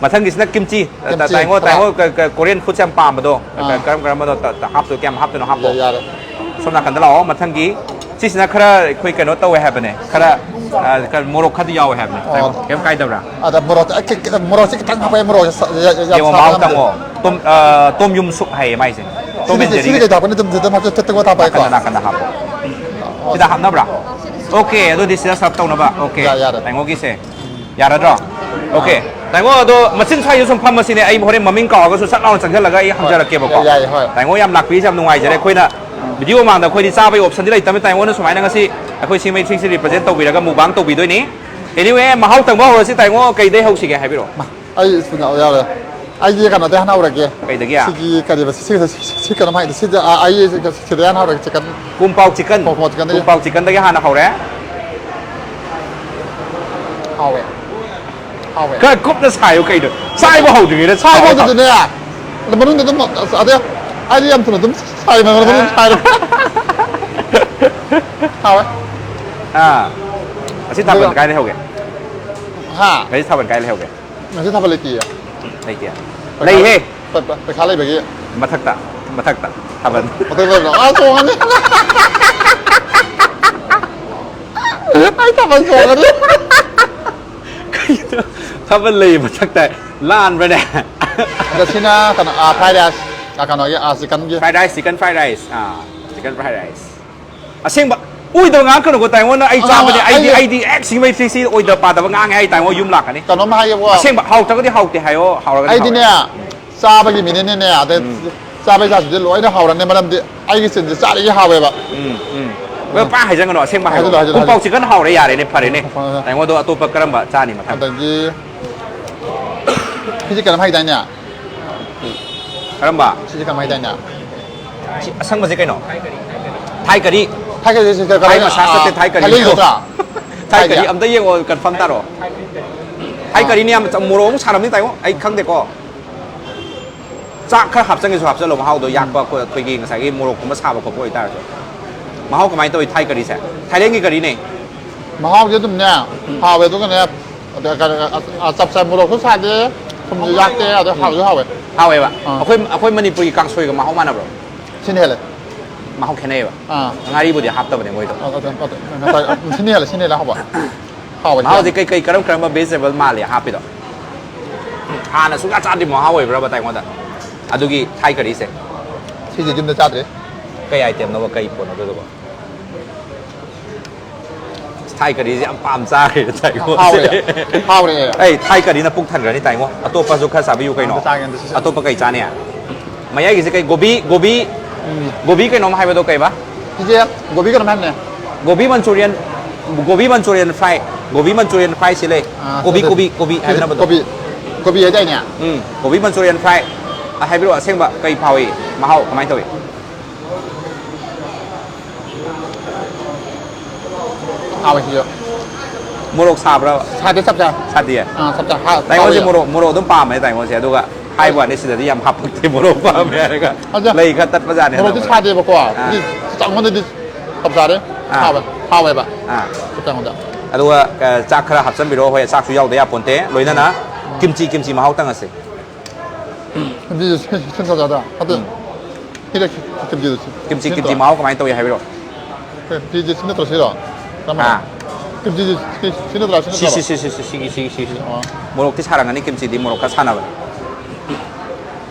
ꯃꯊꯪꯒꯤꯁꯤꯅ ꯀꯤꯝꯆꯤ꯫ ꯀꯤꯝꯆꯤ, ꯇꯥꯏꯉꯣ, ꯈꯔ꯫ ꯇꯥꯏꯉꯣ ꯀ-, ꯀ-, Korean food ꯁꯦ ꯌꯥꯝ ꯄꯥꯝꯕꯗꯣ꯫ ꯑꯥ꯫ ꯀ-, ꯀꯔꯝ ꯀꯔꯝꯕꯅꯣ ꯇ-, ꯇ-, ꯍꯥꯞꯇꯣꯏ, ꯀꯌꯥꯝ ꯍꯥꯞꯇꯣꯏꯅꯣ ꯍꯥꯞꯄꯣ꯫ ꯌꯥ-, ꯌꯥꯔꯦ꯫ ꯁꯣꯝ ꯅꯥꯀꯟꯗ ꯂꯥꯛꯑꯣ, ꯃꯊꯪꯒꯤ꯫ ꯁꯤꯁꯤꯅ ꯈꯔ ꯑꯩꯈꯣꯏ ꯀꯩꯅꯣ ꯇꯧꯋꯦ ꯍꯥꯏꯕꯅꯦ, ꯈꯔ, ꯑ, ꯈꯔ ꯃꯣꯔꯣꯛ ꯈꯔꯗꯤ ꯌꯥꯎꯋꯦ ꯍꯥꯏꯕꯅꯦ꯫ ꯑꯣ꯫ ꯀꯩꯝ ꯀꯥꯏꯗꯕ꯭ꯔꯥ? ꯑꯗ ꯃꯣꯔꯣꯛꯁꯦ, ꯑ, ꯈꯤ-, ꯈꯤꯇꯪ, ꯃꯣꯔꯣꯛꯁꯦ ꯈꯤꯇꯪ ꯍꯥꯞꯄꯛꯑꯦ, ꯃꯣꯔꯣꯛꯁꯦ ꯁ-, ꯌꯥ-, ꯌꯥ-, ꯌꯥꯝ ꯌꯦꯡꯉꯣ, ꯁꯥꯕ ꯃꯍꯥꯎ ꯉꯝꯗꯦ꯫ ꯇꯪꯉꯣ꯫ ꯇꯣꯝ-, ꯑ, ꯇꯣꯝ ꯌꯨꯝ ꯁꯨꯞ ꯍꯥꯏꯌꯦ ꯃꯥꯏꯁꯦ꯫ ꯇꯣꯝ ꯁꯤꯗꯤ, ꯑꯦꯟ ꯁꯤꯗꯤ ꯖꯦꯔꯤꯒꯤ꯫ ꯀꯩ ꯍꯥꯞꯄꯅꯤ? ꯑꯗꯨꯝ, ꯑꯗꯨꯝ ꯍꯥꯞꯆ-, ꯊꯦꯠꯇꯒ ꯍꯥꯞꯄ ꯍꯥꯏꯀꯣ? ꯅꯥꯀꯟꯗ, ꯅꯥꯀꯟꯗ ꯍꯥꯞꯄꯣ꯫ ꯁꯤꯗ ꯍꯥꯞꯅꯕ꯭ꯔꯥ? ꯑꯣꯀꯦ, ꯑꯗꯨꯗꯤ ꯁꯤꯗ ꯁꯔꯞ ꯇꯧꯅꯕ꯫ ꯑꯣꯀꯦ꯫ ꯌꯥ-, ꯌꯥꯔꯦ꯫ ꯇꯥꯏꯉꯣꯒꯤꯁꯦ꯫ ꯌꯥꯔꯗ꯭ꯔꯣ? ꯑꯣꯀꯦ꯫ ꯑꯥ꯫ ꯇꯥꯏꯉꯣ, ꯑꯗꯣ ꯃꯆꯤꯟ ꯁ꯭ꯋꯥꯏꯗ ꯁꯨꯝ ꯐꯝꯃꯁꯤꯅꯦ, ꯑꯩ ꯍꯣꯔꯦꯟ ꯃꯃꯤꯡ ꯀꯥꯎꯔꯒꯁꯨ ꯁꯠ ꯂꯥꯎꯅ ꯆꯪꯁꯤꯜꯂꯒ ꯑꯩ ꯍꯣꯏ꯫ ꯍꯪꯖꯔꯛꯀꯦꯕꯀꯣ꯫ ꯌꯥꯏ, ꯌꯥꯏ, ꯍꯣꯏ꯫ ꯇꯥꯏꯉꯣ ꯌꯥꯝ ꯂꯥꯛꯄꯤꯔꯤꯁꯦ ꯌꯥꯝ ꯅꯨꯡꯉꯥꯏꯖꯔꯦ꯫ ꯑꯩꯈꯣꯏꯅ ꯚꯤꯗꯤꯑꯣ ꯃꯃꯥꯡꯗ ꯑꯩꯈꯣꯏꯗꯤ ꯆꯥꯕꯒꯤ ꯑꯣꯞꯁꯟꯗꯤ ꯂꯩꯇꯕꯅꯤ, ꯇꯥꯏꯉꯣꯅ ꯁꯨꯃꯥꯏꯅ ꯉꯁꯤ ꯑꯩꯈꯣꯏ ꯁꯤꯃꯩ ꯊ꯭ꯔꯤꯁꯤ ꯔꯤꯄ꯭ꯔꯖꯦꯟ ꯇꯧꯕꯤꯔꯒ ꯃꯨꯛꯕꯥꯡ ꯇꯧꯕꯤꯗꯣꯏꯅꯤ꯫ ꯑꯦꯅꯤꯋꯦ, ꯃꯍꯥꯎ ꯇꯪꯕ ꯍꯧꯔꯁꯤ ꯇꯥꯏꯉꯣ, ꯀꯩꯗꯩ ꯍꯧꯁꯤꯒꯦ ꯍꯥꯏꯕꯤꯔꯛꯑꯣ꯫ ꯑꯩ ꯁꯤꯗ ꯌꯥꯎꯔꯦ꯫ ꯑꯩꯒꯤ ꯀꯩꯅꯣꯗꯩ ꯍꯥꯟꯅ ꯍꯧꯔꯒꯦ꯫ ꯀꯩꯗꯒꯤ? ꯁꯤꯒꯤ ꯀꯔꯤꯕ, ꯁꯤ, ꯁꯤ, ꯁꯤ, ꯁꯤ ꯀꯩꯅꯣꯝ ꯍꯥꯏꯗꯤ, ꯁꯤꯗ, ꯑꯥ, ꯑꯩ ꯁꯤꯗ ꯍꯥꯟꯅ ꯍꯧꯔꯒꯦ, ꯆꯤꯛꯀꯟ꯫ ꯀꯨꯝꯄꯥꯎ ꯆꯤꯛꯀꯟ꯫ ꯃꯣꯃꯣ ꯆꯤꯛꯀꯟꯗꯒꯤ꯫ ꯀꯨꯝꯄꯥꯎ ꯆꯤꯛꯀꯟꯗꯒꯤ ꯍꯥꯟꯅ ꯍꯧꯔꯦ꯫ ꯍꯥꯎꯋꯦ꯫ ꯍꯥꯎꯋꯦ꯫ ꯈꯔ ꯀꯨꯞꯅ ꯁꯥꯏꯌꯨ ꯀꯩꯅꯣ꯫ ꯁꯥꯏꯕ ꯍꯧꯗ꯭ꯔꯤꯉꯩꯗ ꯁꯥꯏꯕ ꯁꯥꯏꯕ ꯍꯧꯗ꯭ꯔꯤꯉꯩꯗ꯫ ꯍꯧꯗ꯭ꯔꯤꯉꯩꯗ꯫ ꯃꯅꯨꯡꯗ ꯑꯗꯨꯝ, ꯑꯗ, ꯑꯩꯗꯤ ꯌꯥꯝ ꯊꯨꯅ ꯑꯗꯨꯝ ꯁꯥꯏ, ꯃꯅꯨꯡꯗ ꯑꯗꯨꯝ ꯁꯥꯏꯔꯦ꯫ ꯍꯥꯎꯋꯦ꯫ ꯑꯥ꯫ ꯑꯁꯤ ꯊꯥꯕꯜ ꯑꯗꯨꯒ ꯀꯥꯏ ꯂꯩꯍꯧꯒꯦ? ꯍꯥ? ꯑꯁꯤ ꯊꯥꯕꯜ ꯀꯥꯏ ꯂꯩꯍꯧꯒꯦ? ꯉꯁꯤ ꯊꯥꯕꯜ ꯂꯩꯇꯤꯌꯦ꯫ ꯂꯩꯇꯦ꯫ ꯄꯩꯈꯥ ꯂꯩꯍꯦ꯫ ꯄ-, ꯄ-, ꯄꯩꯈꯥ ꯂꯩꯕꯒꯤ꯫ ꯃꯊꯛꯇ, ꯃꯊꯛꯇ ꯊꯥꯕꯜ꯫ ꯃꯊꯛꯇ ꯂꯩꯕ꯭ꯔꯣ? ꯑꯥ, ꯆꯣꯡꯉꯅꯤ꯫ ꯑꯩ ꯊꯥꯕꯜ ꯆꯣꯡꯉꯅꯤ꯫ ꯀꯩꯅꯣ? ꯊꯥꯕꯜ ꯂꯩ ꯃꯊꯛꯇ ꯂꯥꯟꯕ꯭ꯔꯅꯦ? ꯑꯗ ꯁꯤꯅ ꯀꯩꯅꯣ, ꯑꯥ, fried rice꯫ ꯑꯥ, ꯀꯩꯅꯣꯒꯤ, ꯑꯥ, chickenꯒꯤ꯫ Fried rice, chicken fried rice꯫ ꯑꯥ, chicken fried rice꯫ ꯑꯁꯦꯡꯕ ꯑꯣꯏꯗꯕ ꯉꯥꯡꯉꯛꯀꯅꯨꯀꯣ ꯇꯥꯏꯉꯣ, ꯅꯪ ꯑꯩ ꯑꯥ, ꯆꯥꯕꯅꯦ, ꯑꯩꯗꯤ, ꯑꯩ ꯑꯩꯗꯤ ꯑꯦꯛ ꯁꯤꯃꯩ ꯊ꯭ꯔꯤꯁꯤ ꯑꯣꯏꯗꯕ ꯄꯥꯗꯕ ꯉꯥꯡꯉꯦ ꯍꯥꯏ ꯇꯥꯏꯉꯣ, ꯌꯨꯝ ꯂꯥꯛꯀꯅꯤ꯫ ꯀꯩꯅꯣꯝ ꯍꯥꯏꯒꯦꯕꯀꯣ꯫ ꯑꯁꯦꯡꯕ ꯍꯥꯎꯇ꯭ꯔꯒꯗꯤ ꯍꯥꯎꯇꯦ ꯍꯥꯏꯌꯣ, ꯍꯥꯎꯔꯒꯗꯤ ꯍꯥꯎꯔꯦ꯫ ꯑꯩꯗꯤꯅꯦ, ꯆꯥꯕꯒꯤ ꯃꯤꯅꯤꯅꯅꯦ, ꯑꯗ ꯎꯝ꯫ ꯆꯥꯕꯩ ꯆꯥꯡꯁꯤꯗꯤ ꯂꯣꯏꯅ ꯍꯥꯎꯔꯅꯤ, ꯃꯔꯝꯗꯤ ꯑꯩꯒꯤ ꯆꯤꯟꯁꯦ ꯆꯥꯔꯤꯒꯩ ꯍꯥꯎꯋꯦꯕ꯫ ꯎꯝ, ꯎꯝ꯫ ꯍꯣꯏ, ꯎꯝ꯫ ꯄꯥ ꯍꯥꯏꯖꯟꯒꯅꯨ, ꯑꯁꯦꯡꯕ ꯍꯥꯏꯌꯣ꯫ ꯍꯥꯏꯖꯜꯂꯣ, ꯍꯥꯏꯖꯜꯂꯣ, ꯀꯨꯝꯄꯥꯎ ꯍꯥꯏꯖꯜꯂꯣ꯫ ꯆꯤꯛꯀꯟ ꯍꯥꯎꯔꯦ, ꯌꯥꯔꯦꯅꯦ, ꯐꯔꯦꯅꯦ꯫ ꯍꯣꯏ, ꯍꯣꯏ꯫ ꯇꯥꯏꯉꯣꯗꯣ ꯑꯇꯣꯞꯄ ꯀꯔꯝꯕ ꯆꯥꯅꯤ ꯃꯊꯪ? ꯑꯗꯒꯤ ꯁꯤꯁꯦ ꯀꯩꯅꯣꯝ ꯍꯥꯏꯗꯥꯏꯅꯦ? ꯀꯔꯝꯕ? ꯁꯤꯁꯦ ꯀꯩꯅꯣꯝ ꯍꯥꯏꯗꯥꯏꯅꯦ? ꯁꯤ ꯑꯁꯪꯕꯁꯦ ꯀꯩꯅꯣ? ꯊꯥꯏ ꯀꯔꯤ? ꯊꯥꯏ ꯀꯔꯤ, ꯁꯤ ꯊꯥꯏ ꯀꯔꯤ? ꯃꯁꯥꯁ ꯅꯠꯇꯦ, ꯑꯥ, ꯊꯥꯏ ꯀꯔꯤ? ꯊꯥꯏꯂꯦꯟꯒꯤ ꯅꯠꯇ꯭ꯔꯥ? ꯊꯥꯏ ꯀꯔꯤ? ꯊꯥꯏꯂꯦꯟ꯫ ꯑꯝꯇ ꯌꯦꯡꯉꯣ, ꯀꯟꯐꯥꯔꯝ ꯇꯥꯔꯣ꯫ ꯊꯥꯏ ꯑꯥ꯫ ꯀꯔꯤꯅꯤ ꯌꯥꯝ ꯆ-, ꯃꯣꯔꯣꯛ ꯑꯃꯨꯛ ꯁꯥꯔꯝꯅꯤ ꯇꯥꯏꯉꯣ, ꯑꯩ ꯈꯪꯗꯦꯀꯣ꯫ ꯆꯥꯛ ꯈꯔ ꯍꯥꯞꯆꯟꯒꯦꯁꯨ ꯍꯥꯞꯆꯜꯂꯣ, ꯃꯍꯥꯎꯗꯣ ꯎꯝ꯫ ꯌꯥꯛꯄ, ꯑꯩꯈꯣꯏ-, ꯑꯩꯈꯣꯏꯒꯤ ꯉꯁꯥꯏꯒꯤ ꯃꯣꯔꯣꯛꯀꯨꯝꯕ ꯁꯥꯕ ꯈꯣꯠꯄ ꯑꯣꯏꯇꯥꯔꯁꯨ꯫ ꯃꯍꯥꯎ ꯀꯃꯥꯏꯅ ꯇꯧꯏ ꯊꯥꯏ ꯀꯔꯤꯁꯦ? ꯊꯥꯏꯂꯦꯟꯒꯤ ꯀꯔꯤꯅꯦ꯫ ꯃꯍꯥꯎꯗꯤ ꯑꯗꯨꯝꯅꯦ, ꯍꯥꯎꯋꯦ, ꯑꯗꯨꯒꯅꯦ, ꯑꯗ ꯀ-, ꯑ-, ꯑ-, ꯆꯞ ꯆꯥꯏ, ꯃꯣꯔꯣꯛꯁꯨ ꯁꯥꯗꯦ, ꯊꯨꯝꯁꯨ ꯌꯥꯛꯇꯦ, ꯑꯗꯣ ꯍꯥꯎꯁꯨ ꯍꯥꯎꯋꯦ꯫ ꯍꯥꯎꯋꯦꯕ꯫ ꯑꯥ꯫ ꯑꯩꯈꯣꯏ, ꯑꯩꯈꯣꯏ ꯃꯅꯤꯄꯨꯔꯒꯤ ꯀꯥꯡꯁꯣꯏꯒ ꯃꯍꯥꯎ ꯃꯥꯟꯅꯕ꯭ꯔꯣ? ꯁꯤꯅ ꯍꯦꯜꯂꯦ꯫ ꯃꯍꯥꯎ ꯈꯦꯠꯅꯩꯌꯦꯕ꯫ ꯑꯥ꯫ ꯉꯥꯔꯤꯕꯨꯗꯤ ꯍꯥꯞꯇꯕꯅꯦ ꯃꯣꯏꯗꯣ꯫ ꯑ-, ꯑ-, ꯑ-, ꯉꯁꯥꯏ, ꯑ, ꯁꯤꯅ ꯍꯦꯜꯂꯦ, ꯁꯤꯅ ꯍꯦꯜꯂꯦ ꯍꯥꯎꯕ꯫ ꯍꯥꯎꯕ ꯃꯍꯥꯎꯁꯦ ꯁꯤꯅ꯫ ꯀꯩ, ꯀꯩ, ꯀꯔꯝ ꯀꯔꯝꯕ vegetable ꯃꯥꯜꯂꯤ ꯍꯥꯞꯄꯤꯗꯣ? ꯍꯥꯟꯅ ꯁꯨꯡꯆꯥ ꯆꯥꯗ꯭ꯔꯤ ꯃꯍꯥꯎ ꯑꯣꯏꯕ꯭ꯔꯕ ꯇꯥꯏꯉꯣꯟꯗ? ꯑꯗꯨꯒꯤ ꯊꯥꯏ ꯀꯔꯤꯁꯦ꯫ ꯁꯤꯁꯦ ꯌꯨꯝꯗ ꯆꯥꯗ꯭ꯔꯤ꯫ ꯀꯩ item ꯅꯣꯕ? ꯀꯩ ꯄꯣꯠꯅꯣ ꯑꯗꯨꯗꯨꯕꯣ? ꯊꯥꯏ ꯀꯔꯤꯁꯦ ꯌꯥꯝ ꯄꯥꯝ ꯆꯥꯈ꯭ꯔꯦ ꯇꯥꯏꯉꯣ꯫ ꯍꯥꯎꯔꯦ꯫ ꯍꯥꯎꯔꯦ꯫ ꯑꯩ ꯊꯥꯏ ꯀꯔꯤꯅ ꯄꯨꯛ ꯊꯟꯈ꯭ꯔꯅꯤ ꯇꯥꯏꯉꯣ꯫ ꯑꯇꯣꯞꯄꯁꯨ ꯈꯔ ꯆꯥꯕꯤꯌꯨ ꯀꯩꯅꯣ꯫ ꯑꯝꯇ ꯆꯥꯒꯦ, ꯑꯝꯇ ꯁꯤꯁꯦ꯫ ꯑꯇꯣꯞꯄ ꯀꯩ ꯆꯥꯅꯤ? ꯃꯌꯥꯏꯒꯤꯁꯦ ꯀꯩ? ꯒꯣꯕꯤ, ꯒꯣꯕꯤ, ꯎꯝ꯫ ꯒꯣꯕꯤ ꯀꯩꯅꯣꯝ ꯍꯥꯏꯕꯗꯣ ꯀꯩꯕ? ꯁꯤꯁꯦ ꯒꯣꯕꯤ ꯀꯩꯅꯣꯝ ꯍꯥꯏꯕꯅꯦ꯫ ꯒꯣꯕꯤ ꯃꯟꯆꯨꯔꯤꯌꯟ, ꯒꯣꯕꯤ ꯃꯟꯆꯨꯔꯤꯌꯟ ꯐ꯭ꯔꯥꯏ, ꯒꯣꯕꯤ ꯃꯟꯆꯨꯔꯤꯌꯟ ꯐ꯭ꯔꯥꯏ ꯁꯤ ꯂꯩ꯫ ꯑꯥ, ꯀꯣꯕꯤ, ꯁꯤ, ꯀꯣꯕꯤ, ꯀꯣꯕꯤ ꯁꯤ, ꯍꯥꯏꯅꯕꯗꯣ꯫ ꯀꯣꯕꯤ, ꯀꯣꯕꯤ ꯍꯥꯏꯗꯥꯏꯅꯦ? ꯎꯝ, ꯒꯣꯕꯤ ꯃꯟꯆꯨꯔꯤꯌꯟ ꯐ꯭ꯔꯥꯏ꯫ ꯑ, ꯍꯥꯏꯕꯤꯔꯛꯑꯣ, ꯑꯁꯦꯡꯕ ꯀꯩ ꯐꯥꯎꯏ? ꯃꯍꯥꯎ ꯀꯃꯥꯏꯅ ꯇꯧꯏ? ꯍꯥꯎꯋꯦ ꯁꯤꯁꯨ꯫ ꯃꯣꯔꯣꯛ ꯁꯥꯕ꯭ꯔꯥ? ꯁꯥꯗꯦ, ꯆꯞ ꯆꯥꯏ꯫ ꯁꯥꯗꯤꯌꯦ? ꯑꯥ, ꯆꯞ ꯆꯥꯏ꯫ ꯍꯥ-, ꯇꯥꯏꯉꯣꯟꯁꯦ ꯍꯥꯎꯋꯦ꯫ ꯃꯣꯔꯣꯛ, ꯃꯣꯔꯣꯛ ꯑꯗꯨꯝ ꯄꯥꯝꯃꯦ ꯇꯥꯏꯉꯣꯟꯁꯦ, ꯑꯗꯨꯒ ꯍꯥꯏꯕ ꯋꯥꯅꯤ, ꯁꯤꯗꯗꯤ ꯌꯥꯝ ꯍꯥꯞꯄꯛꯇꯦ ꯃꯣꯔꯣꯛ ꯄꯥꯝꯃꯦ ꯍꯥꯏꯔꯒ꯫ ꯑꯗꯣ ꯂꯩ ꯈꯔ ꯇꯠꯄꯖꯥꯠꯅꯦ ꯃꯣꯔꯣꯛꯇꯤ ꯍꯟꯗꯛ꯫ ꯁꯥꯗꯦꯕꯀꯣ꯫ ꯑꯥ꯫ ꯑꯗꯨꯗꯤ ꯑꯩꯉꯣꯟꯗꯗꯤ ꯆꯞ ꯆꯥꯔꯦ꯫ ꯑꯥ꯫ ꯍꯥꯎꯋꯦ, ꯍꯥꯎꯋꯦꯕ꯫ ꯑꯥ꯫ ꯆꯞ ꯆꯥꯏ ꯑꯩꯉꯣꯟꯗ꯫ ꯑꯗꯨꯒ, ꯑ, ꯆꯥꯛ ꯈꯔ ꯍꯥꯞꯆꯤꯟꯕꯤꯔꯣ꯫ ꯍꯣꯏ, ꯆꯥꯛꯁꯨ ꯌꯥꯎꯗ ꯌꯥꯄꯣꯟꯇꯦ꯫ ꯂꯣꯏꯅꯅ ꯎꯝ꯫ ꯀꯤꯝꯆꯤ, ꯀꯤꯝꯆꯤ ꯃꯍꯥꯎ ꯇꯪꯉꯁꯦ꯫ ꯑꯗꯨꯗꯤ ꯁꯤ-, ꯁꯤ-, ꯁꯤ ꯅꯠꯇ꯭ꯔꯣ? ꯅꯠꯇꯦ꯫ ꯎꯝ꯫ ꯁꯤꯗ ꯀꯤꯝꯆꯤꯗꯣ ꯁꯤ-, ꯀꯤꯝꯆꯤ, ꯁꯤ ꯀꯤꯝꯆꯤ ꯅꯠꯇ꯭ꯔꯣ? ꯃꯍꯥꯎ ꯀꯃꯥꯏꯅ ꯇꯧꯏ ꯍꯥꯏꯕꯤꯔꯣ? ꯀꯤꯝꯆꯤꯁꯦ ꯁꯤ ꯅꯠꯇ꯭ꯔꯣ, ꯁꯤꯔꯣ? ꯀꯔꯝꯕꯅꯣ? ꯑꯥ꯫ ꯀꯤꯝꯆꯤꯁꯦ ꯁꯤ, ꯁꯤ ꯅꯠꯇ꯭ꯔꯣ, ꯁꯤ ꯁꯤ, ꯅꯠꯇ꯭ꯔꯣ? ꯁꯤ, ꯁꯤ, ꯁꯤ, ꯁꯤ, ꯁꯤꯒꯤ, ꯁꯤꯒꯤ, ꯁꯤꯒꯤ꯫ ꯑꯣ꯫ ꯃꯣꯔꯣꯛꯇꯤ ꯁꯥꯔꯝꯒꯅꯤ, ꯀꯤꯝꯆꯤꯗꯤ ꯃꯣꯔꯣꯛ ꯈꯔ ꯁꯥꯟꯅꯕꯅꯦ꯫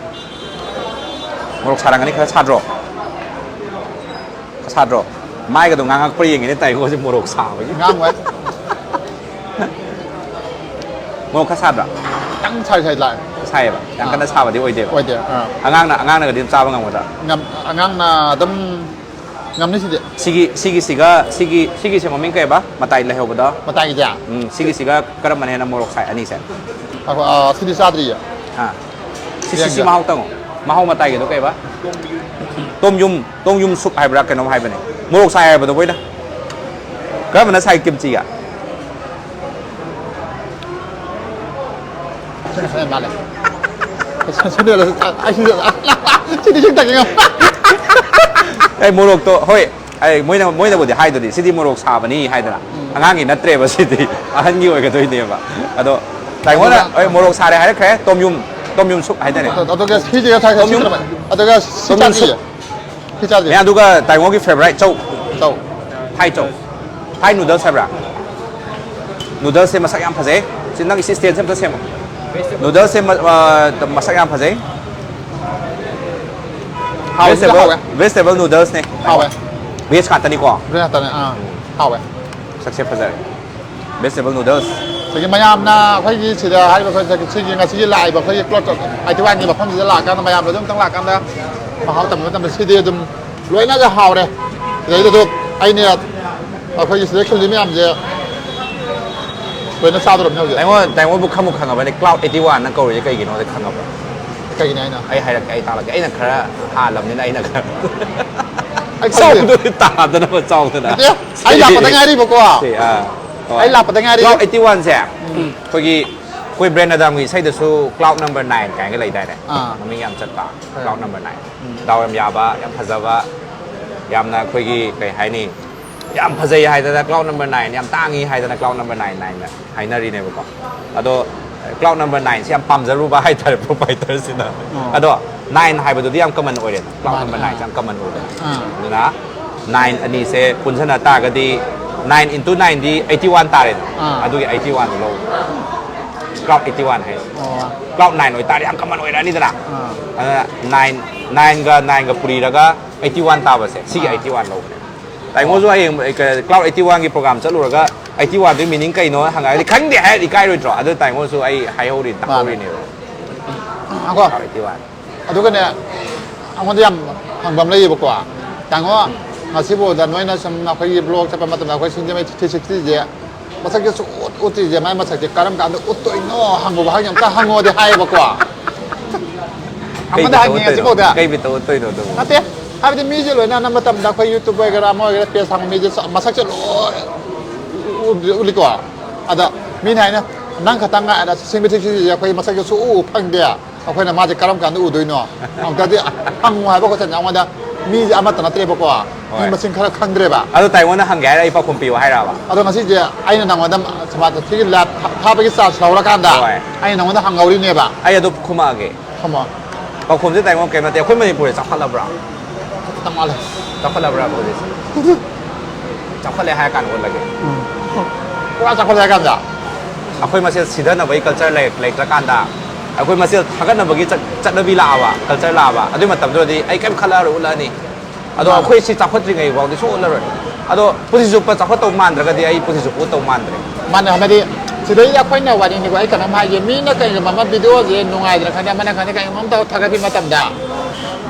ꯃꯣꯔꯣꯛ ꯁꯥꯔꯝꯒꯅꯤ, ꯈꯔ ꯁꯥꯗ꯭ꯔꯣ? ꯁꯥꯗ꯭ꯔꯣ? ꯃꯥꯏꯒꯗꯣ ꯉꯥꯡꯉꯛꯄ꯭ꯔꯥ ꯌꯦꯡꯒꯦꯅꯦ ꯇꯥꯏꯉꯣꯁꯦ ꯃꯣꯔꯣꯛ ꯁꯥꯕꯒꯤ꯫ ꯉꯥꯡꯉꯣꯏ꯫ ꯃꯣꯔꯣꯛ ꯈꯔ ꯁꯥꯗ꯭ꯔꯥ? ꯈꯤꯇꯪ ꯁꯥꯔꯤ ꯁꯥꯔꯤ ꯂꯥꯛꯑꯦ꯫ ꯁꯥꯏꯌꯦꯕ? ꯌꯥꯝ ꯑꯥ꯫ ꯀꯟꯅ ꯁꯥꯕꯗꯤ ꯑꯣꯏꯗꯦꯕ? ꯑꯣꯏꯗꯦ, ꯑꯥ꯫ ꯑꯉꯥꯡꯅ, ꯑꯉꯥꯡꯅꯒꯗꯤ ꯑꯗꯨꯝ ꯆꯥꯕ ꯉꯝꯒꯗ꯭ꯔꯥ? ꯉꯝ-, ꯑꯉꯥꯡꯅ ꯑꯗꯨꯝ ꯉꯝꯅꯤ ꯁꯤꯗꯤ꯫ ꯁꯤꯒꯤ, ꯁꯤꯒꯤꯁꯤꯒ, ꯁꯤꯒꯤ, ꯁꯤꯒꯤꯁꯦ ꯃꯃꯤꯡ ꯀꯩꯕ? ꯃꯇꯥꯏ ꯂꯩꯍꯧꯕꯗꯣ? ꯃꯇꯥꯏꯒꯤꯁꯦ? ꯎꯝ, ꯁꯤꯒꯤꯁꯤꯒ ꯀꯔꯝꯕꯅ ꯍꯦꯟꯅ ꯃꯣꯔꯣꯛ ꯁꯥꯏ, ꯑꯅꯤꯁꯦ? ꯑ, ꯑ, ꯁꯤꯗꯤ ꯆꯥꯗ꯭ꯔꯤꯌꯦ꯫ ꯑꯥ꯫ ꯁꯤ, ꯁꯤ, ꯁꯤ ꯌꯦꯡꯒꯦ꯫ ꯃꯍꯥꯎ ꯇꯪꯉꯣ꯫ ꯃꯍꯥꯎ ꯃꯇꯥꯏꯒꯤꯗꯣ ꯀꯩꯕ? ꯇꯣꯝ ꯌꯨꯝ, ꯇꯣꯝ ꯌꯨꯝ ꯁꯨꯞ ꯍꯥꯏꯕ꯭ꯔꯥ ꯀꯩꯅꯣꯝ ꯍꯥꯏꯕꯅꯦ꯫ ꯃꯣꯔꯣꯛ ꯁꯥꯏ ꯍꯥꯏꯕꯗꯣ ꯃꯣꯏꯅ꯫ ꯀꯔꯝꯕꯅ ꯁꯥꯏ ꯀꯤꯝꯆꯤꯒ? ꯁꯤꯅ ꯈꯔ ꯃꯥꯜꯂꯦ꯫ ꯁꯤꯗꯤ, ꯑꯩ ꯁꯤꯗꯤ, ꯁꯤꯗꯤ ꯁꯨꯝ ꯇꯥꯛꯀꯦ ꯉꯝ-, ꯑꯩ ꯃꯣꯔꯣꯛꯇꯣ, ꯍꯣꯏ, ꯑꯩ ꯃꯣꯏꯅ, ꯃꯣꯏꯅꯕꯨꯗꯤ ꯍꯥꯏꯗꯨꯗꯤ, "ꯁꯤꯗꯤ ꯃꯣꯔꯣꯛ ꯁꯥꯕꯅꯤ" ꯍꯥꯏꯗꯅ꯫ ꯎꯝ꯫ ꯑꯉꯥꯡꯒꯤ ꯅꯠꯇ꯭ꯔꯦꯕ ꯁꯤꯗꯤ, ꯑꯍꯟꯒꯤ ꯑꯣꯏꯒꯗꯣꯏꯅꯦꯕ꯫ ꯑꯗꯣ ꯇꯥꯏꯉꯣꯅ, ꯑꯗꯨꯒ ꯍꯣꯏ, ꯃꯣꯔꯣꯛ ꯁꯥꯔꯦ ꯍꯥꯏꯔꯛꯈ꯭ꯔꯦ, ꯇꯣꯝ ꯌꯨꯝ, ꯇꯣꯝ ꯌꯨꯝ ꯁꯨꯞ ꯍꯥꯏꯗꯥꯏꯅꯦ? ꯑꯗꯨꯒ ꯁꯤꯁꯦ ꯊꯥꯏ-, ꯇꯣꯝ ꯌꯨꯝ, ꯁꯤꯗꯤ ꯑꯗꯨꯒ ꯁꯤ ꯇꯣꯝ ꯌꯨꯝ ꯆꯥꯗ꯭ꯔꯤꯌꯦ꯫ ꯁꯨꯞ꯫ ꯁꯤ ꯆꯥꯗ꯭ꯔꯤ꯫ ꯑꯦ, ꯑꯗꯨꯒ ꯇꯥꯏꯉꯣꯒꯤ ꯐꯦꯚꯣꯔꯥꯏꯠ ꯆꯧ꯫ ꯆꯧ꯫ ꯊꯥꯏ ꯆꯧ꯫ ꯊꯥꯏ ꯅꯨꯗꯜꯁ ꯍꯥꯏꯕ꯭ꯔꯥ? ꯅꯨꯗꯜꯁꯁꯦ ꯃꯁꯛ ꯌꯥꯝ ꯐꯖꯩ꯫ ꯁꯤ ꯅꯪꯒꯤ ꯁꯤ ꯁ꯭ꯇꯦꯟꯁꯦ ꯑꯝꯇ ꯁꯦꯝꯃꯣ꯫ ꯅꯨꯗꯜꯁꯁꯦ ꯃ-, ꯑ, ꯃꯁꯛ ꯌꯥꯝ ꯐꯖꯩ꯫ ꯍꯥꯎꯋꯦ, ꯁꯤꯁꯨ ꯚꯦꯖꯤꯇꯦꯕꯜ, ꯍꯥꯎꯋꯦ꯫ ꯚꯦꯖꯤꯇꯦꯕꯜ ꯅꯨꯗꯜꯁꯅꯦ꯫ ꯍꯥꯎꯋꯦ꯫ ꯚꯦꯖ ꯉꯥꯛꯇꯅꯤꯀꯣ? ꯚꯦꯖ ꯉꯥꯛꯇꯅꯦ, ꯑꯥ꯫ ꯍꯥꯎꯋꯦ꯫ ꯁꯛꯁꯦ ꯐꯖꯔꯦ꯫ Vegetable noodles. ꯑꯗꯒꯤ ꯃꯌꯥꯝꯅ ꯑꯩꯈꯣꯏꯒꯤ ꯁꯤꯗ ꯍꯥꯏꯔꯤꯕ ꯑꯩꯈꯣꯏ ꯁꯤꯒꯤ ꯉꯁꯤꯒꯤ ꯂꯥꯛꯏꯕ ꯑꯩꯈꯣꯏꯒꯤ ꯀ꯭ꯂꯣꯠ ꯑꯥꯏꯇꯤ ꯋꯥꯟꯒꯤ ꯃꯐꯝꯁꯤꯗ ꯂꯥꯛꯑꯀꯥꯟꯗ, ꯃꯌꯥꯝꯗ ꯑꯗꯨꯝꯇꯪ ꯂꯥꯛꯑꯀꯥꯟꯗ ꯃꯍꯥꯎ ꯇꯪꯕ ꯃꯇꯝꯗ ꯁꯤꯗꯤ ꯑꯗꯨꯝ ꯂꯣꯏꯅꯒ ꯍꯥꯎꯔꯦ꯫ ꯁꯤꯗꯩꯗ ꯑꯗꯨ ꯑꯩꯅ ꯑꯩꯈꯣꯏꯒꯤ ꯁꯤꯗ ꯈꯤꯜꯂꯤ ꯃꯌꯥꯝꯁꯦ ꯂꯣꯏꯅ ꯆꯥꯗꯧꯔꯕꯅꯦ ꯍꯧꯖꯤꯛ꯫ ꯇꯥꯏꯉꯣꯟ ꯇꯥꯏꯉꯣꯟꯕꯨ ꯈꯪꯕꯨ ꯈꯪꯉꯕꯅꯤ, ꯀ꯭ꯂꯥꯎꯠ ꯑꯩꯠꯇꯤ ꯋꯥꯟꯅ ꯀꯧꯔꯤꯁꯦ ꯀꯩꯒꯤꯅꯣꯗꯤ ꯈꯪꯉꯕ꯭ꯔꯥ? ꯀꯩꯒꯤꯅꯣ ꯍꯥꯏꯅꯣ? ꯑꯩ ꯍꯥꯏꯔꯛꯀꯦ, ꯑꯩ ꯇꯥꯛꯂꯛꯀꯦ꯫ ꯑꯩꯅ ꯈꯔ ꯍꯥꯜꯂꯕꯅꯤꯅ ꯑꯩꯅ ꯈꯔ ꯑꯩ ꯈꯪꯗꯦ꯫ ꯆꯥꯎꯗꯣꯏ ꯇꯥꯗꯅꯕ ꯆꯥꯎꯗꯅ꯫ ꯅꯠꯇꯦ, ꯑꯩ ꯂꯥꯛꯄꯗ ꯉꯥꯏꯔꯤꯕꯀꯣ꯫ ꯁꯤ, ꯑꯥ, ꯍꯣꯏ꯫ ꯑꯩ ꯂꯥꯛꯄꯗ ꯉꯥꯏꯔꯤ꯫ ꯀ꯭ꯂꯥꯎꯠ ꯑꯩꯠꯇꯤ ꯋꯥꯟꯁꯦ ꯑꯩꯈꯣꯏꯒꯤ ꯑꯩꯈꯣꯏ ꯕ꯭ꯔꯦꯟ ꯑꯗꯥꯝꯒꯤ ꯏꯁꯩꯗꯁꯨ ꯀ꯭ꯂꯥꯎꯠ ꯅꯝꯕꯔ ꯅꯥꯏꯟ ꯀꯥꯏꯅꯒ ꯂꯩꯗꯥꯏꯅꯦ? ꯑꯥ꯫ ꯃꯃꯤꯡ ꯌꯥꯝ ꯆꯠꯄ ꯍꯣꯏ꯫ Cloud number nine. ꯗꯥꯎ ꯌꯥꯝ ꯌꯥꯕ, ꯌꯥꯝ ꯐꯖꯕ, ꯌꯥꯝꯅ ꯑꯩꯈꯣꯏꯒꯤ ꯀꯩ ꯍꯥꯏꯅꯤ, ꯌꯥꯝ ꯐꯖꯩ ꯍꯥꯏꯗꯅ ꯀ꯭ꯂꯥꯎꯠ ꯅꯝꯕꯔ ꯅꯥꯏꯟ, ꯌꯥꯝ ꯇꯥꯡꯉꯤ ꯍꯥꯏꯗꯅ ꯀ꯭ꯂꯥꯎꯠ ꯅꯝꯕꯔ ꯅꯥꯏꯟ ꯅꯥꯏꯟꯅ ꯍꯥꯏꯅꯔꯤꯅꯦꯕꯀꯣ꯫ ꯑꯗꯣ ꯀ꯭ꯂꯥꯎꯠ ꯅꯝꯕꯔ ꯅꯥꯏꯟꯁꯦ ꯌꯥꯝ ꯄꯥꯝꯖꯔꯨꯕ ꯍꯥꯏꯇꯥꯔꯦ ꯄ꯭ꯔꯣꯄꯥꯏꯇꯔꯁꯤꯅ꯫ ꯑꯣ꯫ ꯑꯗꯣ ꯅꯥꯏꯟ ꯍꯥꯏꯕꯗꯨꯗꯤ ꯌꯥꯝ ꯀꯃꯟ ꯑꯣꯏꯔꯦꯅ, ꯀ꯭ꯂꯥꯎꯠ ꯃꯥꯅꯦ, ꯅꯝꯕꯔ ꯑꯥ꯫ ꯅꯥꯏꯟꯁꯦ ꯌꯥꯝ ꯀꯃꯟ ꯑꯣꯏꯔꯦ꯫ ꯑꯥ꯫ ꯑꯗꯨꯅ ꯅꯥꯏꯟ ꯑꯅꯤꯁꯦ ꯄꯨꯟꯁꯤꯟꯅ ꯇꯥꯔꯒꯗꯤ ꯅꯥꯏꯟ ꯏꯟꯇꯨ ꯅꯥꯏꯟꯗꯤ ꯑꯩꯠꯇꯤ ꯋꯥꯟ ꯇꯥꯔꯦꯅ꯫ ꯑꯥ꯫ ꯑꯗꯨꯒꯤ ꯑꯩꯠꯇꯤ ꯋꯥꯟꯗꯣ ꯂꯧ꯫ ꯀ꯭ꯂꯥꯎꯠ ꯑꯩꯠꯇꯤ ꯋꯥꯟ ꯍꯥꯏꯁꯦ꯫ ꯑꯣ꯫ ꯀ꯭ꯂꯥꯎꯠ ꯅꯥꯏꯟ ꯑꯣꯏꯇꯥꯔꯗꯤ ꯌꯥꯝ ꯀꯃꯟ ꯑꯣꯏꯔꯛꯑꯅꯤꯗꯅ꯫ ꯑꯥ꯫ ꯑꯗꯨꯅ ꯅꯥꯏꯟ, ꯅꯥꯏꯟꯒ ꯅꯥꯏꯟꯒ ꯄꯨꯔꯤꯔꯒ ꯑꯩꯠꯇꯤ ꯋꯥꯟ ꯇꯥꯕꯁꯦ, ꯁꯤꯒꯤ ꯑꯥ꯫ ꯑꯩꯠꯇꯤ ꯋꯥꯟ ꯂꯧꯕꯅꯦ꯫ ꯇꯥꯏꯉꯣꯁꯨ ꯍꯌꯦꯡ ꯀ꯭ꯂꯥꯎꯠ ꯑꯩꯠꯇꯤ ꯋꯥꯟꯒꯤ ꯄ꯭ꯔꯣꯒꯥꯝ ꯆꯠꯂꯨꯔꯒ ꯑꯩꯠꯇꯤ ꯋꯥꯟꯗꯨꯒꯤ ꯃꯤꯅꯤꯡ ꯀꯩꯅꯣ ꯍꯪꯉꯛꯑꯗꯤ ꯈꯪꯗꯦ ꯍꯥꯏꯔꯗꯤ ꯏꯀꯥꯏꯔꯣꯏꯗ꯭ꯔꯣ? ꯑꯗꯨ ꯇꯥꯏꯉꯣꯁꯨ ꯑꯩ ꯍꯥꯏꯍꯧꯔꯤꯅꯦ, ꯇꯥꯛꯍꯧꯔꯤꯅꯦꯕ꯫ ꯑꯀꯣ꯫ Cloud eighty one. ꯑꯗꯨꯒꯅꯦ, ꯑꯩꯉꯣꯟꯗ ꯌꯥꯝ ꯍꯪꯕ ꯑꯃ ꯂꯩꯌꯦꯕꯀꯣ꯫ ꯇꯥꯏꯉꯣ, ꯉꯁꯤꯐꯥꯎꯗ ꯅꯣꯏꯅ ꯁꯨꯝ ꯑꯩꯈꯣꯏꯒꯤ ꯕ꯭ꯂꯣꯛ ꯆꯠꯄ ꯃꯇꯝꯗ ꯑꯩꯈꯣꯏ ꯁꯤꯡꯖꯃꯩ ꯊ꯭ꯔꯤ ꯁꯤꯛꯁꯇꯤꯁꯦ ꯃꯁꯛꯁꯦ ꯁꯨꯛꯎꯠ ꯎꯠꯇ꯭ꯔꯤꯁꯦ, ꯃꯥꯏ ꯃꯁꯛꯁꯦ ꯀꯔꯝ ꯀꯥꯟꯗ ꯎꯠꯇꯣꯏꯅꯣ ꯍꯪꯕ ꯋꯥꯍꯪ ꯑꯝꯇ ꯍꯪꯉꯣꯗꯤ ꯍꯥꯏꯌꯦꯕꯀꯣ꯫ ꯀꯩ ꯑꯃꯗ ꯕꯤꯠꯇ ꯍꯪꯉꯦ ꯎꯠꯇꯣꯏꯅꯣ? ꯍꯧꯖꯤꯛꯐꯥꯎꯗ꯫ ꯀꯩ ꯕꯤꯠꯇ ꯎꯠꯇꯣꯏꯅꯣ ꯑꯗꯨꯕꯨ? ꯅꯠꯇꯦ, ꯍꯥꯏꯕꯗꯤ ꯃꯤꯁꯦ ꯂꯣꯏꯅ ꯑꯅꯝꯕ ꯃꯇꯝꯗ ꯑꯩꯈꯣꯏ ꯌꯨꯇ꯭ꯌꯨꯕ ꯑꯣꯏꯒꯦꯔꯥ ꯑꯃ ꯑꯣꯏꯒꯦꯔꯥ ꯄꯦꯖ ꯍꯥꯡꯕ ꯃꯤꯁꯦ ꯃꯁꯛꯁꯦ ꯂꯣꯏ ꯎ-, ꯎ-, ꯎꯠꯂꯤꯀꯣ꯫ ꯑꯗ ꯃꯤꯅ ꯍꯥꯏꯅ, "ꯅꯪ ꯈꯛꯇꯪ ꯉꯥꯏꯔ ꯁꯤꯡꯕ ꯊꯤꯛꯁꯤꯁꯦ ꯑꯩꯈꯣꯏ ꯃꯁꯛꯁꯦ ꯁꯨꯛꯎ ꯎ ꯐꯪꯗꯦ, ꯑꯩꯈꯣꯏꯅ ꯃꯥꯁꯦ ꯀꯔꯝ ꯀꯥꯟꯗ ꯎꯗꯣꯏꯅꯣ? ꯑꯃꯨꯛꯇꯗꯤ ꯍꯪꯉꯨ" ꯍꯥꯏꯕ ꯀꯣꯏꯁꯟꯁꯦ ꯑꯩꯉꯣꯟꯗ ꯃꯤꯁꯦ ꯑꯃꯠꯇ ꯅꯠꯇ꯭ꯔꯦꯕꯀꯣ꯫ ꯃꯤ ꯍꯣꯏ꯫ ꯃꯁꯤꯡ ꯈꯔ ꯈꯪꯗ꯭ꯔꯦꯕ꯫ ꯑꯗꯣ ꯇꯥꯏꯉꯣꯟꯗ ꯍꯪꯒꯦ ꯍꯥꯏꯔ ꯑꯩ ꯄꯥꯎꯈꯨꯝ ꯄꯤꯌꯨ ꯍꯥꯏꯔꯕ? ꯑꯗꯣ ꯉꯁꯤꯁꯦ ꯑꯩꯅ ꯅꯪꯉꯣꯟꯗ ꯁꯤꯒꯤ ꯂꯥꯏꯚ ꯊꯥꯕꯒꯤ ꯆꯥꯟꯁ ꯂꯧꯔꯀꯥꯟꯗ ꯍꯣꯏ꯫ ꯑꯩꯅ ꯅꯪꯉꯣꯟꯗ ꯍꯪꯍꯧꯔꯤꯅꯦꯕ꯫ ꯑꯩ ꯑꯗꯨ ꯈꯨꯝꯃꯛꯑꯒꯦ꯫ ꯈꯨꯝꯃꯣ꯫ ꯄꯥꯎꯈꯨꯝꯁꯦ ꯇꯥꯏꯉꯣꯟ ꯀꯩꯝ ꯅꯠꯇꯦ꯫ ꯑꯩꯈꯣꯏ ꯃꯅꯤꯄꯨꯔꯁꯦ ꯆꯥꯎꯈꯠꯂꯕ꯭ꯔꯥ? ꯈꯤꯇꯪ ꯋꯥꯠꯂꯦ꯫ ꯆꯥꯎꯈꯠꯂꯕ꯭ꯔꯥ ꯍꯧꯖꯤꯛꯁꯦ? ꯆꯥꯎꯈꯠꯂꯦ ꯍꯥꯏꯔ ꯀꯥꯟꯗ ꯑꯣꯜꯂꯒꯦ꯫ ꯄꯨꯔꯥ ꯆꯥꯎꯈꯠꯂꯦ ꯍꯥꯏ ꯀꯥꯟꯗ꯫ ꯑꯩꯈꯣꯏ ꯃꯁꯦꯜ ꯁꯤꯊꯅꯕꯒꯤ ꯀꯜꯆꯔ ꯂꯩꯔꯛ-, ꯂꯩꯇ꯭ꯔꯀꯥꯟꯗ ꯑꯩꯈꯣꯏ ꯃꯁꯦꯜ ꯊꯥꯒꯠꯅꯕꯒꯤ ꯆꯠ-, ꯆꯠꯅꯕꯤ ꯂꯥꯛꯑꯕ, ꯀꯜꯆꯔ ꯂꯥꯛꯑꯕ, ꯑꯗꯨꯏ ꯃꯇꯝꯗꯨꯗꯗꯤ ꯑꯩ ꯀꯩꯝ ꯈꯜꯂꯛꯑꯔꯣꯏ, ꯎꯠꯂꯛꯑꯅꯤ꯫ ꯑꯗꯣ ꯃꯥꯅꯦ꯫ ꯑꯩꯈꯣꯏ ꯁꯤ ꯆꯥꯎꯈꯠꯇ꯭ꯔꯤꯉꯩ ꯐꯥꯎꯗꯤ ꯁꯨꯡ ꯎꯠꯂꯔꯣꯏ꯫ ꯑꯗꯣ ꯄꯨꯟꯁꯤ ꯆꯨꯞꯄ ꯆꯥꯎꯈꯠꯇꯧ ꯃꯥꯟꯗ꯭ꯔꯒꯗꯤ ꯑꯩ ꯄꯨꯟꯁꯤ ꯆꯨꯞꯄ ꯎꯠꯇꯧ ꯃꯥꯟꯗ꯭ꯔꯦ꯫ ꯃꯥꯅꯦ, ꯍꯥꯏꯕꯗꯤ ꯁꯤꯗꯩꯗꯤ ꯑꯩꯈꯣꯏꯅ ꯋꯥꯔꯤꯅꯤꯀꯣ, ꯑꯩ ꯀꯩꯅꯣꯝ ꯍꯥꯏꯒꯦ, ꯃꯤꯅ ꯀꯩꯒꯨꯝꯕ ꯑꯃ ꯚꯤꯗꯤꯑꯣꯁꯦ ꯅꯨꯡꯉꯥꯏꯗꯅ ꯈꯪꯗꯦ, ꯑꯃꯅ ꯈꯪꯗꯦ, ꯀꯩꯒꯨꯝꯕ ꯑꯃ ꯇꯧ-, ꯊꯥꯒꯠꯄꯤ ꯃꯇꯝꯗ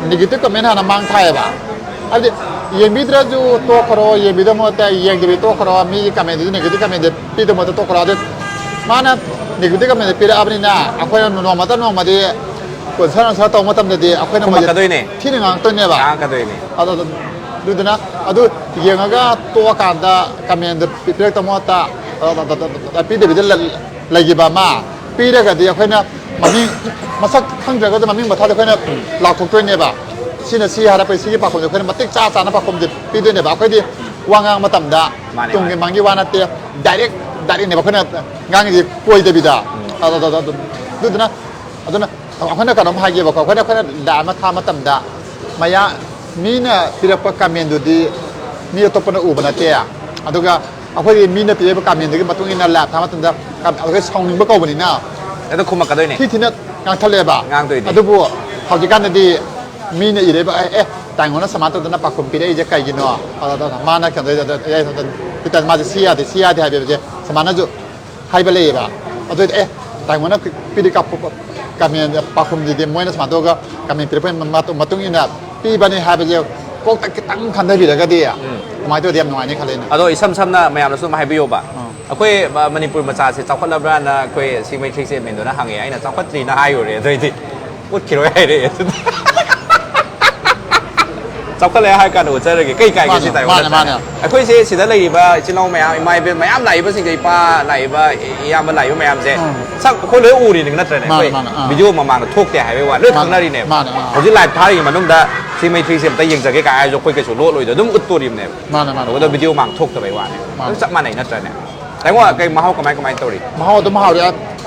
ꯅꯦꯒꯦꯇꯤꯚ ꯀꯃꯦꯟ ꯍꯥꯟꯅ ꯃꯥꯡ ꯊꯥꯏꯌꯦꯕ꯫ ꯍꯥꯏꯕꯗꯤ ꯌꯦꯡꯕꯤꯗ꯭ꯔꯁꯨ ꯇꯣꯛꯈ꯭ꯔꯣ, ꯌꯦꯡꯕꯤꯗꯕ ꯃꯍꯨꯠꯇ ꯌꯦꯡꯗꯕꯤ ꯇꯣꯛꯈ꯭ꯔꯣ, ꯃꯤꯒꯤ comment ꯗꯨꯗꯤ negative comment ꯗ ꯄꯤꯗꯕ ꯃꯍꯨꯠꯇ ꯇꯣꯛꯈ꯭ꯔꯣ꯫ ꯑꯗꯨ ꯃꯥꯅ negative comment ꯗ ꯄꯤꯔꯛꯑꯕꯅꯤꯅ ꯑꯩꯈꯣꯏꯅ ꯅꯣꯡꯃꯇ ꯅꯣꯡꯃꯗꯤ concern answer ꯇꯧꯕ ꯃꯇꯝꯗꯗꯤ ꯑꯩꯈꯣꯏꯅ ꯃꯣꯏꯁꯦ ꯈꯨꯝꯃꯛꯀꯗꯣꯏꯅꯦ꯫ ꯊꯤꯅ ꯉꯥꯡꯉꯛꯇꯣꯏꯅꯦꯕ꯫ ꯉꯥꯡꯉꯛꯀꯗꯣꯏꯅꯦ꯫ ꯑꯗꯨ, ꯑꯗꯨ, ꯑꯗꯨꯗꯨꯅ ꯑꯗꯨ ꯌꯦꯡꯉꯒ ꯇꯣꯛꯑꯀꯥꯟꯗ comment ꯗ ꯄꯤꯔꯛꯇꯕ ꯃꯍꯨꯠꯇ, ꯑ, ꯄꯤꯗꯕꯤꯗ ꯂ-, ꯂꯩꯈꯤꯕ ꯑꯃ ꯄꯤꯔꯒꯗꯤ ꯑꯩꯈꯣꯏꯅ ꯃꯃꯤꯡ, ꯃꯁꯛ ꯈꯪꯗ꯭ꯔꯒꯁꯨ ꯃꯃꯤꯡ ꯃꯊꯥꯗ ꯑꯩꯈꯣꯏꯅ ꯂꯥꯎꯊꯣꯛꯇꯣꯏꯅꯦꯕ꯫ ꯁꯤꯅ ꯁꯤ ꯍꯥꯏꯔꯛꯄ, ꯁꯤꯒꯤ ꯄꯥꯎꯈꯨꯝꯁꯦ ꯑꯩꯈꯣꯏꯅ ꯃꯇꯤꯛ ꯆꯥ ꯆꯥꯅ ꯄꯥꯎꯈꯨꯝꯁꯦ ꯄꯤꯗꯣꯏꯅꯦꯕ꯫ ꯑꯩꯈꯣꯏꯗꯤ ꯋꯥ ꯉꯥꯡꯕ ꯃꯇꯝꯗ ꯃꯥꯅꯦ, ꯇꯨꯡꯒꯤ ꯃꯥꯅꯦ꯫ ꯃꯥꯡꯒꯤ ꯋꯥ ꯅꯠꯇꯦ, direct, direct ꯅꯦꯕ ꯑꯩꯈꯣꯏꯅ ꯉꯥꯡꯉꯤꯁꯦ ꯀꯣꯏꯗꯕꯤꯗ꯫ ꯎꯝ꯫ ꯑꯗꯨ, ꯑꯗꯨ, ꯑꯗꯨ, ꯑꯗꯨ, ꯑꯗꯨꯗꯨꯅ, ꯑꯗꯨꯅ ꯑꯩꯈꯣꯏꯅ ꯀꯩꯅꯣꯝ ꯍꯥꯏꯒꯦꯕꯀꯣ, ꯑꯩꯈꯣꯏꯅ, ꯑꯩꯈꯣꯏꯅ like ꯑꯃ ꯊꯥ ꯃꯇꯝꯗ ꯃꯌꯥ-, ꯃꯤꯅ ꯄꯤꯔꯛꯄ comment ꯗꯨꯗꯤ ꯃꯤ ꯑꯇꯣꯞꯄꯅ ꯎꯕ ꯅꯠꯇꯦ꯫ ꯑꯗꯨꯒ ꯑꯩꯈꯣꯏꯒꯤ ꯃꯤꯅ ꯄꯤꯔꯛꯏꯕ comment ꯗꯨꯒꯤ ꯃꯇꯨꯡ ꯏꯟꯅ like ꯊꯥ ꯃꯇꯝꯗ ꯀ-, ꯑꯩꯈꯣꯏ ꯁꯥꯎꯅꯤꯡꯕ ꯀꯧꯕꯅꯤꯅ ꯑꯗꯨ ꯈꯨꯝꯃꯛꯀꯗꯣꯏꯅꯦ꯫ ꯊꯤ ꯊꯤꯅ ꯉꯥꯡꯊꯠꯂꯦꯕ꯫ ꯉꯥꯡꯗꯣꯏꯅꯦ꯫ ꯑꯗꯨꯕꯨ ꯍꯧꯖꯤꯛꯀꯥꯟꯗꯗꯤ ꯃꯤꯅ ꯏꯔꯛꯏꯕ, "ꯑꯦ, ꯑꯦ, ꯇꯥꯏꯉꯣꯅ ꯁꯨꯃꯥꯏꯅ ꯇꯧꯗꯅ ꯄꯥꯎꯈꯨꯝ ꯄꯤꯔꯛꯏꯁꯦ ꯀꯩꯒꯤꯅꯣ?" ꯑꯗ, ꯑꯗ, ꯃꯥꯅ ꯀꯩꯅꯣ ꯇꯧꯔꯤꯗ, ꯑꯦ, ꯑꯦ, ꯃꯥꯁꯦ ꯁꯤ ꯌꯥꯗꯦ, ꯁꯤ ꯌꯥꯗꯦ ꯍꯥꯏꯕꯁꯦ ꯁꯨꯃꯥꯏꯅꯁꯨ ꯍꯥꯏꯕ ꯂꯩꯌꯦꯕ꯫ ꯑꯗꯨ ꯑꯣꯏꯗꯤ, "ꯑꯦ, ꯇꯥꯏꯉꯣꯅ ꯄꯤꯔꯤ ꯀꯥꯞꯄ comment ꯄꯥꯎꯈꯨꯝꯁꯤꯗꯤ ꯃꯣꯏꯅ ꯁꯨꯃꯥꯏꯅ ꯇꯧꯔꯒ comment ꯄꯤꯔꯛꯄꯒꯤ ꯃꯇꯨꯡ, ꯃꯇꯨꯡ ꯏꯟꯅ ꯄꯤꯕꯅꯦ" ꯍꯥꯏꯕꯁꯦ ꯀꯣꯛꯇ ꯈꯤꯇꯪ ꯈꯟꯊꯕꯤꯔꯒꯗꯤ ꯎꯝ꯫ ꯑꯗꯨꯃꯥꯏꯅ ꯇꯧꯔꯗꯤ ꯌꯥꯝ ꯅꯨꯡꯉꯥꯏꯅꯤ ꯈꯜꯂꯦ ꯑꯩꯅ꯫ ꯑꯗꯣ ꯏꯁꯝ ꯁꯝꯅ ꯃꯌꯥꯝꯅꯁꯨ ꯑꯗꯨꯝ ꯍꯥꯏꯕꯤꯌꯣꯕ꯫ ꯑꯥ꯫ ꯑꯩꯈꯣꯏ, ꯑ, ꯃꯅꯤꯄꯨꯔ ꯃꯆꯥꯁꯦ ꯆꯥꯎꯈꯠꯂꯕ꯭ꯔꯥꯅ ꯑꯩꯈꯣꯏ ꯁꯤ ꯃꯩꯇ꯭ꯔꯤꯁꯦ ꯃꯦꯟꯗꯣꯅ ꯍꯪꯉꯦ꯫ ꯑꯩꯅ ꯆꯥꯎꯈꯠꯇ꯭ꯔꯤꯅ ꯍꯥꯏꯔꯨꯔꯦ꯫ ꯑꯗꯨꯏꯗꯤ ꯎꯠꯈꯤꯔꯣꯏ ꯍꯥꯏꯔꯛꯑꯦ꯫ ꯆꯥꯎꯈꯠꯂꯦ ꯍꯥꯏꯔ ꯀꯥꯟꯗ ꯎꯠꯆꯔꯒꯦ꯫ ꯀꯩ ꯀꯥꯏꯒꯦ ꯃꯥꯅꯦ, ꯁꯤ ꯇꯥꯏ ꯃꯥꯅꯦ, ꯎꯠꯂꯒ? ꯃꯥꯅꯦ꯫ ꯑꯩꯈꯣꯏꯁꯦ ꯁꯤꯗ ꯂꯩꯔꯤꯕ ꯏꯆꯤꯜ ꯏꯅꯥꯎ ꯃꯌꯥꯝ, ꯏꯃꯥ ꯏꯕꯦꯟ ꯃꯌꯥꯝ ꯂꯥꯛꯏꯕꯁꯤꯡꯁꯦ, ꯏꯄꯥ ꯂꯥꯛꯏꯕ, ꯏꯌꯥꯝꯕ ꯂꯥꯛꯏꯕ ꯃꯌꯥꯝꯁꯦ ꯎꯝ꯫ ꯁꯛ ꯑꯩꯈꯣꯏ ꯂꯣꯏ ꯎꯔꯤꯅꯤ ꯅꯠꯇ꯭ꯔꯅꯦ? ꯃꯥꯅꯦ, ꯑꯩꯈꯣꯏ ꯃꯥꯅꯦ, ꯑꯥ꯫ ꯚꯤꯗꯤꯑꯣ ꯃꯃꯥꯡꯗ ꯊꯣꯛꯇꯦ ꯍꯥꯏꯕꯩ ꯋꯥꯅꯤ꯫ ꯂꯣꯏ ꯃꯥꯅꯦ, ꯈꯪꯅꯔꯤꯅꯦꯕ꯫ ꯃꯥꯅꯦ, ꯑꯥ꯫ ꯍꯧꯖꯤꯛ live ꯊꯥꯔꯤꯉꯩ ꯃꯅꯨꯡꯗ ꯁꯤ ꯃꯩꯇ꯭ꯔꯤꯁꯦ ꯑꯝꯇ ꯌꯦꯡꯖꯒꯦ ꯀꯥꯏ ꯍꯥꯏꯔꯁꯨ ꯑꯩꯈꯣꯏ ꯀꯩꯁꯨ ꯂꯣꯠꯂꯣꯏꯗꯣ ꯑꯗꯨꯝ ꯎꯠꯇꯣꯔꯤꯕꯅꯦꯕ꯫ ꯃꯥꯅꯦ, ꯃꯥꯅꯦ, ꯇꯧꯕꯗ ꯑꯥ꯫ ꯚꯤꯗꯤꯑꯣ ꯃꯃꯥꯡ ꯊꯣꯛꯇꯕꯩ ꯋꯥꯅꯤ꯫ ꯃꯥꯅꯦ꯫ ꯑꯗꯨꯝ ꯆꯞ ꯃꯥꯟꯅꯩ ꯅꯠꯇ꯭ꯔꯅꯦ? ꯇꯥꯏꯉꯣ, ꯀꯩ ꯃꯍꯥꯎ ꯀꯃꯥꯏ ꯀꯃꯥꯏ ꯇꯧꯔꯤ? ꯃꯍꯥꯎ ꯑꯗꯨꯝ ꯍꯥꯎꯔꯤ꯫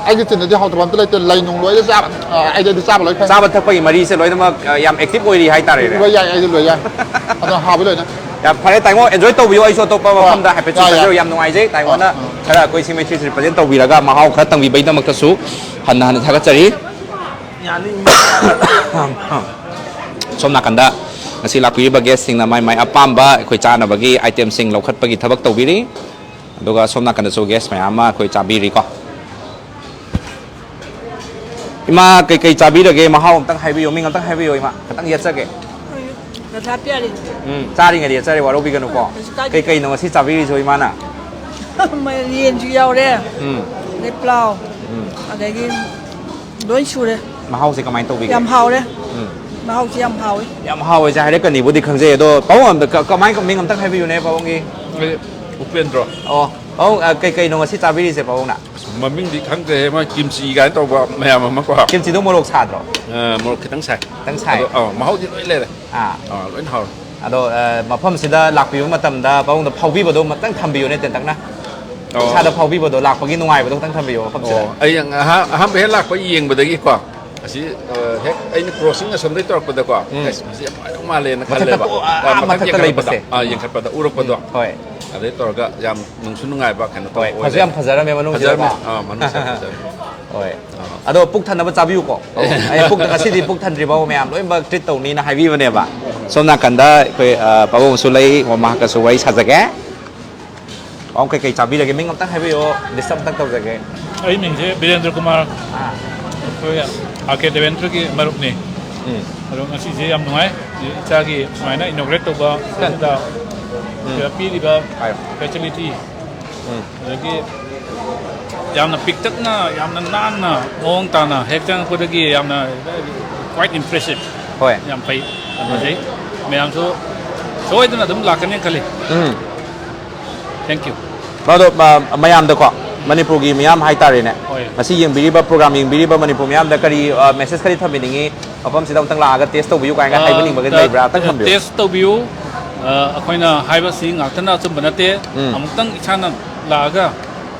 ꯑꯩꯒꯤ ꯆꯤꯟꯗꯗꯤ ꯍꯥꯎꯇꯕ ꯑꯝꯇ ꯂꯩꯇꯦ꯫ ꯂꯩ ꯅꯨꯡ ꯂꯣꯏꯅ ꯆꯥꯕ, ꯑ, ꯑꯩꯗꯤ ꯑꯗꯨ ꯆꯥꯕ ꯂꯣꯏ ꯈꯪꯉꯤ꯫ ꯆꯥꯕ ꯊꯛꯄꯒꯤ ꯃꯔꯤꯁꯦ ꯂꯣꯏꯅꯃꯛ, ꯑ, ꯌꯥꯝ active ꯑꯣꯏꯔꯤ ꯍꯥꯏꯇꯥꯔꯦꯅꯦ꯫ ꯂꯣꯏ ꯌꯥꯏ, ꯑꯩꯗꯤ ꯂꯣꯏ ꯌꯥꯏ꯫ ꯑꯗꯨꯅ ꯍꯥꯎꯕ ꯂꯣꯏꯅ꯫ ꯌꯥꯝ ꯐꯔꯦ ꯇꯥꯏꯉꯣ, enjoy ꯇꯧꯕꯤꯌꯨ꯫ ꯑꯩꯁꯨ ꯑꯇꯣꯞꯄ ꯍꯣꯏ, ꯃꯐꯝꯗ ꯍꯥꯏꯐꯦꯠ ꯌꯥꯏ, ꯌꯥꯏ꯫ ꯆꯠꯆꯔꯨ꯫ ꯌꯥꯝ ꯅꯨꯡꯉꯥꯏꯖꯩ꯫ ꯇꯥꯏꯉꯣꯅ ꯍꯣꯏ, ꯎꯝ꯫ ꯈꯔ ꯑꯩꯈꯣꯏ ꯁꯤ ꯃꯩꯇ꯭ꯔꯤꯁꯦ represent ꯇꯧꯕꯤꯔꯒ ꯃꯍꯥꯎ ꯈꯔ ꯇꯪꯕꯤꯕꯩꯗꯃꯛꯇꯁꯨ ꯍꯟꯅ ꯍꯟꯅ ꯊꯥꯒꯠꯆꯔꯤ꯫ ꯌꯥꯅꯤ꯫ ꯁꯣꯝ ꯅꯥꯀꯟꯗ ꯉꯁꯤ ꯂꯥꯛꯄꯤꯔꯤꯕ guestꯁꯤꯡꯅ ꯃꯥꯏ ꯃꯥꯏ ꯑꯄꯥꯝꯕ ꯑꯩꯈꯣꯏ ꯆꯥꯅꯕꯒꯤ itemꯁꯤꯡ ꯂꯧꯈꯠꯄꯒꯤ ꯊꯕꯛ ꯇꯧꯕꯤꯔꯤ꯫ ꯑꯗꯨꯒ ꯁꯣꯝ ꯅꯥꯀꯟꯗꯁꯨ guest ꯃꯌꯥꯝ ꯑꯃ ꯑꯩꯈꯣꯏ ꯆꯥꯕꯤꯔꯤꯀꯣ꯫ ꯏꯃꯥ, ꯀꯩꯀꯩ ꯆꯥꯕꯤꯔꯒꯦ? ꯃꯍꯥꯎ ꯑꯝꯇꯪ ꯍꯥꯏꯕꯤꯌꯨ, ꯃꯤꯡ ꯑꯝꯇꯪ ꯍꯥꯏꯕꯤꯌꯨ ꯏꯃꯥ, ꯈꯤꯇꯪ ꯌꯦꯠꯆꯒꯦ꯫ ꯄꯩꯁꯥ ꯄꯤꯔꯤ꯫ ꯎꯝ, ꯆꯥꯔꯤꯉꯩꯗꯤ ꯆꯥꯔꯤ, ꯋꯥꯔꯧꯕꯤꯒꯅꯨꯀꯣ꯫ ꯀꯩꯁꯨ ꯀꯥꯏꯗꯦ꯫ ꯀꯩ ꯀꯩꯅꯣ ꯉꯁꯤ ꯆꯥꯕꯤꯔꯤꯁꯦ ꯏꯃꯥꯅ? ꯌꯦꯟꯁꯨ ꯌꯥꯎꯔꯦ꯫ ꯎꯝ꯫ ꯑꯗꯩ ꯄ꯭ꯂꯥꯎ꯫ ꯎꯝ꯫ ꯑꯗꯒꯤ ꯂꯣꯏ ꯁꯨꯔꯦ꯫ ꯃꯍꯥꯎꯁꯦ ꯀꯃꯥꯏꯅ ꯇꯧꯕꯤꯒꯦ? ꯌꯥꯝ ꯍꯥꯎꯔꯦ꯫ ꯎꯝ꯫ ꯃꯍꯥꯎꯁꯤ ꯌꯥꯝ ꯍꯥꯎꯋꯤ꯫ ꯌꯥꯝ ꯍꯥꯎꯋꯦꯁꯦ ꯍꯥꯏꯔꯛꯀꯅꯤꯕꯨꯗꯤ ꯈꯪꯖꯩ, ꯑꯗꯣ ꯄꯥꯕꯨꯡ ꯑꯝꯇ ꯀ- ꯀꯃꯥꯏ ꯃꯤꯡ ꯑꯝꯇꯪ ꯍꯥꯏꯕꯤꯌꯨꯅꯦ ꯄꯥꯕꯨꯡꯒꯤ? ꯑꯩ ꯎꯄꯦꯟꯗ꯭ꯔꯣ꯫ ꯑꯣ, ꯄꯥꯕꯨꯡ, ꯑ, ꯀꯩ ꯀꯩꯅꯣ ꯉꯁꯤ ꯆꯥꯕꯤꯔꯤꯁꯦ ꯄꯥꯕꯨꯡꯅ? ꯑꯁ, ꯃꯃꯤꯡꯗꯤ ꯈꯪꯗ꯭ꯔꯦꯍꯦ, ꯃꯣꯏ ꯀꯤꯝꯆꯤ ꯀꯥꯏꯅ ꯇꯧꯕ ꯃꯌꯥꯝ ꯑꯃꯀꯣ꯫ ꯀꯤꯝꯆꯤꯗꯣ ꯃꯣꯔꯣꯛ ꯁꯥꯗ꯭ꯔꯣ? ꯑ, ꯃꯣꯔꯣꯛ ꯈꯤꯇꯪ ꯁꯥꯏ꯫ ꯈꯤꯇꯪ ꯁꯥꯏ꯫ ꯑꯗꯣ, ꯑ, ꯃꯍꯥꯎꯗꯤ ꯂꯣꯏ ꯂꯩꯔꯦ꯫ ꯑꯥ꯫ ꯑ, ꯂꯣꯏꯅ ꯍꯥꯎꯔꯦ꯫ ꯑꯗꯣ, ꯑ, ꯃꯐꯝꯁꯤꯗ ꯂꯥꯛꯄꯤꯕ ꯃꯇꯝꯗ ꯄꯥꯕꯨꯡꯗ ꯐꯥꯎꯕꯤꯕꯗꯣ ꯑꯃꯇꯪ ꯊꯝꯕꯤꯌꯨꯅꯦ ꯇꯦꯟꯇꯛꯅ꯫ ꯑꯣ꯫ ꯏꯁꯥꯗ ꯐꯥꯎꯕꯤꯕꯗꯣ, ꯂꯥꯛꯄꯒꯤ ꯅꯨꯡꯉꯥꯏꯕꯗꯣ ꯈꯤꯇꯪ ꯊꯝꯕꯤꯌꯣ ꯃꯐꯝꯁꯤꯗ꯫ ꯑꯣ, ꯑꯩ ꯑꯍꯥ- ꯑꯍꯥꯟꯕ ꯍꯦꯛ ꯂꯥꯛꯄ ꯌꯦꯡꯕꯗꯒꯤꯀꯣ, ꯑꯁꯤ, ꯑ, ꯍꯦꯛ ꯑꯩꯅ ꯀ꯭ꯔꯣꯁꯤꯡ ꯑꯁꯣꯝꯗꯩ ꯇꯧꯔꯛꯄꯗꯀꯣ, ꯎꯝ꯫ ꯑꯁ, ꯃꯁꯤ ꯌꯥꯝ ꯅꯨꯡꯉꯥꯏꯗꯧ ꯃꯥꯜꯂꯦꯅ ꯃꯊꯛꯇ ꯈꯜꯂꯦꯕ꯫ ꯇꯣ- ꯑꯥ, ꯑ, ꯃꯊꯛ ꯃꯊꯛꯇ ꯌꯦꯡꯈꯠꯂꯛꯄꯗ, ꯂꯩꯕꯁꯦ꯫ ꯑ, ꯌꯦꯡꯈꯠꯄꯗ ꯎꯔꯛꯄꯗꯣ꯫ ꯎꯝ, ꯍꯣꯏ꯫ ꯑꯗꯩ ꯇꯧꯔꯒ ꯌꯥꯝ ꯅꯨꯡꯁꯨ ꯅꯨꯡꯉꯥꯏꯕ ꯀꯩꯅꯣ ꯇꯧꯕ ꯍꯣꯏ, ꯑꯣꯏ ꯐꯁꯨ ꯌꯥꯝ ꯂꯩꯔꯝꯃꯦ꯫ ꯐꯖꯔꯝꯃꯦ ꯃꯅꯨꯡꯁꯤꯗꯀꯣ꯫ ꯐꯖꯔꯝꯃꯦ꯫ ꯑ, ꯃꯅꯨꯡꯁꯤꯗ ꯐꯖꯔꯝꯃꯦ꯫ ꯍꯣꯏ꯫ ꯑꯗꯣ ꯄꯨꯛ ꯊꯟꯅꯕ ꯆꯥꯕꯤꯌꯨꯀꯣ꯫ ꯑꯩ ꯄꯨꯛꯇ ꯉꯁꯤꯗꯤ ꯄꯨꯛ ꯊꯟꯗ꯭ꯔꯤ ꯐꯥꯎ ꯃꯌꯥꯝ ꯂꯣꯏꯅꯃꯛ ꯇ꯭ꯔꯤꯠ ꯇꯧꯅꯤꯅ ꯍꯥꯏꯕꯤꯕꯅꯦꯕ꯫ ꯁꯣꯝ ꯅꯥꯀꯟꯗ ꯑꯩꯈꯣꯏ, ꯑ, ꯄꯥꯕꯨꯡꯁꯨ ꯂꯩ, ꯃꯍꯥꯛꯀꯁꯨ ꯋꯥꯔꯤ ꯁꯥꯖꯒꯦ꯫ ꯄꯥꯕꯨꯡ ꯀꯩꯀꯩ ꯆꯥꯕꯤꯔꯒꯦ? ꯃꯤꯡ ꯑꯝꯇꯪ ꯍꯥꯏꯕꯤꯌꯣ, ꯗꯤꯁꯇꯔꯕ ꯑꯝꯇꯪ ꯇꯧꯖꯒꯦ꯫ ꯑꯩ ꯃꯤꯡꯁꯦ ꯕꯤꯔꯦꯟꯗ꯭ꯔ ꯀꯨꯃꯥꯔ꯫ ꯑꯥ꯫ ꯑꯩꯈꯣꯏ ꯑꯥꯔ ꯀꯦ ꯗꯦꯕꯦꯟꯗ꯭ꯔꯒꯤ ꯃꯔꯨꯞꯅꯤ꯫ ꯎꯝ꯫ ꯑꯗꯣ ꯉꯁꯤꯁꯦ ꯌꯥꯝ ꯅꯨꯡꯉꯥꯏ, ꯏꯆꯥꯒꯤ ꯁꯨꯃꯥꯏꯅ ꯏꯅꯣꯒ꯭ꯔꯦꯠ ꯇꯧꯕ ꯑꯁꯤꯗ ꯄꯤꯔꯤꯕ ꯍꯥꯏꯌꯣ꯫ ꯐꯦꯁꯤꯂꯤꯇꯤ, ꯎꯝ꯫ ꯑꯗꯒꯤ ꯌꯥꯝꯅ ꯄꯤꯛꯇꯛꯅ, ꯌꯥꯝꯅ ꯅꯥꯟꯅ, ꯃꯑꯣꯡ ꯇꯥꯅ ꯍꯦꯛ ꯆꯪꯉꯛꯄꯗꯒꯤ ꯌꯥꯝꯅ ꯀ꯭ꯋꯥꯏꯠ ꯏꯝꯄ꯭ꯔꯦꯁꯤꯞ꯫ ꯍꯣꯏ꯫ ꯌꯥꯝ ꯐꯩ, ꯌꯥꯝ ꯐꯖꯩ꯫ ꯃꯌꯥꯝꯁꯨ ꯁꯣꯏꯗꯅ ꯑꯗꯨꯝ ꯂꯥꯛꯀꯅꯤ ꯈꯜꯂꯤ꯫ ꯎꯝ꯫ ꯊꯦꯡꯀ꯭ꯌꯨ꯫ ꯑꯗꯣ, ꯃ-, ꯃꯌꯥꯝꯗꯀꯣ, ꯃꯅꯤꯄꯨꯔꯒꯤ ꯃꯤꯌꯥꯝ ꯍꯥꯏꯇꯥꯔꯦꯅꯦ, ꯍꯣꯏ꯫ ꯃꯁꯤ ꯌꯦꯡꯕꯤꯔꯤꯕ, ꯄ꯭ꯔꯣꯒ꯭ꯔꯥꯝ ꯌꯦꯡꯕꯤꯔꯤꯕ ꯃꯅꯤꯄꯨꯔ ꯃꯤꯌꯥꯝꯗ ꯀꯔꯤ, ꯑ, ꯃꯦꯁꯦꯖ ꯀꯔꯤ ꯊꯝꯕꯤꯅꯤꯡꯉꯤ? ꯃꯐꯝꯁꯤꯗ ꯑꯃꯨꯛꯇꯪ ꯂꯥꯛꯑꯒ ꯇꯦꯁ ꯇꯧꯕꯤꯌꯨ ꯀꯥꯏꯅ ꯍꯥꯏꯕꯤꯅꯤꯡꯕꯒ ꯂꯩꯕ꯭ꯔꯥ? ꯑꯝꯇꯪ ꯊꯝꯕꯤꯌꯨ꯫ ꯇꯦꯁ ꯇꯧꯕꯤꯌꯨ꯫ ꯑ, ꯑꯩꯈꯣꯏꯅ ꯍꯥꯏꯕꯁꯤ ꯉꯥꯛꯇꯅ ꯑꯆꯨꯝꯕ ꯅꯠꯇꯦ꯫ ꯎꯝ꯫ ꯑꯃꯨꯛꯇꯪ ꯏꯁꯥꯅ ꯂꯥꯛꯑꯒ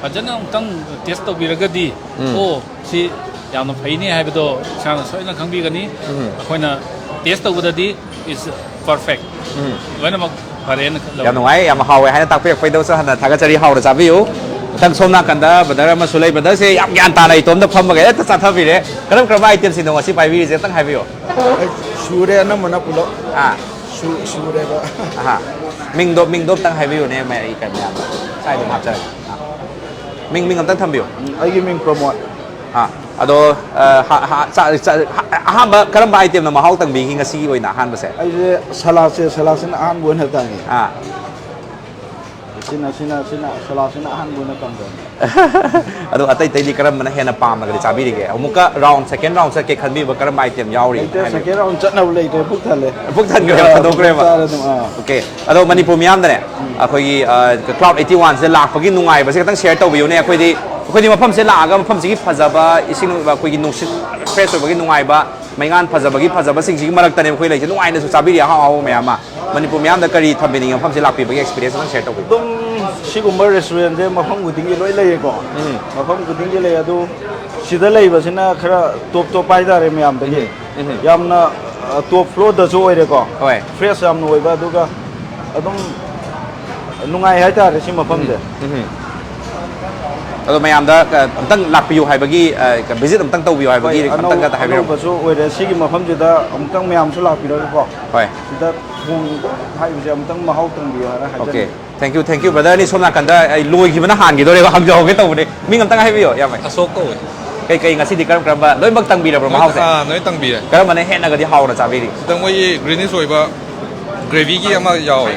ꯐꯖꯅ ꯑꯃꯨꯛꯇꯪ ꯇꯦꯁ ꯇꯧꯕꯤꯔꯒꯗꯤ, ꯎꯝ꯫ ꯑꯣ, ꯁꯤ ꯌꯥꯝꯅ ꯐꯩꯅꯦ ꯍꯥꯏꯕꯗꯣ ꯏꯁꯥꯅ ꯁꯣꯏꯗꯅ ꯈꯪꯕꯤꯒꯅꯤ꯫ ꯎꯝ꯫ ꯑꯩꯈꯣꯏꯅ ꯇꯦꯁ ꯇꯧꯕꯗꯗꯤ is perfect꯫ ꯎꯝ꯫ ꯂꯣꯏꯅꯃꯛ ꯐꯔꯦꯅ ꯈꯜꯂꯦ꯫ ꯌꯥꯝ ꯅꯨꯡꯉꯥꯏ, ꯌꯥꯝ ꯍꯥꯎꯋꯦ ꯍꯥꯏꯅ ꯇꯥꯛꯄꯤꯔꯛꯄꯩꯗꯁꯨ ꯍꯟꯅ ꯊꯥꯒꯠꯆꯔꯤ꯫ ꯍꯥꯎꯅ ꯆꯥꯕꯤꯌꯨ꯫ ꯃꯊꯪ ꯁꯣꯝ ꯅꯥꯀꯟꯗ ꯕ꯭ꯔꯗꯔ ꯑꯃꯁꯨ ꯂꯩ꯫ ꯕ꯭ꯔꯗꯔꯁꯦ ꯌꯥꯝ ꯒ꯭ꯌꯥꯟ ꯇꯥꯅ ꯏꯇꯣꯝꯇ ꯐꯝꯃꯒ ꯍꯦꯛꯇ ꯆꯥꯊꯕꯤꯔꯦ꯫ ꯀꯔꯝ ꯀꯔꯝꯕ ꯑꯥꯏꯇꯦꯝꯁꯤꯡꯅꯣ ꯉꯁꯤ ꯄꯥꯏꯕꯤꯔꯤꯁꯦ? ꯑꯝꯇꯪ ꯍꯥꯏꯕꯤꯌꯨ꯫ ꯁꯨꯔꯦ ꯑꯅꯝꯕꯅ ꯄꯨꯂꯞ꯫ ꯑꯥ꯫ ꯁꯨ- ꯁꯨꯔꯦꯕ꯫ ꯑꯍꯥ꯫ ꯃꯤꯡꯗꯣ, ꯃꯤꯡꯗꯣ ꯑꯝꯇꯪ ꯍꯥꯏꯕꯤꯌꯨꯅꯦ, ꯃꯌꯥꯝ, ꯀꯩꯅꯣ, ꯃꯌꯥꯝꯗ꯫ ꯁ꯭ꯋꯥꯏꯗ ꯑꯗꯨꯝ ꯍꯥꯞꯆꯔꯒꯦ꯫ ꯑꯥ꯫ ꯃꯤꯡ, ꯃꯤꯡ ꯑꯝꯇꯪ ꯊꯝꯕꯤꯌꯨ꯫ ꯑꯩꯒꯤ ꯃꯤꯡ ꯄ꯭ꯔꯃꯣꯗ꯫ ꯑꯥ꯫ ꯑꯗꯣ, ꯑ, ꯍꯥ-, ꯍꯥ-, ꯆꯥ-, ꯆꯥ-, ꯍꯥ-, ꯑꯍꯥꯟꯕ ꯀꯔꯝꯕ item ꯅ ꯃꯍꯥꯎ ꯇꯪꯕꯤꯒꯤ ꯉꯁꯤꯒꯤ ꯑꯣꯏꯅ ꯑꯍꯥꯟꯕꯁꯦ? ꯑꯩꯁꯦ ꯁꯂꯥꯠꯁꯦ, ꯁꯂꯥꯠꯁꯤꯅ ꯑꯍꯥꯟꯕ ꯑꯣꯏꯅ ꯇꯪꯉꯤ꯫ ꯑꯥ꯫ ꯁꯤꯅ, ꯁꯤꯅ, ꯁꯤꯅ, ꯁꯂꯥꯠꯁꯤꯅ ꯑꯍꯥꯟꯕ ꯑꯣꯏꯅ ꯇꯪꯕꯅꯤ꯫ ꯑꯗꯣ ꯑꯇꯩ ꯑꯇꯩꯗꯤ ꯀꯔꯝꯕꯅ ꯍꯦꯟꯅ ꯄꯥꯝꯅꯒꯗꯤ ꯆꯥꯕꯤꯔꯤꯒꯦ? ꯑꯃꯨꯛꯀ round, second round ꯆꯠꯀꯦ ꯈꯟꯕꯤꯕ ꯀꯔꯝꯕ item ꯌꯥꯎꯔꯤ? ꯂꯩꯇꯦ, ꯍꯥꯏꯕꯤꯌꯨ꯫ Second round ꯆꯠꯅꯕ ꯂꯩꯇ꯭ꯔꯦ, ꯄꯨꯛ ꯊꯜꯂꯦ꯫ ꯄꯨꯛ ꯊꯟꯈ꯭ꯔꯦꯕ, ꯑꯥ, ꯊꯟꯗꯣꯛꯈ꯭ꯔꯦꯕ꯫ ꯆꯥꯔꯦ ꯑꯗꯨꯝ, ꯑꯥ꯫ Okay꯫ ꯑꯗꯣ ꯃꯅꯤꯄꯨꯔ ꯃꯤꯌꯥꯝꯗꯅꯦ, ꯎꯝ꯫ ꯑꯩꯈꯣꯏꯒꯤ, ꯑ, Cloud eighty one ꯁꯤꯗ ꯂꯥꯛꯄꯒꯤ ꯅꯨꯡꯉꯥꯏꯕꯁꯦ ꯈꯤꯇꯪ share ꯇꯧꯕꯤꯌꯨꯅꯦ꯫ ꯑꯩꯈꯣꯏꯗꯤ, ꯑꯩꯈꯣꯏꯗꯤ ꯃꯐꯝꯁꯦ ꯂꯥꯛꯑꯒ ꯃꯐꯝꯁꯤꯒꯤ ꯐꯖꯕ, ꯏꯁꯤꯡ, ꯑꯩꯈꯣꯏꯒꯤ ꯅꯨꯡꯁꯤꯠ fresh ꯑꯣꯏꯕꯒꯤ ꯅꯨꯡꯉꯥꯏꯕ, ꯃꯩꯉꯥꯟ ꯐꯖꯕꯒꯤ ꯐꯖꯕꯁꯤꯡꯁꯤꯒꯤ ꯃꯔꯛꯇꯅꯦꯕ ꯑꯩꯈꯣꯏ ꯂꯩꯔꯤꯁꯦ꯫ ꯅꯨꯡꯉꯥꯏꯅꯁꯨ ꯆꯥꯕꯤꯔꯤ ꯑꯍꯥꯎ ꯑꯍꯥꯎꯕ ꯃꯌꯥꯝ ꯑꯃ꯫ ꯃꯅꯤꯄꯨꯔ ꯃꯤꯌꯥꯝꯗ ꯀꯔꯤ ꯊꯝꯕꯤꯅꯤꯡꯉꯤ, ꯃꯐꯝꯁꯦ ꯂꯥꯛꯄꯤꯕꯒꯤ experience ꯑꯃ share ꯇꯧꯕꯤꯌꯨ꯫ ꯑꯗꯨꯝ ꯁꯤꯒꯨꯝꯕ restaurant ꯁꯦ ꯃꯐꯝ ꯈꯨꯗꯤꯡꯒꯤ ꯂꯣꯏ ꯂꯩꯌꯦꯀꯣ꯫ ꯎꯝ꯫ ꯃꯐꯝ ꯈꯨꯗꯤꯡꯒꯤ ꯂꯩ, ꯑꯗꯨ ꯁꯤꯗ ꯂꯩꯕꯁꯤꯅ ꯈꯔ top top ꯍꯥꯏꯇꯥꯔꯦ ꯃꯌꯥꯝꯗꯒꯤ꯫ ꯎꯝ, ꯎꯝ꯫ ꯌꯥꯝꯅ, ꯑ, top floor ꯗꯁꯨ ꯑꯣꯏꯔꯦꯀꯣ꯫ ꯍꯣꯏ꯫ Fresh ꯌꯥꯝꯅ ꯑꯣꯏꯕ, ꯑꯗꯨꯒ ꯑꯗꯨꯝ ꯅꯨꯡꯉꯥꯏ ꯍꯥꯏꯇꯥꯔꯦ ꯁꯤ ꯃꯐꯝꯁꯦ꯫ ꯎꯝ, ꯎꯝ꯫ ꯑꯗꯣ ꯃꯌꯥꯝꯗ, ꯑ, ꯑꯝꯇꯪ ꯂꯥꯛꯄꯤꯌꯨ ꯍꯥꯏꯕꯒꯤ, ꯑ, visit ꯑꯝꯇꯪ ꯇꯧꯕꯤꯌꯨ ꯍꯥꯏꯕꯒꯤ ꯍꯣꯏ, ꯑꯅꯧ-, ꯑꯝꯇꯪꯒ ꯍꯥꯏꯕꯤꯔꯝꯃꯨ꯫ ꯑꯅꯧꯕꯁꯨ ꯑꯣꯏꯔꯦ꯫ ꯁꯤꯒꯤ ꯃꯐꯝꯁꯤꯗ ꯑꯃꯨꯛꯇꯪ ꯃꯌꯥꯝꯁꯨ ꯂꯥꯛꯄꯤꯔꯒꯀꯣ꯫ ꯍꯣꯏ꯫ ꯁꯤꯗ ꯊꯣꯡ ꯍꯥꯏꯕꯁꯦ ꯑꯃꯨꯛꯇꯪ ꯃꯍꯥꯎ ꯇꯪꯕꯤꯌꯨ ꯍꯥꯏꯅ ꯍꯥꯏꯖꯅꯤꯡꯉꯤ꯫ Okay꯫ Thank you, thank you, brother꯫ ꯑꯅꯤ ꯁꯣꯝ ꯅꯥꯀꯟꯗ ꯑꯩ ꯂꯣꯏꯈꯤꯕꯅ ꯍꯥꯟꯈꯤꯗꯣꯔꯦꯕ, ꯍꯪꯖꯍꯧꯒꯦ ꯇꯧꯕꯅꯦ꯫ ꯃꯤꯡ ꯑꯝꯇꯪ ꯍꯥꯏꯕꯤꯌꯣ, ꯏꯌꯥꯝꯕ꯫ ꯑꯁꯣꯛ ꯀꯧꯋꯦ꯫ ꯀꯩ, ꯀꯩ ꯉꯁꯤꯗꯤ ꯀꯔꯝ ꯀꯔꯝꯕ ꯂꯣꯏꯅꯃꯛ ꯇꯪꯕꯤꯔꯕ꯭ꯔꯣ ꯂꯣꯏ-, ꯃꯍꯥꯎꯁꯦ? ꯑꯥ, ꯂꯣꯏ ꯇꯪꯕꯤꯔꯦ꯫ ꯀꯔꯝꯕꯅ ꯍꯦꯟꯅꯒꯗꯤ ꯍꯥꯎꯅ ꯆꯥꯕꯤꯔꯤ? ꯈꯤꯇꯪ ꯃꯣꯏꯒꯤ greenish ꯑꯣꯏꯕ gravy ꯒꯤ ꯑꯃ ꯌꯥꯎꯋꯦ꯫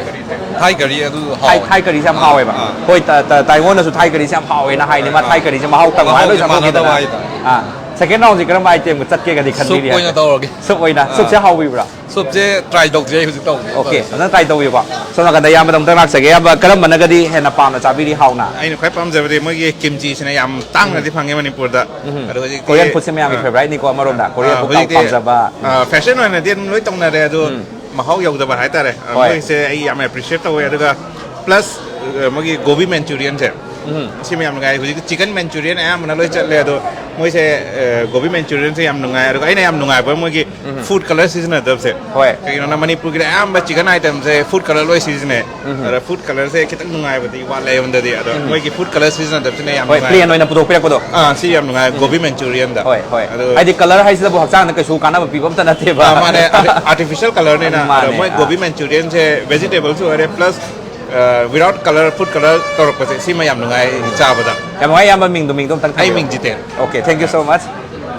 Thai curry ꯑꯗꯨ ꯍꯥꯎꯋꯦ꯫ Thai curry ꯁꯦ ꯌꯥꯝ ꯑꯥ, ꯍꯥꯎꯋꯦꯕ꯫ ꯑꯥ꯫ ꯍꯣꯏ, ꯇ-, ꯇ-, ꯇꯥꯏꯋꯣꯟꯅꯁꯨ Thai curry ꯁꯦ ꯌꯥꯝ ꯍꯥꯎꯋꯦꯅ ꯍꯥꯏꯅꯦ꯫ ꯃꯥ ꯑꯥ꯫ Thai curry ꯁꯦ ꯃꯍꯥꯎ ꯇꯪꯉꯣ ꯃꯍꯥꯎꯁꯦ ꯍꯥꯏꯕꯁꯨ ꯃꯥꯟꯅꯗꯕ ꯍꯥꯏꯇꯥꯔꯦ꯫ ꯑꯥ꯫ Second round ꯁꯤ ꯀꯔꯝꯕ item ꯒ ꯆꯠꯀꯦꯒꯗꯤ ꯈꯟꯕꯤꯔꯤ ꯍꯥꯏꯐꯦꯠ? Soup ꯑꯣꯏꯅ ꯇꯧꯔꯒꯦ꯫ Soup ꯑꯣꯏꯅ? ꯑꯥ꯫ Soup ꯁꯦ ꯍꯥꯎꯕꯤꯕ꯭ꯔꯥ? Soup ꯁꯦ try ꯇꯧꯗ꯭ꯔꯤ ꯑꯩ ꯍꯧꯖꯤꯛ ꯇꯧꯗ꯭ꯔꯤ꯫ Okay, ꯑꯗꯨꯅ try ꯇꯧꯕꯤꯌꯨꯀꯣ꯫ ꯁꯣꯝ ꯅꯥꯀꯟꯗ ꯏꯌꯥꯝꯕꯗ ꯑꯃꯨꯛꯇꯪ ꯂꯥꯛꯆꯒꯦ꯫ ꯏꯌꯥꯝꯕ, ꯀꯔꯝꯕꯅꯒꯗꯤ ꯍꯦꯟꯅ ꯄꯥꯝꯅ ꯆꯥꯕꯤꯔꯤ ꯍꯥꯎꯅ? ꯑꯩꯅ ꯈ꯭ꯋꯥꯏ ꯄꯥꯝꯖꯕꯗꯤ ꯃꯣꯏꯒꯤ ꯀꯤꯝꯆꯤꯁꯤꯅ ꯌꯥꯝ ꯇꯥꯡꯅꯗꯤ ꯎꯝ꯫ ꯐꯪꯉꯦ ꯃꯅꯤꯄꯨꯔꯗ꯫ ꯎꯝ꯫ ꯑꯗꯣ ꯍꯧꯖꯤꯛꯇꯤ, Korean food ꯁꯦ ꯃꯌꯥꯝꯒꯤ ꯑꯥ, favourite ꯅꯤꯀꯣ ꯑꯃꯔꯣꯝꯗ꯫ Korean ꯑꯥ, food ꯍꯧꯖꯤꯛꯇꯤ, ꯄꯥꯝꯖꯕ꯫ ꯑꯥ, fashion ꯑꯣꯏꯅꯗꯤ ꯑꯗꯨꯝ ꯂꯣꯏ ꯇꯧꯅꯔꯦ ꯑꯗꯣ, ꯎꯝ꯫ ꯃꯍꯥꯎ ꯌꯧꯗꯕ ꯍꯥꯏꯇꯥꯔꯦ꯫ ꯑ, ꯍꯣꯏ꯫ ꯃꯣꯏꯁꯦ ꯑꯩ ꯌꯥꯝ appreciate ꯇꯧꯋꯦ꯫ ꯑꯗꯨꯒ plus, ꯑ, ꯃꯣꯏꯒꯤ gobi manchurian ꯁꯦ, ꯎꯝ꯫ ꯁꯤ ꯃꯌꯥꯝ ꯅꯨꯡꯉꯥꯏ꯫ ꯍꯧꯖꯤꯛꯇꯤ chicken manchurian ꯑꯌꯥꯝꯕꯅ ꯂꯣꯏ ꯆꯠꯂꯦ꯫ ꯑꯗꯣ ꯃꯣꯏꯁꯦ, ꯑ, gobi manchurian ꯁꯦ ꯌꯥꯝ ꯅꯨꯡꯉꯥꯏ꯫ ꯑꯗꯨꯒ ꯑꯩꯅ ꯌꯥꯝ ꯅꯨꯡꯉꯥꯏꯕ ꯃꯣꯏꯒꯤ ꯎꯝ꯫ Food colour ꯁꯤꯖꯤꯟꯅꯗꯕꯁꯦ꯫ ꯍꯣꯏ꯫ ꯀꯩꯒꯤꯅꯣꯅ ꯃꯅꯤꯄꯨꯔꯒꯤꯗꯤ ꯑꯌꯥꯝꯕ chicken item ꯁꯦ food colour ꯂꯣꯏ ꯁꯤꯖꯤꯟꯅꯩ꯫ ꯎꯝ꯫ ꯑꯗ food colour ꯁꯦ ꯈꯤꯇꯪ ꯅꯨꯡꯉꯥꯏꯕꯗꯤ ꯋꯥꯠꯂꯦ ꯑꯩꯉꯣꯟꯗꯗꯤ꯫ ꯑꯗꯣ ꯎꯝ꯫ ꯃꯣꯏꯒꯤ food colour ꯁꯤꯖꯤꯟꯅꯗꯕꯁꯤꯅ ꯌꯥꯝ ꯍꯣꯏ, ꯅꯨꯡꯉꯥꯏ꯫ Plain ꯑꯣꯏꯅ ꯄꯨꯊꯣꯛꯄꯤꯔꯛꯄꯗꯣ꯫ ꯑꯥ, ꯁꯤ ꯌꯥꯝ ꯅꯨꯡꯉꯥꯏ, ꯎꯝ꯫ Gobi manchurian ꯗ꯫ ꯍꯣꯏ, ꯍꯣꯏ꯫ ꯑꯗꯨ ꯍꯥꯏꯗꯤ colour ꯍꯥꯏꯁꯤꯗꯕꯨ ꯍꯛꯆꯥꯡꯗ ꯀꯩꯁꯨ ꯀꯥꯟꯅꯕ ꯄꯤꯕ ꯑꯝꯇ ꯅꯠꯇꯦꯕ꯫ ꯑꯥ, ꯃꯥꯅꯦ꯫ ꯑꯥꯔꯇꯤ-, artificial colour ꯅꯤꯅ꯫ ꯃꯥꯅꯦ, ꯑꯗ ꯃꯣꯏ ꯑꯥ꯫ Gobi manchurian ꯁꯦ vegetable ꯁꯨ ꯑꯣꯏꯔꯦ, plus Without color, food color ꯇꯧꯔꯛꯄꯁꯦ ꯁꯤꯃ ꯌꯥꯝ ꯅꯨꯡꯉꯥꯏ ꯆꯥꯕꯗ꯫ ꯌꯥꯝ ꯅꯨꯡꯉꯥꯏ꯫ ꯏꯌꯥꯝꯕ, ꯃꯤꯡꯗꯣ, ꯃꯤꯡꯗꯣ ꯑꯝꯇꯪ ꯑꯩ ꯊꯝꯕꯤꯌꯨ꯫ ꯃꯤꯡ Jiten. Okay, thank you so much.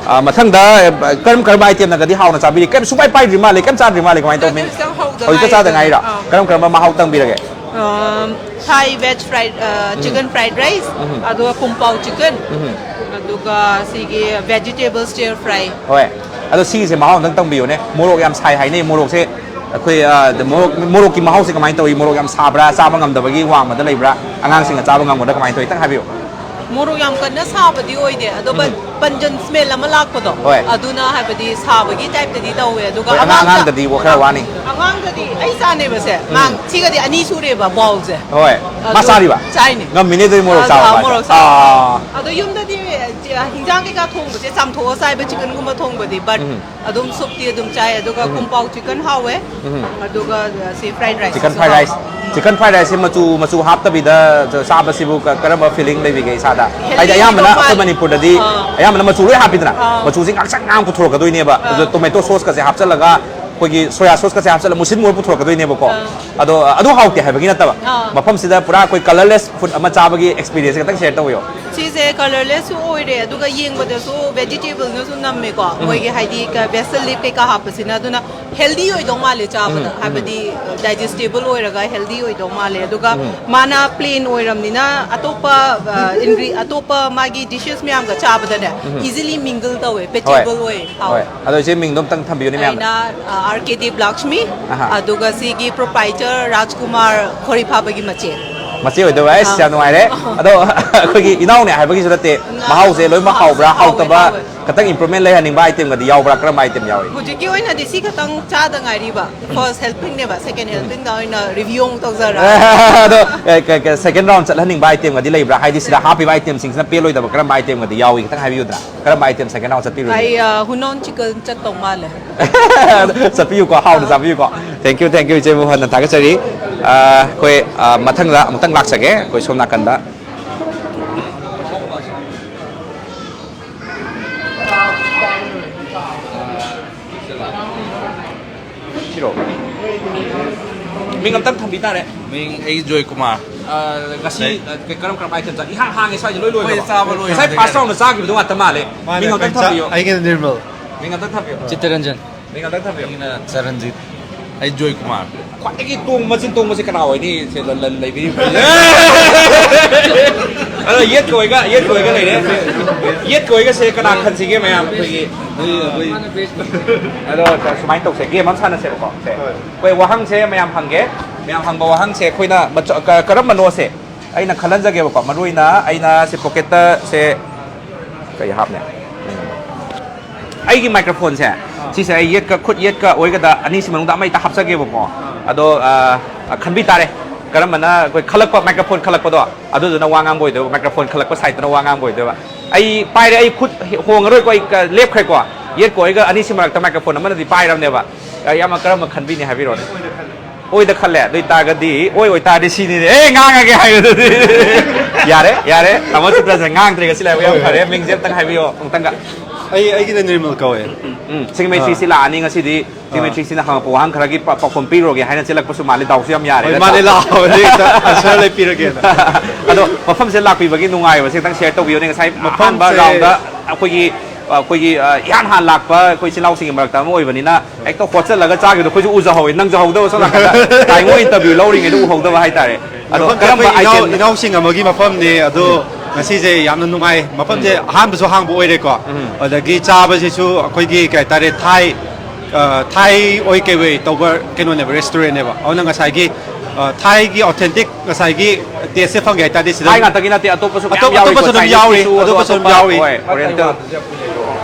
ꯑ, ꯃꯊꯪꯗ, ꯑ, ꯀꯔꯝ ꯀꯔꯝꯕ item ꯅꯒꯗꯤ ꯍꯥꯎꯅ ꯆꯥꯕꯤꯔꯤ? ꯀꯔꯤꯝ ꯁꯨꯡꯄꯥꯏ ꯄꯥꯏꯗ꯭ꯔꯤ ꯃꯥꯜꯂꯦ, ꯀꯔꯤꯝ ꯆꯥꯗ꯭ꯔꯤ ꯃꯥꯜꯂꯦ, ꯀꯃꯥꯏꯅ ꯇꯧꯕ? ꯍꯧꯖꯤꯛꯇ ꯆꯥꯗ ꯉꯥꯏꯔꯤꯗꯅ꯫ ꯍꯧꯖꯤꯛꯇ ꯆꯥꯗ ꯉꯥꯏꯔꯤꯔꯣ? ꯑꯥ꯫ ꯀꯔꯝ ꯀꯔꯝꯕ ꯃꯍꯥꯎ ꯇꯪꯕꯤꯔꯒꯦ? ꯑꯝ, Thai veg fried, ꯑ, chicken fried rice, ꯑꯗꯨꯒ ꯀꯨꯝꯄꯥꯎ chicken, ꯑꯗꯨꯒ ꯁꯤꯒꯤ vegetable stir fry꯫ ꯍꯣꯏ꯫ ꯑꯗꯣ ꯁꯤꯒꯤꯁꯦ ꯃꯍꯥꯎ ꯑꯝꯇꯪ ꯇꯪꯕꯤꯌꯨꯅꯦ꯫ ꯃꯣꯔꯣꯛ ꯌꯥꯝ ꯁꯥꯏ ꯍꯥꯏꯅꯩ꯫ ꯃꯣꯔꯣꯛꯁꯦ ꯑꯩꯈꯣꯏ, ꯑ, ꯃꯣꯔꯣꯛ, ꯃꯣꯔꯣꯛꯀꯤ ꯃꯍꯥꯎꯁꯦ ꯀꯃꯥꯏꯅ ꯇꯧꯏ? ꯃꯣꯔꯣꯛ ꯌꯥꯝ ꯁꯥꯕ꯭ꯔꯥ? ꯆꯥꯕ ꯉꯝꯗꯕꯒꯤ ꯋꯥꯡꯃꯗ ꯂꯩꯕ꯭ꯔꯥ? ꯑꯉꯥꯡꯁꯤꯡꯅ ꯆꯥꯕ ꯉꯝꯒꯗ꯭ꯔꯥ? ꯀꯃꯥꯏꯅ ꯇꯧꯏ? ꯈꯤꯇꯪ ꯍꯥꯏꯕꯤꯌꯨ꯫ ꯃꯣꯔꯣꯛ ꯌꯥꯝ ꯀꯟꯅ ꯁꯥꯕꯗꯤ ꯑꯣꯏꯗꯦ, ꯑꯗꯣ ꯎꯝ꯫ But ꯄꯟꯖꯟ smell ꯑꯃ ꯂꯥꯛꯄꯗꯣ, ꯍꯣꯏ꯫ ꯑꯗꯨꯅ ꯍꯥꯏꯕꯗꯤ ꯁꯥꯕꯒꯤ type ꯇꯗꯤ ꯇꯧꯋꯦ, ꯑꯗꯨꯒ ꯍꯣꯏ, ꯑꯉꯥꯡ-, ꯑꯉꯥꯡ-, ꯑꯉꯥꯡꯗꯗꯤ ꯋꯥ-, ꯈꯔ ꯋꯥꯅꯤ꯫ ꯑꯉꯥꯡꯗꯗꯤ ꯑꯩ ꯆꯥꯅꯦꯕꯁꯦ, ꯃꯥ ꯎꯝ꯫ ꯁꯤꯒꯗꯤ ꯑꯅꯤ ꯁꯨꯔꯦꯕ bowlꯁꯦ꯫ ꯍꯣꯏ꯫ ꯃꯥ ꯑꯗꯣ ꯆꯥꯔꯤꯕ? ꯆꯥꯏꯅꯦ꯫ ꯉꯝꯃꯤꯅꯦ ꯑꯗꯨꯗꯤ ꯃꯣꯔꯣꯛ ꯑꯥ, ꯆꯥꯕ ꯑꯥ, ꯃꯥꯁꯦ꯫ ꯃꯣꯔꯣꯛ ꯆꯥꯕ꯫ ꯑꯥ꯫ ꯑꯗꯣ ꯌꯨꯝꯗꯗꯤ, ꯑ, ꯍꯤꯟꯖꯥꯡ ꯀꯩꯀꯥ ꯊꯣꯡꯕꯁꯦ ꯆꯥꯝꯊꯣꯛꯑ ꯆꯥꯏꯕ, chickenꯒꯨꯝꯕ ꯊꯣꯡꯕꯗꯤ, but ꯎꯝ꯫ ꯑꯗꯨꯝ soupꯇꯤ ꯑꯗꯨꯝ ꯆꯥꯏ, ꯑꯗꯨꯒ ꯎꯝ꯫ ꯀꯨꯝꯄꯥꯎ chicken ꯍꯥꯎꯋꯦ, ꯎꯝ꯫ ꯑꯗꯨꯒ, ꯑ, ꯁꯤ fried rice chicken fried rice꯫ Chicken fried riceꯁꯦ ꯃꯆꯨ, ꯃꯆꯨ ꯍꯥꯞꯇꯕꯤꯗ ꯆꯥꯕꯁꯤꯕꯨ ꯀ-, ꯀꯔꯝꯕ feeling ꯂꯩꯕꯤꯒꯦ ꯏꯁꯥꯗ? ꯍꯥꯏꯗꯤ healthy ꯑꯌꯥꯝꯕꯅ ꯑꯣꯏꯗꯧ ꯑꯩꯈꯣꯏ ꯃꯥꯜꯂꯦ꯫ ꯃꯅꯤꯄꯨꯔꯗꯗꯤ ꯑꯥ꯫ ꯑꯌꯥꯝꯕꯅ ꯃꯆꯨ ꯂꯣꯏ ꯍꯥꯞꯄꯤꯗꯅ, ꯑꯥ꯫ ꯃꯆꯨꯁꯦ ꯉꯥꯡꯁꯪ ꯉꯥꯡ ꯄꯨꯊꯣꯔꯛꯀꯗꯣꯏꯅꯦꯕ꯫ ꯑꯥ꯫ ꯑꯗꯣ tomato sauceꯀꯁꯦ ꯍꯥꯞꯆꯤꯜꯂꯒ, ꯑꯩꯈꯣꯏꯒꯤ soya sauceꯀꯁꯦ ꯍꯥꯞꯆꯤꯜꯂꯒ ꯃꯨꯁꯤꯟ ꯃꯨꯔ ꯄꯨꯊꯣꯔꯛꯀꯗꯣꯏꯅꯦꯕꯀꯣ꯫ ꯑꯥ꯫ ꯑꯗꯣ ꯑꯗꯨ ꯍꯥꯎꯇꯦ ꯍꯥꯏꯕꯒꯤ ꯅꯠꯇꯕ, ꯑꯥ꯫ ꯃꯐꯝꯁꯤꯗ ꯄꯨꯔꯥ ꯑꯩꯈꯣꯏ colourless food ꯑꯃ ꯆꯥꯕꯒꯤ experienceꯁꯦ ꯈꯤꯇꯪ share ꯇꯧꯕꯤꯌꯣ꯫ ꯁꯤꯁꯦ colourlessꯁꯨ ꯑꯣꯏꯔꯦ, ꯑꯗꯨꯒ ꯌꯦꯡꯕꯗꯁꯨ vegetableꯅꯁꯨ ꯅꯝꯃꯦꯀꯣ, ꯎꯝ꯫ ꯃꯣꯏꯒꯤ ꯍꯥꯏꯗꯤ ꯀ-, basil leaf ꯀꯩꯀꯥ ꯍꯥꯞꯄꯁꯤꯅ, ꯑꯗꯨꯅ healthy ꯑꯣꯏꯗꯧ ꯃꯥꯜꯂꯦ ꯆꯥꯕꯗ, ꯎꯝ, ꯎꯝ꯫ ꯍꯥꯏꯕꯗꯤ digestible ꯑꯣꯏꯔꯒ healthy ꯑꯣꯏꯗꯧ ꯃꯥꯜꯂꯦ, ꯑꯗꯨꯒ ꯎꯝ꯫ ꯃꯥꯅ plain ꯑꯣꯏꯔꯝꯅꯤꯅ ꯑꯇꯣꯞꯄ, ꯑ, ingre-, ꯑꯇꯣꯞꯄ ꯃꯥꯒꯤ dishes ꯃꯌꯥꯝꯒ ꯆꯥꯕꯗꯅꯦ ꯎꯝ꯫ Easily mingle ꯇꯧꯋꯦ, ꯍꯣꯏ꯫ Palatable ꯑꯣꯏ, ꯍꯣꯏ꯫ ꯍꯥꯎꯋꯦ꯫ ꯑꯗꯣ ꯏꯆꯦ ꯃꯤꯡꯗꯣ ꯑꯝꯇꯪ ꯊꯝꯕꯤꯌꯨꯅꯦ ꯃꯌꯥꯝꯅ꯫ ꯑꯩꯅ, ꯑ, R K Deep Lakshmi, ꯑꯍꯥ꯫ ꯑꯗꯨꯒ ꯁꯤꯒꯤ proprietor ꯔꯥꯖꯀꯨꯃꯥꯔ ꯈꯣꯔꯤ ꯐꯥꯕꯒꯤ ꯃꯆꯦ꯫ ꯃꯆꯦ ꯑꯣꯏꯗꯣꯏꯕ, ꯑꯩꯁ, ꯑꯥ꯫ ꯌꯥꯝ ꯅꯨꯡꯉꯥꯏꯔꯦ꯫ ꯑꯗꯣ ꯑꯩꯈꯣꯏꯒꯤ ꯏꯅꯥꯎꯅꯦ ꯍꯥꯏꯕꯒꯤꯁꯨ ꯅꯠꯇꯦ, ꯉꯥ-, ꯃꯍꯥꯎꯁꯦ ꯂꯣꯏꯅꯃꯛ ꯍꯥꯎ-, ꯍꯥꯎꯕ꯭ꯔꯥ, ꯍꯥꯎꯋꯦ, ꯍꯥꯎꯇꯕ, ꯍꯥꯎꯋꯦ꯫ ꯈꯤꯇꯪ improvement ꯂꯩꯍꯟꯅꯤꯡꯕ itemꯒꯗꯤ ꯌꯥꯎꯕ꯭ꯔꯥ? ꯀꯔꯝꯕ item ꯌꯥꯎꯏ? ꯍꯧꯖꯤꯛꯀꯤ ꯑꯣꯏꯅꯗꯤ ꯁꯤ ꯈꯛꯇꯪ ꯆꯥꯗ ꯉꯥꯏꯔꯤꯕ, first helpingꯅꯦꯕ, second ꯎꯝ꯫ Helpingꯗ ꯑꯣꯏꯅ review ꯑꯃꯨꯛ ꯇꯧꯖꯔꯛꯑꯒꯦ꯫ ꯑꯗꯣ, ꯑꯦ, ꯀ-, ꯀ-, second round ꯆꯠꯍꯟꯅꯤꯡꯕ itemꯒꯗꯤ ꯂꯩꯕ꯭ꯔꯥ? ꯍꯥꯏꯗꯤ ꯁꯤꯗ ꯍꯥꯞꯄꯤꯕ itemꯁꯤꯡꯁꯤꯅ ꯄꯦꯜꯂꯣꯏꯗꯕ ꯀꯔꯝꯕ itemꯒꯗꯤ ꯌꯥꯎꯏ? ꯈꯤꯇꯪ ꯍꯥꯏꯕꯤꯌꯨꯗꯅ꯫ ꯀꯔꯝꯕ item second round ꯆꯠꯄꯤꯔꯨꯁꯦ? ꯑꯩ, ꯑ, ꯍꯨꯅꯣꯟ chicken ꯆꯠꯇꯧ ꯃꯥꯜꯂꯦ꯫ ꯆꯠꯄꯤꯌꯨꯀꯣ, ꯍꯥꯎꯅ ꯆꯥꯕꯤꯌꯨꯀꯣ꯫ Thank you, thank you, ꯏꯆꯦꯕꯨ ꯍꯟꯅ ꯊꯥꯒꯠꯆꯔꯤ꯫ ꯑ, ꯑꯩꯈꯣꯏ, ꯑ, ꯃꯊꯪꯗ ꯑꯃꯨꯛꯇꯪ ꯂꯥꯛꯆꯒꯦ, ꯑꯩꯈꯣꯏ ꯁꯣꯝ ꯅꯥꯀꯟꯗ꯫ ꯁꯤꯔꯣ? ꯃꯤꯡ ꯑꯝꯇꯪ ꯊꯝꯕꯤ ꯇꯥꯔꯦ꯫ ꯃꯤꯡ ꯑꯩ ꯖꯣꯏ ꯀꯨꯃꯥꯔ꯫ ꯑ, ꯉꯁꯤ, ꯂꯩ꯫ ꯑ, ꯀ- ꯀꯔꯝ ꯀꯔꯝ items ꯆꯥ-, ꯏꯍꯥꯡ ꯍꯥꯡꯉꯦ ꯁ꯭ꯋꯥꯏꯁꯦ ꯂꯣꯏ ꯂꯣꯏꯈ꯭ꯔꯕ? ꯑꯩꯈꯣꯏ ꯆꯥꯕ ꯂꯣꯏꯕꯗ ꯉꯁꯥꯏ first ꯉꯥꯏꯔꯤ꯫ round ꯗ ꯆꯥꯈꯤꯕꯗꯣ ꯉꯥꯛꯇ ꯃꯥꯜꯂꯦ꯫ ꯃꯥꯅꯦ, ꯃꯤꯡ ꯑꯝꯇꯪ ꯑꯩꯈꯣꯏ ꯆꯥ-, ꯊꯝꯕꯤꯌꯣ꯫ ꯑꯩꯒꯤꯅ ꯅꯤꯔꯃꯜ꯫ ꯃꯤꯡ ꯑꯝꯇꯪ ꯊꯝꯕꯤꯌꯣ꯫ ꯆꯤꯠꯇꯔꯟꯖꯟ꯫ ꯃꯤꯡ ꯑꯝꯇꯪ ꯊꯝꯕꯤꯌꯣ꯫ ꯑꯩꯅ ꯆꯔꯟꯖꯤꯠ꯫ ꯑꯩ ꯖꯣꯏ ꯀꯨꯃꯥꯔ꯫ ꯈ꯭ꯋꯥꯏꯗꯒꯤ ꯇꯣꯡꯕ ꯃꯆꯤꯟ ꯇꯣꯡꯕꯁꯦ ꯀꯅꯥ ꯑꯣꯏꯅꯤ? ꯁꯦ, ꯂ-, ꯂ-, ꯂꯩꯕꯤꯔꯤꯕ꯫ ꯑꯗꯣ ꯌꯦꯠꯀ ꯑꯣꯏꯒ, ꯌꯦꯠꯀ ꯑꯣꯏꯒ ꯂꯩꯔꯦ꯫ ꯌꯦꯠꯀ ꯑꯣꯏꯒꯁꯦ ꯀꯅꯥ ꯈꯟꯁꯤꯒꯦ ꯃꯌꯥꯝ? ꯑꯩꯈꯣꯏꯒꯤ, ꯑꯗꯣ ꯁꯨꯃꯥꯏꯅ ꯇꯧꯁꯦ, game ꯑꯃ ꯁꯥꯟꯅꯁꯦꯕꯀꯣ꯫ ꯁꯦ, ꯑꯩꯈꯣꯏ ꯋꯥꯍꯪꯁꯦ ꯃꯌꯥꯝ ꯍꯪꯒꯦ꯫ ꯃꯌꯥꯝ ꯍꯪꯕ ꯋꯥꯍꯪꯁꯦ ꯑꯩꯈꯣꯏꯅ ꯃꯆ-, ꯀ-, ꯀꯔꯝꯕꯅꯣꯁꯦ ꯑꯩꯅ ꯈꯜꯍꯟꯖꯒꯦꯕꯀꯣ꯫ ꯃꯔꯨ ꯑꯣꯏꯅ ꯑꯩꯅ ꯁꯤ pocket ꯇ ꯁꯦ ꯀꯩ ꯍꯥꯞꯅꯦ? ꯎꯝ꯫ ꯑꯩꯒꯤ microphone ꯁꯦ, ꯁꯤꯁꯦ ꯑꯩ ꯌꯦꯠꯀ, ꯈꯨꯠ ꯌꯦꯠꯀ ꯑꯣꯏꯒꯗ ꯑꯅꯤꯁꯤ ꯃꯅꯨꯡꯗ ꯑꯃ ꯍꯦꯛꯇ ꯍꯥꯞꯆꯒꯦꯕꯀꯣ꯫ ꯑꯗꯣ, ꯑ, ꯈꯟꯕꯤ ꯇꯥꯔꯦ, ꯀꯔꯝꯕꯅ ꯑꯩꯈꯣꯏ ꯈꯜꯂꯛꯄ microphone ꯈꯜꯂꯛꯄꯗꯣ ꯑꯗꯨꯗꯨꯅ ꯋꯥ ꯉꯥꯡꯕ ꯑꯣꯏꯗꯣꯏꯕ, microphone ꯈꯜꯂꯛꯄ side ꯇꯨꯅ ꯋꯥ ꯉꯥꯡꯕ ꯑꯣꯏꯗꯣꯏꯕ꯫ ꯑꯩ ꯄꯥꯏꯔꯦ, ꯑꯩ ꯈꯨꯠ ꯍꯣꯡꯉꯔꯣꯏꯀꯣ, ꯑꯩ ꯀ-, ꯂꯦꯞꯈ꯭ꯔꯦꯀꯣ꯫ ꯌꯦꯠꯀ ꯑꯣꯏꯒ ꯑꯅꯤꯁꯤ ꯃꯔꯛꯇ microphone ꯑꯃꯅꯗꯤ ꯄꯥꯏꯔꯕꯅꯦꯕ꯫ ꯑ, ꯏꯌꯥꯝꯕ ꯀꯔꯝꯕ ꯈꯟꯕꯤꯅꯤ ꯍꯥꯏꯕꯤꯔꯣꯅꯦ꯫ ꯑꯣꯏꯗ ꯈꯜꯂꯦ꯫ ꯑꯗꯨ ꯑꯣꯏꯇꯥꯔꯒꯗꯤ, ꯑꯣꯏ ꯑꯣꯏꯇꯥꯔꯗꯤ ꯁꯤꯅꯤꯅꯦ꯫ ꯑꯦ, ꯉꯥꯡꯉꯒꯦ ꯍꯥꯏꯕꯗꯨꯗꯤ꯫ ꯌꯥꯔꯦ, ꯌꯥꯔꯦ꯫ ꯇꯥꯃꯣ ꯆꯤꯠꯇꯔꯟꯖꯟ ꯉꯥꯡꯗ꯭ꯔꯦ ꯉꯁꯤ ꯂꯥꯏꯕꯛ ꯌꯥꯝ ꯐꯔꯦ꯫ ꯃꯤꯡꯁꯦ ꯑꯝꯇꯪ ꯍꯥꯏꯕꯤꯌꯣ ꯑꯃꯨꯛꯇꯪꯒ꯫ ꯑꯩ ꯑꯩꯒꯤꯅ ꯅꯤꯔꯃꯜ ꯀꯧꯋꯦ꯫ ꯎꯝ, ꯁꯤꯡꯃꯩ ꯊ꯭ꯔꯤ ꯁꯤ ꯂꯥꯛꯑꯅꯤ ꯉꯁꯤꯗꯤ꯫ ꯁꯤꯡꯃꯩ ꯊ꯭ꯔꯤ ꯁꯤꯅ ꯍꯪꯉꯛꯄ ꯋꯥꯍꯪ ꯈꯔꯒꯤ ꯄ-, ꯄꯥꯎꯈꯨꯝ ꯄꯤꯔꯨꯔꯒꯦ ꯍꯥꯏꯅ ꯆꯦꯜꯂꯛꯄꯁꯨ ꯃꯥꯜꯂꯤ꯫ ꯗꯥꯎꯁꯨ ꯌꯥꯝ ꯌꯥꯔꯦ, ꯍꯣꯏ, ꯅꯠꯇ꯭ꯔꯥ? ꯃꯥꯅꯦ, ꯂꯥꯛꯑꯣ, ꯍꯧꯖꯤꯛ ꯍꯦꯛꯇ answer ꯂꯣꯏ ꯄꯤꯔꯒꯦꯅ꯫ ꯑꯗꯣ ꯃꯐꯝꯁꯦ ꯂꯥꯛꯄꯤꯕꯒꯤ ꯅꯨꯡꯉꯥꯏꯕꯁꯦ ꯈꯤꯇꯪ share ꯇꯧꯕꯤꯌꯨꯅꯦ꯫ ꯉꯁꯥꯏ ꯑꯍꯥꯟꯕ ꯃꯐꯝꯁꯦ round ꯗ ꯑꯩꯈꯣꯏꯒꯤ, ꯑꯩꯈꯣꯏꯒꯤ, ꯑ, ꯏꯍꯥꯟ ꯍꯥꯟ ꯂꯥꯛꯄ ꯑꯩꯈꯣꯏ ꯏꯆꯤꯜ ꯏꯅꯥꯎꯁꯤꯡꯒꯤ ꯃꯔꯛꯇ ꯑꯃ ꯑꯣꯏꯕꯅꯤꯅ ꯍꯦꯛꯇ ꯍꯣꯠꯆꯜꯂꯒ ꯆꯥꯈꯤꯕꯗꯣ ꯑꯩꯈꯣꯏꯁꯨ ꯎꯖꯍꯧꯋꯦ, ꯅꯪꯖꯍꯧꯗꯕ ꯁꯣꯝ ꯅꯥꯀꯟꯗ꯫ ꯇꯥꯏꯉꯣ interview ꯂꯧꯔꯤꯉꯩꯗ ꯎꯍꯧꯗꯕ ꯍꯥꯏꯇꯥꯔꯦ꯫ ꯑꯗꯣ ꯃꯐꯝꯁꯦ ꯀꯔꯝꯕ ꯑꯩꯈꯣꯏ ꯏꯅꯥꯎ-, item? ꯏꯅꯥꯎꯁꯤꯡ ꯑꯃꯒꯤ ꯃꯐꯝꯅꯤ꯫ ꯑꯗꯣ ꯉꯁꯤꯁꯦ ꯌꯥꯝꯅ ꯅꯨꯡꯉꯥꯏ꯫ ꯃꯐꯝꯁꯦ ꯑꯍꯥꯟꯕꯁꯨ ꯍꯥꯡꯕ ꯑꯣꯏꯔꯦꯀꯣ꯫ ꯑꯗꯒꯤ ꯆꯥꯕꯁꯤꯁꯨ ꯑꯩꯈꯣꯏꯒꯤ ꯀꯩ ꯍꯥꯏꯇꯥꯔꯦ, ꯊꯥꯏ, ꯑ, ꯊꯥꯏ ꯑꯣꯏ ꯀꯩ ꯑꯣꯏ ꯇꯧꯕ ꯀꯩꯅꯣꯅꯦꯕ, restaurant ꯅꯦꯕ꯫ ꯑꯗꯨꯅ ꯉꯁꯥꯏꯒꯤ, ꯑ, ꯊꯥꯏꯒꯤ authentic ꯉꯁꯥꯏꯒꯤ taste ꯁꯦ ꯐꯪꯒꯦ ꯍꯥꯏꯇꯥꯔꯗꯤ ꯁꯤꯗ ꯊꯥꯏ ꯉꯥꯛꯇꯒꯤ ꯅꯠꯇꯦ, ꯑꯇꯣꯞꯄꯁꯨ ꯃꯌꯥꯝ ꯑꯇꯣꯞꯄꯁꯨ ꯑꯗꯨꯝ ꯌꯥꯎꯔꯤ, ꯌꯥꯎꯔꯤ, Chinese ꯁꯨ, ꯑꯇꯣꯞꯄꯁꯨ ꯑꯗꯨꯝ ꯑꯇꯣꯞꯄ, ꯌꯥꯎꯔꯤ꯫ ꯍꯣꯏ, Oriental꯫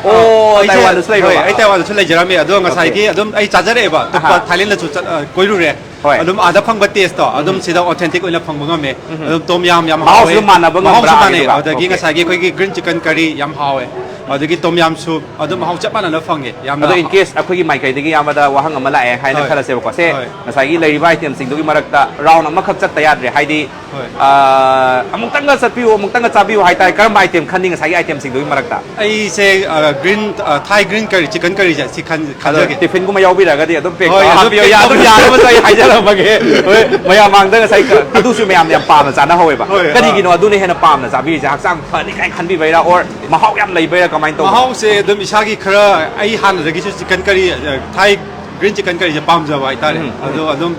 ꯑꯣ, ꯑꯩꯁꯦ, ꯇꯥꯏꯋꯥꯟꯗꯁꯨ ꯂꯩꯕ꯭ꯔꯣ? ꯍꯣꯏ, ꯑꯩ ꯇꯥꯏꯋꯥꯟꯗꯁꯨ ꯂꯩꯖꯔꯝꯃꯤ꯫ ꯑꯗꯣ ꯉꯁꯥꯏꯒꯤ ꯑꯗꯨꯝ ꯑꯩ ꯆꯥꯖꯔꯛꯑꯦꯕ, ꯑꯇꯣꯞꯄ ꯑꯍꯥ꯫ ꯊꯥꯏꯂꯦꯟꯗꯁꯨ ꯆꯠ-, ꯑ, ꯀꯣꯏꯔꯨꯔꯦ꯫ ꯍꯣꯏ꯫ ꯑꯗꯨꯝ ꯑꯥꯗ ꯐꯪꯕ taste ꯇꯣ ꯑꯗꯨꯝ ꯁꯤꯗ authentic ꯑꯣꯏꯅ ꯐꯪꯕ ꯉꯝꯃꯦ꯫ ꯑꯗꯨꯝ tom yam ꯌꯥꯝ ꯃꯍꯥꯎꯁꯨ ꯍꯥꯎꯋꯦ꯫ ꯃꯥꯟꯅꯕ ꯉꯝꯕ꯭ꯔꯥ ꯃꯍꯥꯎꯁꯨ ꯃꯥꯟꯅꯩ꯫ ꯑꯅꯤꯗꯨꯒ? ꯑꯗꯒꯤ Okay꯫ ꯉꯁꯥꯏꯒꯤ ꯑꯩꯈꯣꯏꯒꯤ green chicken curry ꯌꯥꯝ ꯍꯥꯎꯋꯦ꯫ ꯑꯗꯒꯤ ꯇꯣꯝ ꯌꯥꯝ ꯁꯨꯞ ꯑꯗꯨꯝ ꯃꯍꯥꯎ ꯆꯞ ꯃꯥꯟꯅꯅ ꯐꯪꯉꯦ꯫ ꯌꯥꯝꯅ ꯑꯗꯣ in case ꯑꯩꯈꯣꯏꯒꯤ ꯃꯥꯏꯀꯩꯗꯒꯤ ꯏꯌꯥꯝꯕꯗ ꯋꯥꯍꯪ ꯑꯃ ꯂꯥꯛꯑꯦ ꯍꯥꯏꯅ ꯍꯣꯏ꯫ ꯈꯜꯂꯁꯦꯕꯀꯣ꯫ ꯁꯦ, ꯍꯣꯏ꯫ ꯉꯁꯥꯏꯒꯤ ꯂꯩꯔꯤꯕ item ꯁꯤꯡꯗꯨꯒꯤ ꯃꯔꯛꯇ round ꯑꯃꯈꯛ ꯆꯠꯇ ꯌꯥꯗ꯭ꯔꯦ, ꯍꯥꯏꯗꯤ ꯍꯣꯏ꯫ ꯑ, ꯑꯃꯨꯛꯇꯪꯒ ꯆꯠꯄꯤꯌꯨ, ꯑꯃꯨꯛꯇꯪꯒ ꯆꯥꯕꯤꯌꯨ ꯍꯥꯏꯇꯥꯔꯦ, ꯀꯔꯝꯕ item ꯈꯟꯅꯤ ꯉꯁꯥꯏꯒꯤ item ꯁꯤꯡꯗꯨꯒꯤ ꯃꯔꯛꯇ? ꯑꯩꯁꯦ ꯒ꯭ꯔꯤꯟ ꯊꯥꯏ ꯒ꯭ꯔꯤꯟ ꯀꯔꯤ, ꯆꯤꯀꯟ ꯀꯔꯤꯁꯦ ꯁꯤ ꯈꯟ- ꯑꯗꯣ ꯈꯟꯖꯒꯦ꯫ Tiffin ꯒꯨꯝꯕ ꯌꯥꯎꯕꯤꯔꯒꯗꯤ ꯑꯗꯨꯝ pack ꯍꯣꯏ, ꯇꯧꯔ ꯑꯗꯨꯝ ꯍꯥꯞꯄꯤꯌꯣ꯫ pack ꯌꯥꯗꯕ ꯇꯧꯔ ꯌꯥꯗꯕꯁꯨ ꯑꯩ ꯍꯥꯏꯖꯔꯝꯃꯒꯦ꯫ ꯍꯣꯏ, ꯃꯌꯥꯝ ꯃꯥꯡꯗ ꯉꯁꯥꯏ ꯑꯗꯨꯁꯨ ꯃꯌꯥꯝꯅ ꯌꯥꯝ ꯄꯥꯝꯅ ꯆꯥꯅꯍꯧꯋꯦꯕ꯫ ꯍꯣꯏ, ꯑꯥ꯫ ꯀꯔꯤꯒꯤꯅꯣ ꯑꯗꯨꯅ ꯍꯦꯟꯅ ꯄꯥꯝꯅ ꯆꯥꯕꯤꯔꯤꯁꯦ? ꯍꯛꯆꯥꯡ ꯐꯅꯤ ꯀꯥꯏꯅ ꯈꯟꯕꯤꯕꯩꯔꯥ, or ꯃꯍꯥꯎ ꯌꯥꯝ ꯂꯩꯕꯩꯔꯥ, ꯀꯃꯥꯏꯅ ꯇꯧꯕ? ꯃꯍꯥꯎꯁꯦ ꯑꯗꯨꯝ ꯏꯁꯥꯒꯤ ꯈꯔ, ꯑꯩ ꯍꯥꯟꯅꯗꯒꯤꯁꯨ ꯆꯤꯀꯟ ꯀꯔꯤ, ꯊꯥꯏ ꯒ꯭ꯔꯤꯟ ꯆꯤꯀꯟ ꯀꯔꯤꯁꯦ ꯄꯥꯝꯖꯕ ꯍꯥꯏꯇꯥꯔꯦ꯫ ꯎꯝ, ꯎꯝ꯫ ꯑꯗꯣ ꯑꯗꯨꯝ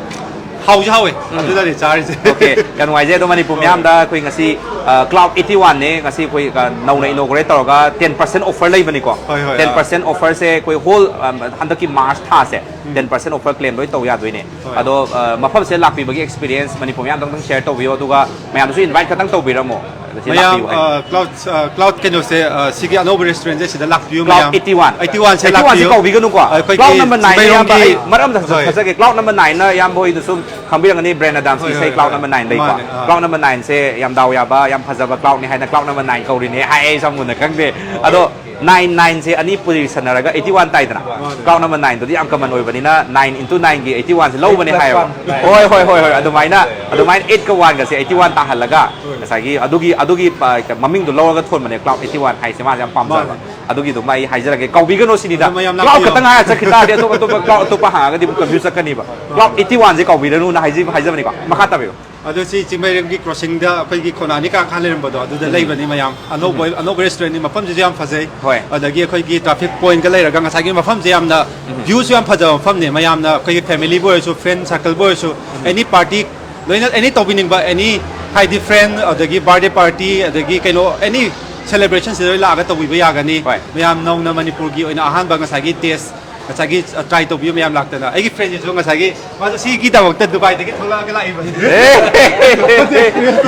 ꯍꯥꯎꯁꯨ ꯍꯥꯎꯋꯦ꯫ ꯑꯗꯨꯅꯅꯦ ꯆꯥꯔꯤꯁꯦ꯫ Okay, ꯌꯥꯝ ꯅꯨꯡꯉꯥꯏꯖꯩ꯫ ꯑꯗꯣ ꯃꯅꯤꯄꯨꯔ ꯃꯤꯌꯥꯝꯗ ꯑꯩꯈꯣꯏ ꯉꯁꯤ, ꯑ, Cloud eighty one ꯅꯦ ꯉꯁꯤ ꯑꯩꯈꯣꯏ, ꯑ, ꯅꯧꯅ inauguration ꯇꯧꯔꯒ ten percent offer ꯂꯩꯕꯅꯤꯀꯣ꯫ ꯍꯣꯏ, ꯍꯣꯏ, ten percent ꯑꯥ꯫ offer ꯁꯦ ꯑꯩꯈꯣꯏ whole, ꯑ, ꯍꯟꯗꯛꯀꯤ March ꯊꯥꯁꯦ ten percent offer claim ꯂꯣꯏ ꯇꯧ ꯌꯥꯗꯣꯏꯅꯦ꯫ ꯍꯣꯏ꯫ ꯑꯗꯣ, ꯑ, ꯃꯐꯝꯁꯦ ꯂꯥꯛꯄꯤꯕꯒꯤ experience ꯃꯅꯤꯄꯨꯔ ꯃꯤꯌꯥꯝꯗ ꯑꯃꯨꯛꯇꯪ share ꯇꯧꯕꯤꯌꯣ, ꯑꯗꯨꯒ ꯃꯌꯥꯝꯗꯁꯨ invite ꯈꯛꯇꯪ ꯇꯧꯕꯤꯔꯝꯃꯣ꯫ ꯁꯤ ꯃꯌꯥꯝ, ꯂꯥꯛꯄꯤꯌꯨ ꯍꯥꯏꯅ꯫ ꯑ, Cloud, ꯑ, Cloud ꯀꯩꯅꯣꯁꯦ, ꯑ, ꯁꯤꯒꯤ ꯑꯅꯧꯕ restaurant ꯁꯦ ꯁꯤꯗ ꯂꯥꯛꯄꯤꯌꯨ Cloud ꯃꯌꯥꯝ꯫ eighty one꯫ eighty one ꯁꯦ eighty one ꯁꯦ ꯂꯥꯛꯄꯤꯌꯨ꯫ ꯀꯧꯕꯤꯒꯅꯨꯀꯣ꯫ ꯑꯩꯈꯣꯏꯒꯤ Cloud number nine ꯅ ꯏꯌꯥꯝꯕ, ꯆꯤꯡꯃꯩꯔꯣꯡꯒꯤ ꯑꯩ ꯃꯔꯛ ꯑꯝꯇ ꯍꯣꯏ꯫ ꯊꯠꯆꯒꯦ꯫ Cloud number nine ꯅ ꯏꯌꯥꯝꯕ ꯍꯣꯏꯗꯨ ꯁꯨꯝ ꯈꯪꯕꯤꯔꯝꯒꯅꯤ, brand ꯑꯗꯥꯝꯁꯀꯤ ꯍꯣꯏ, ꯏꯁꯩ ꯍꯣꯏ, Cloud ꯑꯥ꯫ number nine ꯂꯩꯀꯣ꯫ ꯃꯥꯅꯦ, ꯑꯥ꯫ Cloud number nine ꯁꯦ ꯌꯥꯝ ꯗꯥꯎ ꯌꯥꯕ, ꯌꯥꯝ ꯐꯖꯕ cloud ꯅꯤ ꯍꯥꯏꯅ Cloud number nine ꯀꯧꯔꯤꯅꯦ ꯍꯥꯏ, ꯑꯩ ꯁꯝ ꯃꯨꯟꯅ ꯈꯪꯗꯦ꯫ ꯑꯗꯣ nine nine ꯁꯦ ꯑꯅꯤ ꯄꯨꯁꯟꯅꯔꯒ eighty one ꯇꯥꯏꯗꯅ꯫ ꯃꯥꯅꯦ꯫ Cloud number nine ꯗꯨꯗꯤ ꯌꯥꯝ common ꯑꯣꯏꯕꯅꯤꯅ nine into nine ꯒꯤ eighty one ꯁꯦ ꯂꯧꯕꯅꯦ ꯍꯥꯏꯌꯦꯕ꯫ ꯍꯣꯏ, ꯍꯣꯏ, ꯍꯣꯏ, ꯍꯣꯏ, ꯑꯗꯨꯃꯥꯏꯅ, ꯑꯗꯨꯃꯥꯏꯅ eight ꯀ one ꯒꯁꯦ eighty one ꯇꯥꯍꯜꯂꯒ ꯉꯁꯥꯏꯒꯤ ꯑꯗꯨꯒꯤ, ꯑꯗꯨꯒꯤ, ꯑ, ꯃꯃꯤꯡꯗꯣ ꯂꯧꯔꯒ ꯊꯣꯟꯕꯅꯦ, Cloud eighty one ꯍꯥꯏꯁꯦ ꯃꯥꯁꯦ ꯌꯥꯝ ꯄꯥꯝꯖꯕ꯫ ꯃꯥꯅꯦ꯫ ꯑꯗꯨꯒꯤꯗꯨꯃ ꯑꯩ ꯍꯥꯏꯖꯔꯒꯦ, ꯀꯧꯕꯤꯒꯅꯨ ꯁꯤꯅꯤꯗ꯫ ꯑꯗꯨ ꯃꯌꯥꯝ Cloud ꯂꯥꯛꯄꯤꯌꯣ꯫ ꯈꯛꯇꯪ ꯍꯥꯏꯔ ꯆꯠꯈꯤ ꯇꯥꯔꯗꯤ ꯑꯇꯣꯞ ꯑꯇꯣꯞꯄ Cloud ꯑꯇꯣꯞꯄ ꯍꯥꯡꯉꯒꯗꯤ ꯑꯃꯨꯛ confuse ꯆꯠꯀꯅꯤꯕ꯫ Cloud eighty one ꯁꯦ ꯀꯧꯕꯤꯔꯅꯨꯅ ꯍꯥꯏꯖ-, ꯍꯥꯏꯖꯕꯅꯤꯀꯣ꯫ ꯃꯈꯥ ꯇꯥꯕꯤꯌꯨ꯫ ꯑꯗꯣ ꯁꯤ ꯆꯤꯡꯃꯩꯔꯦꯝꯒꯤ crossing ꯗ ꯑꯩꯈꯣꯏꯒꯤ ꯈꯣꯅꯥꯅꯤ ꯀꯥꯡꯈꯥꯟ ꯂꯩꯔꯝꯕꯗꯣ ꯑꯗꯨꯗ ꯂꯩꯕꯅꯤ ꯃꯌꯥꯝ꯫ ꯑꯅꯧꯕ, ꯑꯅꯧꯕ restaurant ꯅꯤ, ꯃꯐꯝꯁꯤꯁꯨ ꯌꯥꯝ ꯐꯖꯩ꯫ ꯍꯣꯏ꯫ ꯑꯗꯒꯤ ꯑꯩꯈꯣꯏꯒꯤ traffic point ꯀ ꯂꯩꯔꯒ ꯉꯁꯥꯏꯒꯤ ꯃꯐꯝꯁꯦ ꯌꯥꯝꯅ view ꯁꯨ ꯌꯥꯝ ꯐꯖꯕ ꯃꯐꯝꯅꯤ꯫ ꯃꯌꯥꯝꯅ ꯑꯩꯈꯣꯏꯒꯤ family ꯕꯨ ꯑꯣꯏꯔꯁꯨ, friend circle ꯕꯨ ꯑꯣꯏꯔꯁꯨ, any party ꯂꯣꯏꯅ any ꯇꯧꯕꯤꯅꯤꯡꯕ, any ꯍꯥꯏꯗꯤ friend ꯑꯗꯒꯤ birthday party ꯑꯗꯒꯤ ꯀꯩꯅꯣ any celebration ꯁꯤꯗ ꯂꯣꯏ ꯂꯥꯛꯑꯒ ꯇꯧꯕꯤꯕ ꯌꯥꯒꯅꯤ꯫ ꯍꯣꯏ꯫ ꯃꯌꯥꯝ ꯅꯧꯅ ꯃꯅꯤꯄꯨꯔꯒꯤ ꯑꯣꯏꯅ ꯑꯍꯥꯟꯕ ꯉꯁꯥꯏꯒꯤ taste ꯉꯁꯥꯏꯒꯤ try ꯇꯧꯕꯤꯌꯨ ꯃꯌꯥꯝ ꯂꯥꯛꯇꯅ꯫ ꯑꯩꯒꯤ friend ꯁꯤꯁꯨ ꯉꯁꯥꯏꯒꯤ ꯃꯥꯁꯨ ꯁꯤꯒꯤꯗꯃꯛꯇ ꯗꯨꯕꯥꯏꯗꯒꯤ ꯊꯣꯛꯂꯛꯑꯒ ꯂꯥꯛꯏꯕꯅꯤ꯫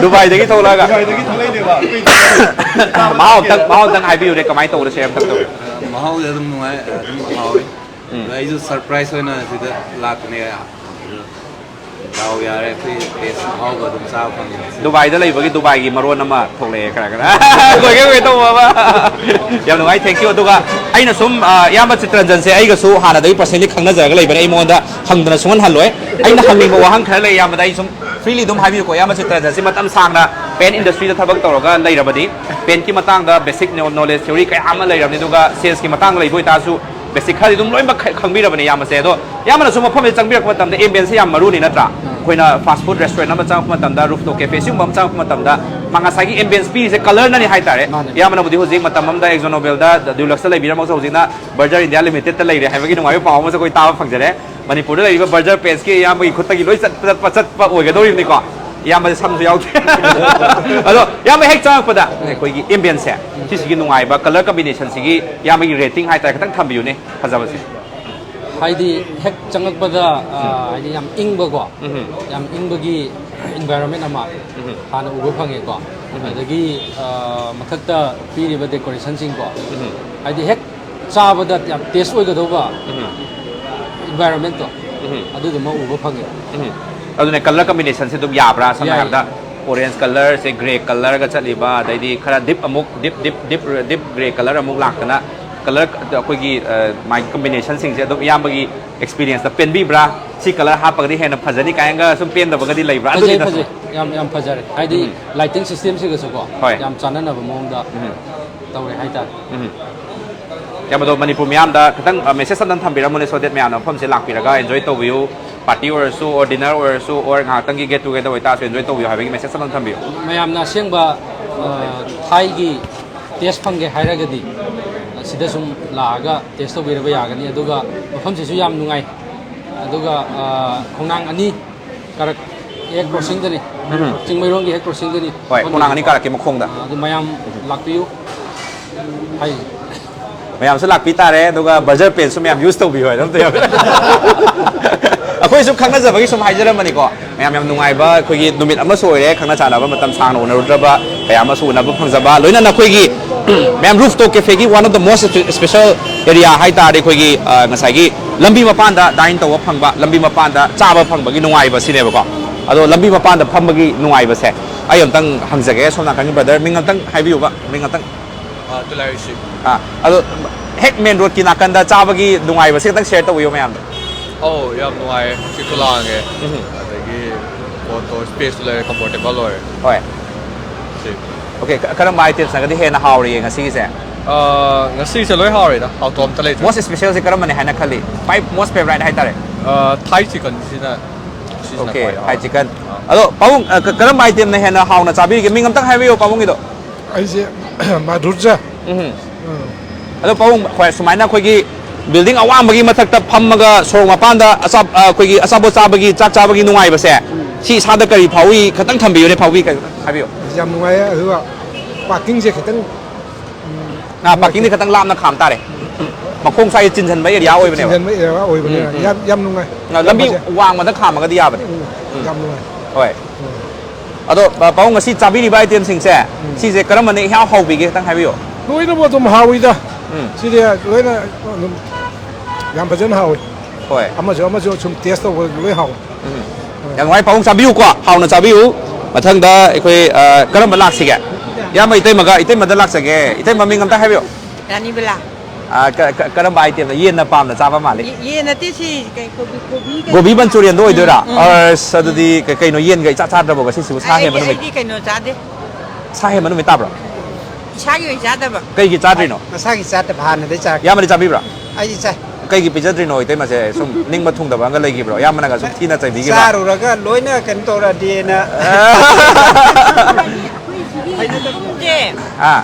ꯗꯨꯕꯥꯏꯗꯒꯤ ꯊꯣꯛꯂꯛꯑꯒ꯫ ꯗꯨꯕꯥꯏꯗꯒꯤ ꯊꯣꯛꯂꯛꯏꯅꯦꯕ꯫ ꯃꯍꯥꯎ ꯑꯝꯇꯪ, ꯃꯍꯥꯎ ꯑꯝꯇꯪ ꯍꯥꯏꯕꯤꯌꯨꯅꯦ, ꯀꯃꯥꯏꯅ ꯇꯧꯕꯅꯣ share ꯑꯝꯇꯪ ꯇꯧꯕꯤꯌꯨ꯫ ꯃꯍꯥꯎꯁꯦ ꯑꯗꯨꯝ ꯅꯨꯡꯉꯥꯏ, ꯑꯗꯨꯝ ꯍꯥꯎꯋꯤ꯫ ꯑꯗꯣ ꯑꯩꯁꯨ surprise ꯑꯣꯏꯅ ꯁꯤꯗ ꯂꯥꯛꯄꯅꯦ꯫ ꯑꯗꯣ ꯗꯥꯎ ꯌꯥꯔꯦ, ꯑꯩꯈꯣꯏ ꯇꯦꯁ ꯑꯍꯥꯎꯕ ꯑꯗꯨꯝ ꯆꯥꯕ ꯐꯪꯉꯦ꯫ ꯗꯨꯕꯥꯏꯗ ꯂꯩꯕꯒꯤ ꯗꯨꯕꯥꯏꯒꯤ ꯃꯔꯣꯟ ꯑꯃ ꯊꯣꯛꯂꯛꯑꯦ ꯈꯔ ꯈꯔ꯫ ꯀꯣꯏꯒꯦ ꯀꯣꯏꯒꯦ ꯇꯧꯕ ꯑꯃ꯫ ꯌꯥꯝ ꯅꯨꯡꯉꯥꯏ, thank you꯫ ꯑꯗꯨꯒ ꯑꯩꯅ ꯁꯨꯝ, ꯑ, ꯏꯌꯥꯝꯕ ꯆꯤꯇꯔꯟꯖꯟꯁꯦ ꯑꯩꯒꯁꯨ ꯍꯥꯟꯅꯗꯒꯤ personally ꯈꯪꯅꯖꯔꯒ ꯂꯩꯕꯅꯦ, ꯑꯩ ꯃꯉꯣꯟꯗ ꯍꯪꯗꯅ ꯁꯨꯡꯍꯟ ꯍꯜꯂꯣꯏ꯫ ꯑꯩꯅ ꯍꯪꯅꯤꯡꯕ ꯋꯥꯍꯪ ꯈꯔ ꯂꯩ ꯏꯌꯥꯝꯕꯗ, ꯑꯩ ꯁꯨꯝ freely ꯑꯗꯨꯝ ꯍꯥꯏꯕꯤꯌꯨꯀꯣ꯫ ꯏꯌꯥꯝꯕ ꯆꯤꯇꯔꯟꯖꯟꯁꯤ ꯃꯇꯝ ꯁꯥꯡꯅ paint industry ꯗ ꯊꯕꯛ ꯇꯧꯔꯒ ꯂꯩꯔꯕꯗꯤ, paint ꯀꯤ ꯃꯇꯥꯡꯗ basic knowledge, theory ꯀꯌꯥ ꯑꯃ ꯂꯩꯔꯕꯅꯤ, ꯑꯗꯨꯒ sales ꯀꯤ ꯃꯇꯥꯡꯗ ꯂꯩꯕ ꯑꯣꯏꯇꯥꯔꯁꯨ basic ꯈꯔꯗꯤ ꯑꯗꯨꯝ ꯂꯣꯏꯅꯃꯛ ꯈ-, ꯈꯪꯕꯤꯔꯕꯅꯤ ꯏꯌꯥꯝꯕꯁꯦ꯫ ꯑꯗꯣ ꯏꯌꯥꯝꯕꯅꯁꯨ ꯃꯐꯝꯁꯤꯗ ꯆꯪꯕꯤꯔꯛꯄ ꯃꯇꯝꯗ ambience ꯁꯦ ꯌꯥꯝ ꯃꯔꯨꯅꯤ ꯅꯠꯇ꯭ꯔꯥ? ꯑꯩꯈꯣꯏꯅ fast food restaurant ꯑꯃ ꯆꯪꯉꯛꯄ ꯃꯇꯝꯗ, rooftop cafe ꯁꯤꯒꯨꯝꯕ ꯑꯃ ꯆꯪꯉꯛꯄ ꯃꯇꯝꯗ, ꯃꯥ ꯉꯁꯥꯏꯒꯤ ambience ꯄꯤꯔꯤꯁꯦ colour ꯅꯅꯤ ꯍꯥꯏꯇꯥꯔꯦ꯫ ꯃꯥꯅꯦ꯫ ꯏꯌꯥꯝꯕꯅꯕꯨꯗꯤ ꯍꯧꯖꯤꯛ ꯃꯇꯝ ꯑꯃꯗ Exxon Nobel ꯗ Dulux ꯇ ꯂꯩꯕꯤꯔꯝꯃꯒꯁꯨ ꯍꯧꯖꯤꯛꯅ Berger India Limited ꯇ ꯂꯩꯔꯦ ꯍꯥꯏꯕꯒꯤ ꯅꯨꯡꯉꯥꯏꯕ ꯄꯥꯎ ꯑꯃꯁꯨ ꯑꯩꯈꯣꯏ ꯇꯥꯕ ꯐꯪꯖꯔꯦ꯫ ꯃꯅꯤꯄꯨꯔꯗ ꯂꯩꯔꯤꯕ Berger Paints ꯀꯤ ꯏꯌꯥꯝꯕꯒꯤ ꯈꯨꯠꯇꯒꯤ ꯂꯣꯏ ꯆꯠꯄ, ꯆꯠꯄ, ꯆꯠꯄ ꯑꯣꯏꯒꯗꯧꯔꯤꯕꯅꯤꯀꯣ꯫ ꯏꯌꯥꯝꯕꯁꯦ ꯁꯝꯁꯨ ꯌꯥꯎꯗꯦ꯫ ꯑꯗꯣ ꯏꯌꯥꯝꯕ ꯍꯦꯛ ꯆꯪꯉꯛꯄꯗ ꯑꯩꯈꯣꯏꯒꯤ ambience ꯁꯦ, ꯁꯤꯁꯤꯒꯤ ꯅꯨꯡꯉꯥꯏꯕ colour combination ꯁꯤꯒꯤ ꯏꯌꯥꯝꯕꯒꯤ rating ꯍꯥꯏꯇꯥꯔꯦ, ꯈꯤꯇꯪ ꯊꯝꯕꯤꯌꯨꯅꯦ ꯐꯖꯕꯁꯦ꯫ ꯍꯥꯏꯗꯤ ꯍꯦꯛ ꯆꯪꯉꯛꯄꯗ, ꯑ, ꯍꯥꯏꯗꯤ ꯌꯥꯝ ꯏꯪꯕꯀꯣ, ꯎꯝ꯫ ꯌꯥꯝ ꯏꯪꯕꯒꯤ environment ꯑꯃ ꯎꯝ꯫ ꯍꯥꯟꯅ ꯎꯕ ꯐꯪꯉꯦꯀꯣ꯫ ꯎꯝ꯫ ꯑꯗꯒꯤ, ꯑ, ꯃꯊꯛꯇ ꯄꯤꯔꯤꯕ decoration ꯁꯤꯡꯀꯣ, ꯎꯝ꯫ ꯍꯥꯏꯗꯤ ꯍꯦꯛ ꯆꯥꯕꯗ ꯌꯥꯝ taste ꯑꯣꯏꯒꯗꯧꯕ ꯎꯝ꯫ Environment ꯇꯣ, ꯎꯝ꯫ ꯑꯗꯨꯗꯨꯃ ꯎꯕ ꯐꯪꯉꯦ꯫ ꯎꯝ꯫ ꯑꯗꯨꯅꯦ, colour combination ꯁꯦ ꯑꯗꯨꯝ ꯌꯥꯕ꯭ꯔꯥ? ꯁꯝꯅ ꯌꯥꯏ꯫ ꯍꯥꯏꯔꯕꯗ orange colour ꯁꯦ grey colour ꯒ ꯆꯠꯂꯤꯕ, ꯑꯗꯩꯗꯤ ꯈꯔ deep ꯑꯃꯨꯛ, deep, deep, deep, deep grey colour ꯑꯃꯨꯛ ꯂꯥꯛꯇꯅ, colour ꯑꯩꯈꯣꯏꯒꯤ, ꯑ, ꯃꯥꯒꯤ combination ꯁꯤꯡꯁꯦ ꯑꯗꯨꯝ ꯏꯌꯥꯝꯕꯒꯤ experience ꯇ ꯄꯦꯟꯕꯤꯕ꯭ꯔꯥ? ꯁꯤ colour ꯍꯥꯞꯄꯒꯗꯤ ꯍꯦꯟꯅ ꯐꯖꯅꯤ ꯀꯥꯏꯅꯒ ꯁꯨꯝ ꯄꯦꯟꯗꯕꯒꯗꯤ ꯂꯩꯕ꯭ꯔꯥ? ꯐꯖꯩ, ꯑꯗꯨꯒꯤꯅ ꯐꯖꯩ꯫ ꯌꯥꯝ, ꯌꯥꯝ ꯐꯖꯔꯦ꯫ ꯍꯥꯏꯗꯤ ꯎꯝ꯫ Lighting system ꯁꯤꯒꯁꯨꯀꯣ ꯍꯣꯏ꯫ ꯌꯥꯝ ꯆꯥꯟꯅꯅꯕ ꯃꯑꯣꯡꯗ ꯎꯝ꯫ ꯇꯧꯔꯦ ꯍꯥꯏꯇꯥꯔꯦ꯫ ꯎꯝ꯫ ꯏꯌꯥꯝꯕꯗꯣ, ꯃꯅꯤꯄꯨꯔ ꯃꯤꯌꯥꯝꯗ ꯈꯤꯇꯪ, ꯑ, message ꯑꯝꯇꯪ ꯊꯝꯕꯤꯔꯝꯃꯨꯅꯦ, so that ꯃꯌꯥꯝꯅ ꯃꯐꯝꯁꯦ ꯂꯥꯛꯄꯤꯔꯒ enjoy ꯇꯧꯕꯤꯌꯨ, party ꯑꯣꯏꯔꯁꯨ, or dinner ꯑꯣꯏꯔꯁꯨ, or ꯉꯥꯏꯍꯥꯛꯇꯪꯒꯤ get together ꯑꯣꯏꯇꯥꯔꯁꯨ enjoy ꯇꯧꯕꯤꯌꯨ ꯍꯥꯏꯕꯒꯤ message ꯑꯝꯇꯪ ꯊꯝꯕꯤꯌꯨ꯫ ꯃꯌꯥꯝꯅ ꯑꯁꯦꯡꯕ, ꯑ, ꯊꯥꯏꯒꯤ taste ꯐꯪꯒꯦ ꯍꯥꯏꯔꯒꯗꯤ, ꯑ, ꯁꯤꯗ ꯁꯨꯝ ꯂꯥꯛꯑꯒ taste ꯇꯧꯕꯤꯔꯕ ꯌꯥꯒꯅꯤ꯫ ꯑꯗꯨꯒ ꯃꯐꯝꯁꯤꯁꯨ ꯌꯥꯝ ꯅꯨꯡꯉꯥꯏ꯫ ꯑꯗꯨꯒ, ꯑ, ꯈꯣꯡꯅꯥꯡ ꯑꯅꯤ ꯀꯥꯔꯛ ꯍꯦꯛ crossing ꯗꯅꯤ꯫ ꯎꯝ꯫ ꯆꯤꯡꯃꯩꯔꯣꯡꯒꯤ ꯍꯦꯛ crossing ꯗꯅꯤ꯫ ꯍꯣꯏ, ꯈꯣꯡꯅꯥꯡ ꯑꯅꯤ ꯀꯥꯔꯛꯀꯤ ꯃꯈꯣꯡꯗ꯫ ꯑ, ꯑꯗꯨ ꯃꯌꯥꯝ ꯂꯥꯛꯄꯤꯌꯨ꯫ ꯍꯥꯏ꯫ ꯃꯌꯥꯝꯁꯨ ꯂꯥꯛꯄꯤ ꯇꯥꯔꯦ, ꯑꯗꯨꯒ Berger Paints ꯁꯨ ꯃꯌꯥꯝ use ꯇꯧꯕꯤꯌꯨ ꯍꯥꯏꯅ ꯑꯝꯇ ꯌꯥꯝ-, ꯑꯩꯈꯣꯏꯁꯨ ꯈꯪꯅꯖꯕꯒꯤ ꯁꯨꯝ ꯍꯥꯏꯖꯔꯝꯕꯅꯤꯀꯣ꯫ ꯃꯌꯥꯝ ꯌꯥꯝ ꯅꯨꯡꯉꯥꯏꯕ ꯑꯩꯈꯣꯏꯒꯤ ꯅꯨꯃꯤꯠ ꯑꯃꯁꯨ ꯑꯣꯏꯔꯦ, ꯈꯪꯅ ꯆꯥꯟꯅꯕ ꯃꯇꯝ ꯁꯥꯡꯅ ꯎꯅꯔꯨꯗ꯭ꯔꯕ꯫ ꯀꯌꯥ ꯑꯃꯁꯨ ꯎꯅꯕ ꯐꯪꯖꯕ, ꯂꯣꯏꯅꯅ ꯑꯩꯈꯣꯏꯒꯤ ꯃꯌꯥꯝ rooftop cafeꯒꯤ one of the most special area ꯍꯥꯏ ꯇꯥꯔꯗꯤ ꯑꯩꯈꯣꯏꯒꯤ, ꯑ, ꯉꯁꯥꯏꯒꯤ ꯂꯝꯕꯤ ꯃꯄꯥꯟꯗ dine ꯇꯧꯕ ꯐꯪꯕ, ꯂꯝꯕꯤ ꯃꯄꯥꯟꯗ ꯆꯥꯕ ꯐꯪꯕꯒꯤ ꯅꯨꯡꯉꯥꯏꯕ ꯁꯤꯅꯦꯕꯀꯣ꯫ ꯑꯗꯣ ꯂꯝꯕꯤ ꯃꯄꯥꯟꯗ ꯐꯝꯕꯒꯤ ꯅꯨꯡꯉꯥꯏꯕꯁꯦ ꯑꯩ ꯑꯝꯇꯪ ꯍꯪꯖꯒꯦ, ꯁꯣꯝ ꯅꯥꯀꯟꯒꯤ brother, ꯃꯤꯡ ꯑꯝꯇꯪ ꯍꯥꯏꯕꯤꯌꯨꯕ, ꯃꯤꯡ ꯑꯝꯇꯪ꯫ ꯑꯥ, ꯇꯨꯂꯥꯏ ꯔꯤꯁꯤ꯫ ꯑꯥ, ꯑꯗꯣ ꯍꯦꯛ main roadꯀꯤ ꯅꯥꯀꯟꯗ ꯆꯥꯕꯒꯤ ꯅꯨꯡꯉꯥꯏꯕꯁꯦ ꯈꯤꯇꯪ share ꯇꯧꯕꯤꯌꯨ ꯃꯌꯥꯝꯗ꯫ ꯑꯧ, ꯌꯥꯝ ꯅꯨꯡꯉꯥꯏꯌꯦ, ꯍꯛꯆꯤꯠꯁꯨ ꯂꯥꯡꯉꯦ꯫ ꯎꯝ꯫ ꯑꯗꯒꯤ ꯄꯣꯠꯇꯣ, spaceꯇꯣ ꯂꯩꯔꯦ, comfortable ꯑꯣꯏꯔꯦ꯫ ꯍꯣꯏ꯫ ꯁꯤ꯫ Okay, ꯀ-, ꯀꯔꯝꯕ itemsꯅꯒꯗꯤ ꯍꯦꯟꯅ ꯍꯥꯎꯔꯤꯌꯦ ꯉꯁꯤꯒꯤꯁꯦ? ꯑꯥ, ꯉꯁꯤꯁꯦ ꯂꯣꯏ ꯍꯥꯎꯔꯦꯗ, ꯍꯥꯎꯇꯕ ꯑꯝꯇ ꯂꯩꯇ꯭ꯔꯦ꯫ Most specialꯁꯦ ꯀꯔꯝꯕꯅꯦ ꯍꯥꯏꯅ ꯈꯜꯂꯤ? ꯈ꯭ꯋꯥꯏ most favourite ꯍꯥꯏꯇꯥꯔꯦ꯫ ꯑꯥ, Thai chickenꯁꯤꯅ, ꯁꯤꯁꯤꯅ Okay, ꯈ꯭ꯋꯥꯏ ꯍꯥꯎꯔꯦ꯫ Thai chicken꯫ ꯑꯥ꯫ ꯑꯗꯣ ꯄꯥꯕꯨꯡ, ꯑ, ꯀ-, ꯀꯔꯝꯕ itemꯅ ꯍꯦꯟꯅ ꯍꯥꯎꯅ ꯆꯥꯕꯤꯔꯤꯒꯦ? ꯃꯤꯡ ꯑꯝꯇꯪ ꯍꯥꯏꯕꯤꯌꯨ ꯄꯥꯕꯨꯡꯒꯤꯗꯣ꯫ ꯑꯩꯁꯦ ꯃꯥꯙꯨꯔꯖ꯫ ꯎꯝ꯫ ꯎꯝ꯫ ꯑꯗꯣ ꯄꯥꯕꯨꯡ, ꯍꯣꯏ, ꯁꯨꯃꯥꯏꯅ ꯑꯩꯈꯣꯏꯒꯤ building ꯑꯋꯥꯡꯕꯒꯤ ꯃꯊꯛꯇ ꯐꯝꯃꯒ ꯁꯣꯔꯣꯛ ꯃꯄꯥꯟꯗ ꯑꯆꯥ-, ꯑ, ꯑꯩꯈꯣꯏꯒꯤ ꯑꯆꯥꯄꯣꯠ ꯆꯥꯕꯒꯤ, ꯆꯥꯛ ꯆꯥꯕꯒꯤ ꯅꯨꯡꯉꯥꯏꯕꯁꯦ, ꯎꯝ꯫ ꯁꯤ ꯏꯁꯥꯗ ꯀꯔꯤ ꯐꯥꯎꯏ? ꯈꯤꯇꯪ ꯊꯝꯕꯤꯌꯨꯅꯦ, ꯐꯥꯎꯕꯤ, ꯀꯩꯅꯣ ꯍꯥꯏꯕꯤꯌꯨ꯫ ꯌꯥꯝ ꯅꯨꯡꯉꯥꯏꯌꯦ, ꯑꯗꯨꯒ parkingꯁꯦ ꯈꯤꯇꯪ, ꯎꯝ, ꯑꯥ, parkingꯗꯤ ꯅꯨꯡꯉꯥꯏꯇꯦ꯫ ꯈꯤꯇꯪ ꯂꯥꯞꯅ ꯈꯥꯝ ꯇꯥꯔꯦ꯫ ꯃꯈꯣꯡ ꯁ꯭ꯋꯥꯏꯗ ꯆꯤꯟꯁꯤꯟꯕ area ꯑꯣꯏꯕꯅꯦꯕ꯫ ꯆꯤꯟꯖꯟꯕ area ꯑꯣꯏꯕꯅꯤꯅ ꯎꯝ, ꯎꯝ꯫ ꯌꯥꯝ, ꯌꯥꯝ ꯅꯨꯡꯉꯥꯏ꯫ ꯑ, ꯂꯝꯕꯤ ꯌꯥꯝ ꯐꯖꯩ꯫ ꯋꯥꯡꯃꯗ ꯈꯥꯝꯃꯒꯗꯤ ꯌꯥꯕꯅꯦ꯫ ꯎꯝ, ꯎꯝ꯫ ꯌꯥꯝ ꯅꯨꯡꯉꯥꯏ꯫ ꯍꯣꯏ꯫ ꯎꯝ꯫ ꯑꯗꯣ, ꯑ, ꯄꯥꯕꯨꯡ, ꯉꯁꯤ ꯆꯥꯕꯤꯔꯤꯕ itemꯁꯤꯡꯁꯦ, ꯎꯝ꯫ ꯁꯤꯁꯦ ꯀꯔꯝꯕꯅ ꯏꯍꯥꯎ ꯍꯥꯎꯕꯤꯒꯦ? ꯈꯤꯇꯪ ꯍꯥꯏꯕꯤꯌꯨ꯫ ꯂꯣꯏꯅꯃꯛ ꯑꯗꯨꯝ ꯍꯥꯎꯏꯗ꯫ ꯎꯝ꯫ ꯁꯤꯗꯤ ꯂꯣꯏꯅ ꯑꯗꯨꯝ ꯌꯥꯝ ꯐꯖꯅ ꯍꯥꯎꯏ꯫ ꯍꯣꯏ꯫ ꯑꯃꯁꯨ ꯑꯃꯁꯨ ꯁꯨꯝ taste ꯇꯧꯕ ꯂꯣꯏ ꯍꯥꯎꯏ꯫ ꯎꯝ꯫ ꯍꯣꯏ꯫ ꯌꯥꯝ ꯅꯨꯡꯉꯥꯏ, ꯄꯥꯕꯨꯡ, ꯆꯥꯕꯤꯌꯨꯀꯣ, ꯍꯥꯎꯅ ꯆꯥꯕꯤꯌꯨ꯫ ꯃꯊꯪꯗ ꯑꯩꯈꯣꯏ, ꯑ, ꯀꯔꯝꯕ ꯂꯥꯛꯁꯤꯒꯦ? ꯏꯌꯥꯝꯕ, ꯏꯇꯩꯃꯒ, ꯏꯇꯩꯃꯗ ꯂꯥꯛꯆꯒꯦ꯫ ꯏꯇꯩꯃ, ꯃꯤꯡ ꯑꯝꯇ ꯍꯥꯏꯕꯤꯌꯨ꯫ ꯔꯥꯅꯤꯕꯂꯥ꯫ ꯑ, ꯀ-, ꯀ-, ꯀꯔꯝꯕ itemꯅ ꯌꯦꯟꯅ ꯄꯥꯝꯅ ꯆꯥꯕ ꯃꯥꯜꯂꯤ? ꯌꯦ-, ꯌꯦꯟ ꯅꯠꯇꯦ, ꯁꯤ ꯀꯩ, ꯀꯣꯕꯤ, ꯀꯣꯕꯤ ꯀꯩ-, ꯒꯣꯕꯤ ꯃꯟꯆꯨꯔꯤꯌꯟꯗꯣ ꯑꯣꯏꯗꯣꯏꯔꯥ? ꯎꯝ꯫ ꯑꯁ, ꯑꯗꯨꯗꯤ ꯀ-, ꯀꯩꯅꯣ, ꯌꯦꯟꯒ ꯏꯆꯥ ꯆꯥꯗ꯭ꯔꯕꯣ ꯉꯁꯤꯁꯤꯕꯨ, ꯁꯥ ꯑꯩ, ꯍꯦꯟꯕ ꯑꯩꯗꯤ, ꯅꯨꯃꯤꯠ? ꯑꯩꯗꯤ ꯀꯩꯅꯣ ꯆꯥꯗꯦ꯫ ꯁꯥ ꯍꯦꯟꯕ ꯅꯨꯃꯤꯠ ꯇꯥꯕ꯭ꯔꯣ? ꯏꯁꯥꯒꯤ ꯑꯣꯏꯅ ꯆꯥꯗꯕ꯫ ꯀꯩꯒꯤ ꯆꯥꯗ꯭ꯔꯤꯅꯣ? ꯃꯁꯥꯒꯤ ꯆꯥꯗꯕ ꯍꯥꯟꯅꯗꯩ ꯆꯥꯔꯛꯄ꯫ ꯏꯌꯥꯝꯕꯗꯤ ꯆꯥꯕꯤꯕ꯭ꯔꯥ? ꯑꯩꯗꯤ ꯆꯥꯏ꯫ ꯀꯩꯒꯤ ꯄꯤꯖꯗ꯭ꯔꯤꯅꯣ ꯏꯇꯩꯃꯁꯦ? ꯁꯨꯝ ꯅꯤꯡꯕ ꯊꯨꯡꯗꯕ ꯑꯃꯒ ꯂꯩꯈꯤꯕ꯭ꯔꯣ? ꯏꯌꯥꯝꯕꯅꯒ ꯁꯨꯝ ꯊꯤꯅ ꯆꯩꯕꯤꯈꯤꯕ꯭ꯔꯣ? ꯆꯥꯔꯨꯔꯒ ꯂꯣꯏꯅ ꯀꯩꯅꯣ ꯇꯧꯔꯗꯤꯅ꯫ ꯌꯨꯝꯁꯦ ꯑꯥ꯫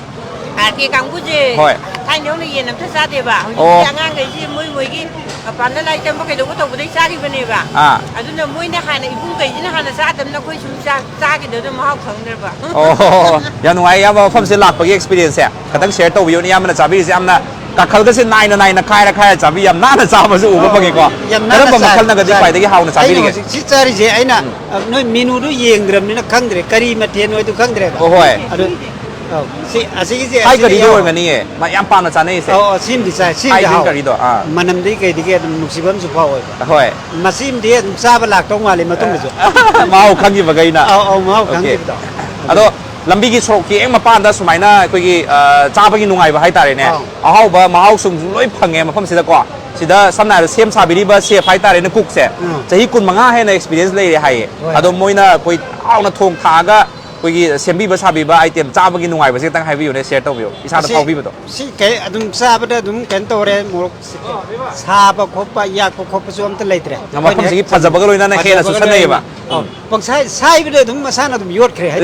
ꯑꯥꯔ ꯀꯦ ꯀꯥꯡꯕꯨꯁꯦ ꯍꯣꯏ꯫ ꯊꯥꯏꯅ ꯍꯧꯅ ꯌꯦꯟ ꯑꯝꯇ ꯆꯥꯗꯦꯕ꯫ ꯍꯧꯖꯤꯛꯇꯤ ꯑꯣ꯫ ꯑꯉꯥꯡꯈꯩꯁꯤ ꯃꯣꯏ ꯃꯣꯏꯒꯤ ꯃꯄꯥꯟꯗ ꯂꯥꯏꯔꯤꯛ ꯇꯝꯕ ꯀꯩꯗꯧꯕ ꯇꯧꯕꯗꯩ ꯆꯥꯈꯤꯕꯅꯦꯕ꯫ ꯑꯥ꯫ ꯑꯗꯨꯅ ꯃꯣꯏꯅ ꯍꯥꯟꯅ, ꯏꯕꯨꯡꯈꯩꯁꯤꯅ ꯍꯥꯟꯅ ꯆꯥꯗꯕꯅꯤꯅ ꯑꯩꯈꯣꯏ ꯁꯨꯝ ꯆꯥ-, ꯆꯥꯈꯤꯗꯕꯗ ꯃꯍꯥꯎ ꯈꯪꯗ꯭ꯔꯕ꯫ ꯑꯣ, ꯌꯥꯝ ꯅꯨꯡꯉꯥꯏ ꯏꯌꯥꯝꯕ, ꯃꯐꯝꯁꯤꯗ ꯂꯥꯛꯄꯒꯤ experienceꯁꯦ꯫ ꯈꯤꯇꯪ share ꯇꯧꯕꯤꯌꯨꯅꯦ, ꯏꯌꯥꯝꯕꯅ ꯆꯥꯕꯤꯔꯤꯁꯦ ꯌꯥꯝꯅ ꯀꯥꯈꯜꯒꯁꯦ ꯅꯥꯏꯅ ꯅꯥꯏꯅ ꯈꯥꯏꯔ ꯈꯥꯏꯔ ꯆꯥꯕꯤ, ꯌꯥꯝ ꯅꯥꯟꯅ ꯆꯥꯕꯁꯨ ꯎꯕ ꯐꯪꯉꯤꯀꯣ꯫ ꯌꯥꯝ ꯅꯥꯟꯅ ꯀꯔꯝꯕ ꯆꯥꯏ, ꯃꯈꯜꯅꯒꯗꯤ ꯆꯥꯏ꯫ ꯈ꯭ꯋꯥꯏꯗꯒꯤ ꯍꯥꯎꯅ ꯑꯩꯅ ꯆꯥꯕꯤꯔꯤꯒꯦ? ꯍꯧꯖꯤꯛ ꯁꯤ ꯆꯥꯔꯤꯁꯦ ꯑꯩꯅ, ꯑ, ꯅꯣꯏ ꯃꯦꯅꯨꯗꯨ ꯌꯦꯡꯗ꯭ꯔꯕꯅꯤꯅ ꯈꯪꯗ꯭ꯔꯦ, ꯀꯔꯤ ꯃꯊꯦꯜꯅꯣ ꯍꯥꯏꯗꯨ ꯈꯪꯗ꯭ꯔꯦꯕ꯫ ꯑꯣ, ꯍꯣꯏ꯫ ꯑꯗꯨ, ꯑꯧ, ꯁꯤ, ꯑꯁꯤꯒꯤꯁꯦ, ꯊꯥꯏ ꯑꯁꯤꯅ ꯀꯔꯤꯗꯣ ꯌꯥꯎ- ꯑꯣꯏꯔꯝꯒꯅꯤꯌꯦ, ꯃ-, ꯌꯥꯝ ꯄꯥꯝꯅ ꯆꯥꯅꯩꯁꯦ꯫ ꯑꯧ, ꯑꯧ, ꯁꯤꯃꯗꯤ ꯆꯥꯏ, ꯁꯤꯃꯗꯤ ꯊꯥꯏ ꯒ꯭ꯔꯤꯟ ꯍꯥꯎꯋꯦ꯫ ꯀꯔꯤꯗꯣ, ꯑꯥ꯫ ꯃꯅꯝꯗꯤ ꯀꯩꯗꯒꯤ ꯑꯗꯨꯝ ꯅꯨꯡꯁꯤꯕ ꯑꯃꯁꯨ ꯐꯥꯎꯋꯦꯕ꯫ ꯍꯣꯏ꯫ ꯃꯁꯤꯃꯗꯤ ꯑꯗꯨꯝ ꯆꯥꯕ ꯂꯥꯛꯇꯧ ꯃꯥꯜꯂꯤ ꯃꯇꯨꯡꯗꯁꯨ꯫ ꯃꯍꯥꯎ ꯈꯪꯈꯤꯕꯒꯩꯅ꯫ ꯑꯧ, ꯑꯧ, ꯃꯍꯥꯎ Okay꯫ ꯈꯪꯈꯤꯕꯗꯣ꯫ ꯑꯗꯣ ꯂꯝꯕꯤꯒꯤ ꯁꯣꯔꯣꯛꯀꯤ ꯍꯦꯛ ꯃꯄꯥꯟꯗ ꯁꯨꯃꯥꯏꯅ ꯑꯩꯈꯣꯏꯒꯤ, ꯑ, ꯆꯥꯕꯒꯤ ꯅꯨꯡꯉꯥꯏꯕ ꯍꯥꯏꯇꯥꯔꯦꯅꯦ꯫ ꯑꯧ꯫ ꯑꯍꯥꯎꯕ ꯃꯍꯥꯎꯁꯨ ꯂꯣꯏ ꯐꯪꯉꯦ ꯃꯐꯝꯁꯤꯗꯀꯣ꯫ ꯁꯤꯗ ꯁꯝꯅ ꯍꯥꯏꯔꯕꯗ ꯁꯦꯝ ꯁꯥꯕꯤꯔꯤꯕ ꯆꯦꯐ ꯍꯥꯏꯇꯥꯔꯦꯅꯦ, ꯀꯨꯛꯁꯦ꯫ ꯎꯝ꯫ ꯆꯍꯤ ꯀꯨꯟꯃꯉꯥ ꯍꯦꯟꯅ ꯑꯦꯛꯁꯄꯤꯔꯤꯌꯦꯟꯁ ꯂꯩꯔꯦ ꯍꯥꯏꯌꯦ꯫ ꯍꯣꯏ꯫ ꯑꯗꯣ ꯃꯣꯏꯅ ꯑꯩꯈꯣꯏ ꯍꯥꯎꯅ ꯊꯣꯡ ꯊꯥꯛꯑꯒ ꯑꯩꯈꯣꯏꯒꯤ ꯁꯦꯝꯕꯤꯕ ꯁꯥꯕꯤꯕ ꯑꯥꯏꯇꯦꯝ ꯆꯥꯕꯒꯤ ꯅꯨꯡꯉꯥꯏꯕꯁꯦ ꯈꯤꯇꯪ ꯍꯥꯏꯕꯤꯌꯨꯅꯦ, ꯁꯤꯌꯔ ꯇꯧꯕꯤꯌꯨ, ꯏꯁꯥꯗ ꯑꯁꯤ, ꯐꯥꯎꯕꯤꯕꯗꯣ꯫ ꯁꯤ ꯀꯩ ꯑꯗꯨꯝ ꯆꯥꯕꯗ ꯑꯗꯨꯝ ꯀꯩꯅꯣ ꯇꯧꯔꯦ, ꯃꯣꯔꯣꯛ ꯁꯥꯕ ꯈꯣꯠꯄ, ꯌꯥꯛꯄ ꯈꯣꯠꯄꯁꯨ ꯑꯝꯇ ꯂꯩꯇ꯭ꯔꯦ꯫ ꯃꯐꯝꯁꯤꯒꯤ ꯐꯖꯕꯒ ꯂꯣꯏꯅꯅ ꯍꯦꯟꯅ ꯐꯖꯕꯒ ꯆꯨꯁꯟꯅꯩꯌꯦꯕ꯫ ꯂꯣꯏꯅꯅ꯫ ꯑꯧ, ꯄꯪꯁꯥꯏ ꯁꯥꯏꯕꯗ ꯑꯗꯨꯝ ꯃꯁꯥꯅ ꯑꯗꯨꯝ ꯌꯣꯠꯈ꯭ꯔꯦ ꯍꯥꯏ꯫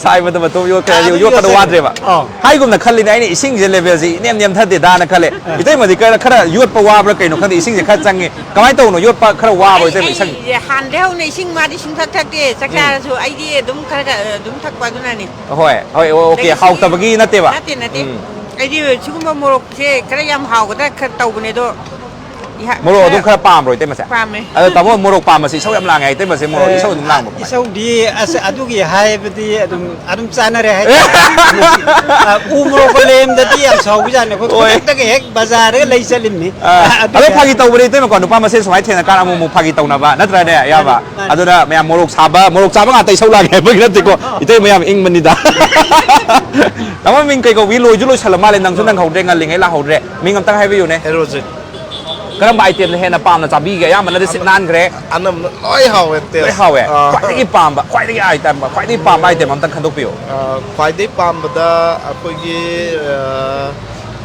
ꯁꯥꯏꯕꯗ ꯃꯇꯣꯝ ꯌꯣꯠꯈ꯭ꯔꯦ, ꯑꯗꯨꯝ ꯌꯣꯠꯄꯗ ꯌꯣꯠꯆꯈ꯭ꯔꯦ꯫ ꯋꯥꯗ꯭ꯔꯦꯕ꯫ ꯑꯧ꯫ ꯍꯥꯏꯒꯨꯝꯅ ꯈꯜꯂꯤꯅꯦ ꯑꯩꯅ, ꯏꯁꯤꯡꯁꯦ ꯂꯦꯚꯦꯜꯁꯦ ꯏꯅꯦꯝ ꯅꯦꯝꯊꯗꯦꯗꯥꯅ ꯈꯜꯂꯦ꯫ ꯑ꯫ ꯏꯇꯩꯃꯗꯤ ꯈꯔ, ꯈꯔ ꯌꯣꯠꯄ ꯋꯥꯕ꯭ꯔꯥ ꯀꯩꯅꯣ ꯈꯪꯗꯦ, ꯏꯁꯤꯡꯁꯦ ꯈꯔ ꯆꯪꯉꯦ꯫ ꯀꯃꯥꯏꯅ ꯇꯧꯕꯅꯣ? ꯌꯣꯠꯄ ꯈꯔ ꯋꯥꯕ꯭ꯔꯣ, ꯏꯇꯩꯃ, ꯏꯁꯤꯡ? ꯑꯩꯁꯦ ꯍꯥꯟꯅꯗꯩ ꯍꯧꯅ ꯏꯁꯤꯡ ꯃꯥꯗꯤ ꯁꯨꯡꯊꯛ ꯊꯛꯇꯦ꯫ ꯆꯥꯛ ꯎꯝ꯫ ꯆꯥꯔꯁꯨ ꯑꯩꯗꯤ ꯑꯗꯨꯝ ꯈꯔ ꯈꯔ ꯑꯗꯨꯝ ꯊꯛꯄ ꯑꯗꯨꯅꯅꯤ꯫ ꯍꯣꯏ, ꯍꯣꯏ, ꯑꯣꯀꯦ, ꯑꯗꯒꯤ ꯍꯥꯎꯇꯕꯒꯤ ꯅꯠꯇꯦꯕ? ꯅꯠꯇꯦ, ꯅꯠꯇꯦ꯫ ꯎꯝ꯫ ꯑꯩꯗꯤ ꯁꯤꯒꯨꯝꯕ ꯃꯣꯔꯣꯛꯁꯦ ꯈꯔ ꯌꯥꯝ ꯍꯥꯎꯒꯗ꯭ꯔꯥ ꯈꯔ ꯇꯧꯕꯅꯦ, ꯑꯗꯣ ꯏꯍ-, ꯃꯣꯔꯣꯛ ꯑꯗꯨꯝ ꯈꯔ ꯄꯥꯝꯕ꯭ꯔꯣ, ꯏꯇꯩꯃꯁꯦ? ꯄꯥꯝꯃꯦ꯫ ꯑꯗꯣ ꯇꯥꯃꯣ, ꯃꯣꯔꯣꯛ ꯄꯥꯝꯕꯁꯦ ꯏꯁꯧ ꯌꯥꯝ ꯂꯥꯡꯉꯦ, ꯏꯇꯩꯃꯁꯦ ꯃꯣꯔꯣꯛ ꯏꯁꯧ ꯑꯗꯨꯝ ꯂꯥꯡꯕ ꯀꯃꯥꯏꯅ? ꯏꯁꯧꯗꯤ ꯑꯁ, ꯑꯗꯨꯒꯤ ꯍꯥꯏꯕꯗꯤ ꯑꯗꯨꯝ, ꯑꯗꯨꯝ ꯆꯥꯅꯔꯦ ꯍꯥꯏꯇꯥꯔꯦ꯫ ꯑ, ꯎ ꯃꯣꯔꯣꯛꯀ ꯂꯩꯔꯝꯗꯗꯤ ꯌꯥꯝ ꯁꯥꯎꯕꯖꯥꯠꯅꯤ꯫ ꯑꯩꯈꯣꯏ ꯍꯣꯏ꯫ ꯈꯨꯗꯛꯇꯒ ꯍꯦꯛ ꯕꯖꯥꯔꯗꯒ ꯂꯩ ꯆꯠꯂꯤꯕꯅꯤ꯫ ꯑꯥ, ꯑꯗꯨꯒꯤ ꯑꯗꯣ ꯐꯥꯒꯤ ꯇꯧꯕꯅꯦ, ꯏꯇꯩꯃꯀꯣ, ꯅꯨꯄꯥ ꯃꯁꯦꯟ ꯁꯨꯃꯥꯏꯅ ꯊꯦꯡꯅꯀꯥꯟꯗ ꯑꯃꯨꯛ ꯑꯃꯨꯛ ꯐꯥꯒꯤ ꯇꯧꯅꯕ ꯅꯠꯇ꯭ꯔꯅꯦ, ꯏꯌꯥꯝꯕ? ꯃꯥꯅꯤ, ꯃꯥꯅꯤ꯫ ꯑꯗꯨꯅ ꯃꯌꯥꯝ ꯃꯣꯔꯣꯛ ꯁꯥꯕ, ꯃꯣꯔꯣꯛ ꯆꯥꯕ ꯉꯥꯛꯇ ꯏꯁꯧ ꯂꯥꯡꯉꯦ ꯍꯥꯏꯕꯒꯤ ꯅꯠꯇꯦꯀꯣ, ꯏꯇꯩꯃ ꯌꯥꯝ ꯏꯪꯕꯅꯤꯗ꯫ ꯇꯥꯃꯣ, ꯃꯤꯡ ꯀꯩ ꯀꯧꯕꯤ? ꯂꯣꯏꯁꯨ ꯂꯣꯏꯁꯜꯂ ꯃꯥꯜꯂꯦ, ꯅꯪꯁꯨ ꯅꯪꯍꯧꯗ꯭ꯔꯦ, ꯉꯜꯂꯤꯉꯩ ꯂꯥꯛꯍꯧꯗ꯭ꯔꯦ꯫ ꯃꯤꯡ ꯑꯝꯇꯪ ꯍꯥꯏꯕꯤꯌꯨꯅꯦ꯫ ꯍꯦꯔꯣꯖꯤꯠ꯫ ꯀꯔꯝꯕ ꯑꯥꯏꯇꯦꯝꯅ ꯍꯦꯟꯅ ꯄꯥꯝꯅ ꯆꯥꯕꯤꯒꯦ? ꯑꯌꯥꯝꯕꯅꯗꯤ ꯁꯤꯠ ꯅꯥꯟꯈ꯭ꯔꯦ꯫ ꯑꯅꯝꯕꯅ ꯂꯣꯏ ꯍꯥꯎꯋꯦ, ꯇꯦꯁ꯫ ꯂꯣꯏ ꯍꯥꯎꯋꯦ꯫ ꯑꯥ꯫ ꯈ꯭ꯋꯥꯏꯗꯒꯤ ꯄꯥꯝꯕ, ꯈ꯭ꯋꯥꯏꯗꯒꯤ ꯑꯥꯏꯇꯦꯝ, ꯈ꯭ꯋꯥꯏꯗꯒꯤ ꯄꯥꯝꯕ ꯑꯥꯏꯇꯦꯝ ꯑꯝꯇꯪ ꯈꯟꯗꯣꯛꯄꯤꯌꯨ꯫ ꯑꯥ, ꯈ꯭ꯋꯥꯏꯗꯒꯤ ꯄꯥꯝꯕꯗ ꯑꯩꯈꯣꯏꯒꯤ, ꯑꯥ,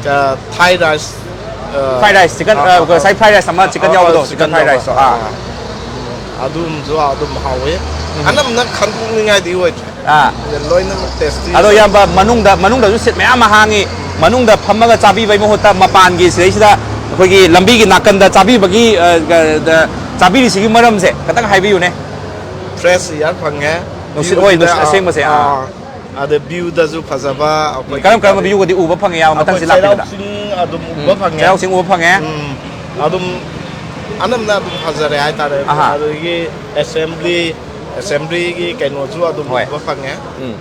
ꯀ-, ꯊꯥꯏ ꯔꯥꯏꯁ, ꯑꯥ, ꯐ꯭ꯔꯥꯏ ꯔꯥꯏꯁ, ꯆꯤꯀꯟ, ꯑꯥ, ꯑꯥ, ꯑꯥ, ꯉꯁꯥꯏ ꯐ꯭ꯔꯥꯏ ꯔꯥꯏꯁ ꯑꯃ, ꯆꯤꯀꯟ ꯑꯥ, ꯌꯥꯎꯕꯗꯣ, ꯑꯥ, ꯆꯤꯀꯟ ꯆꯤꯀꯟ ꯐ꯭ꯔꯥꯏ ꯌꯥꯎꯕ꯫ ꯔꯥꯏꯁꯇꯣ꯫ ꯑꯥ꯫ ꯑꯥ꯫ ꯑꯗꯨꯝꯁꯨ ꯑꯗꯨꯝ ꯍꯥꯎꯋꯦ꯫ ꯑꯅꯝꯕꯅ ꯈꯟꯗꯣꯛꯅꯤꯡꯉꯥꯏꯗꯤ ꯑꯣꯏꯗ꯭ꯔꯦ꯫ ꯑꯥ꯫ ꯂꯣꯏꯅꯃꯛ ꯇꯦꯁꯇꯤ ꯑꯗꯣ ꯑꯣꯏ꯫ ꯏꯌꯥꯝꯕ, ꯃꯅꯨꯡꯗ, ꯃꯅꯨꯡꯗꯁꯨ ꯁꯤꯠ ꯃꯌꯥꯝ ꯑꯃ ꯍꯥꯡꯉꯤ, ꯃꯅꯨꯡꯗ ꯐꯝꯃꯒ ꯆꯥꯕꯤꯕꯒꯤ ꯃꯍꯨꯠꯇ ꯃꯄꯥꯟꯒꯤ ꯁꯤꯗꯩꯁꯤꯗ ꯑꯩꯈꯣꯏꯒꯤ ꯂꯝꯕꯤꯒꯤ ꯅꯥꯀꯟꯗ ꯆꯥꯕꯤꯕꯒꯤ, ꯑ, ꯑ, ꯆꯥꯕꯤꯔꯤꯁꯤꯒꯤ ꯃꯔꯝꯁꯦ ꯈꯤꯇꯪ ꯍꯥꯏꯕꯤꯌꯨꯅꯦ꯫ ꯐ꯭ꯔꯦꯁ ꯏꯌꯥꯔ ꯐꯪꯉꯦ꯫ ꯅꯨꯡꯁꯤꯠ, ꯍꯣꯏ, ꯅꯨꯡꯁꯤꯠ ꯑꯁꯦꯡꯕꯁꯦ, ꯑꯥ꯫ ꯑꯥ, ꯑꯗ ꯚ꯭ꯌꯨꯗꯁꯨ ꯐꯖꯕ ꯑꯩꯈꯣꯏ ꯀꯔꯝ ꯀꯔꯝꯕ ꯚ꯭ꯌꯨꯒꯗꯤ ꯎꯕ ꯐꯪꯉꯦ ꯏꯌꯥꯝꯕ? ꯃꯊꯪꯁꯤ ꯂꯥꯛꯄꯗ ꯆꯩꯔꯥꯎ ꯆꯤꯡ ꯑꯗꯨꯝ ꯎꯕ ꯐꯪꯉꯦ꯫ ꯆꯩꯔꯥꯎ ꯆꯤꯡ ꯎꯕ ꯐꯪꯉꯦ꯫ ꯎꯝ, ꯑꯗꯨꯝ ꯑꯅꯝꯕꯅ ꯑꯗꯨꯝ ꯐꯖꯔꯦ ꯍꯥꯏꯇꯥꯔꯦ꯫ ꯑꯍꯥ꯫ ꯑꯗꯒꯤ ꯑꯦꯁꯦꯝꯕ꯭ꯂꯤ ꯑꯦꯁꯦꯝꯕ꯭ꯂꯤꯒꯤ ꯀꯩꯅꯣꯁꯨ ꯑꯗꯨꯝ ꯍꯣꯏ꯫ ꯎꯕ ꯐꯪꯉꯦ꯫ ꯎꯝ꯫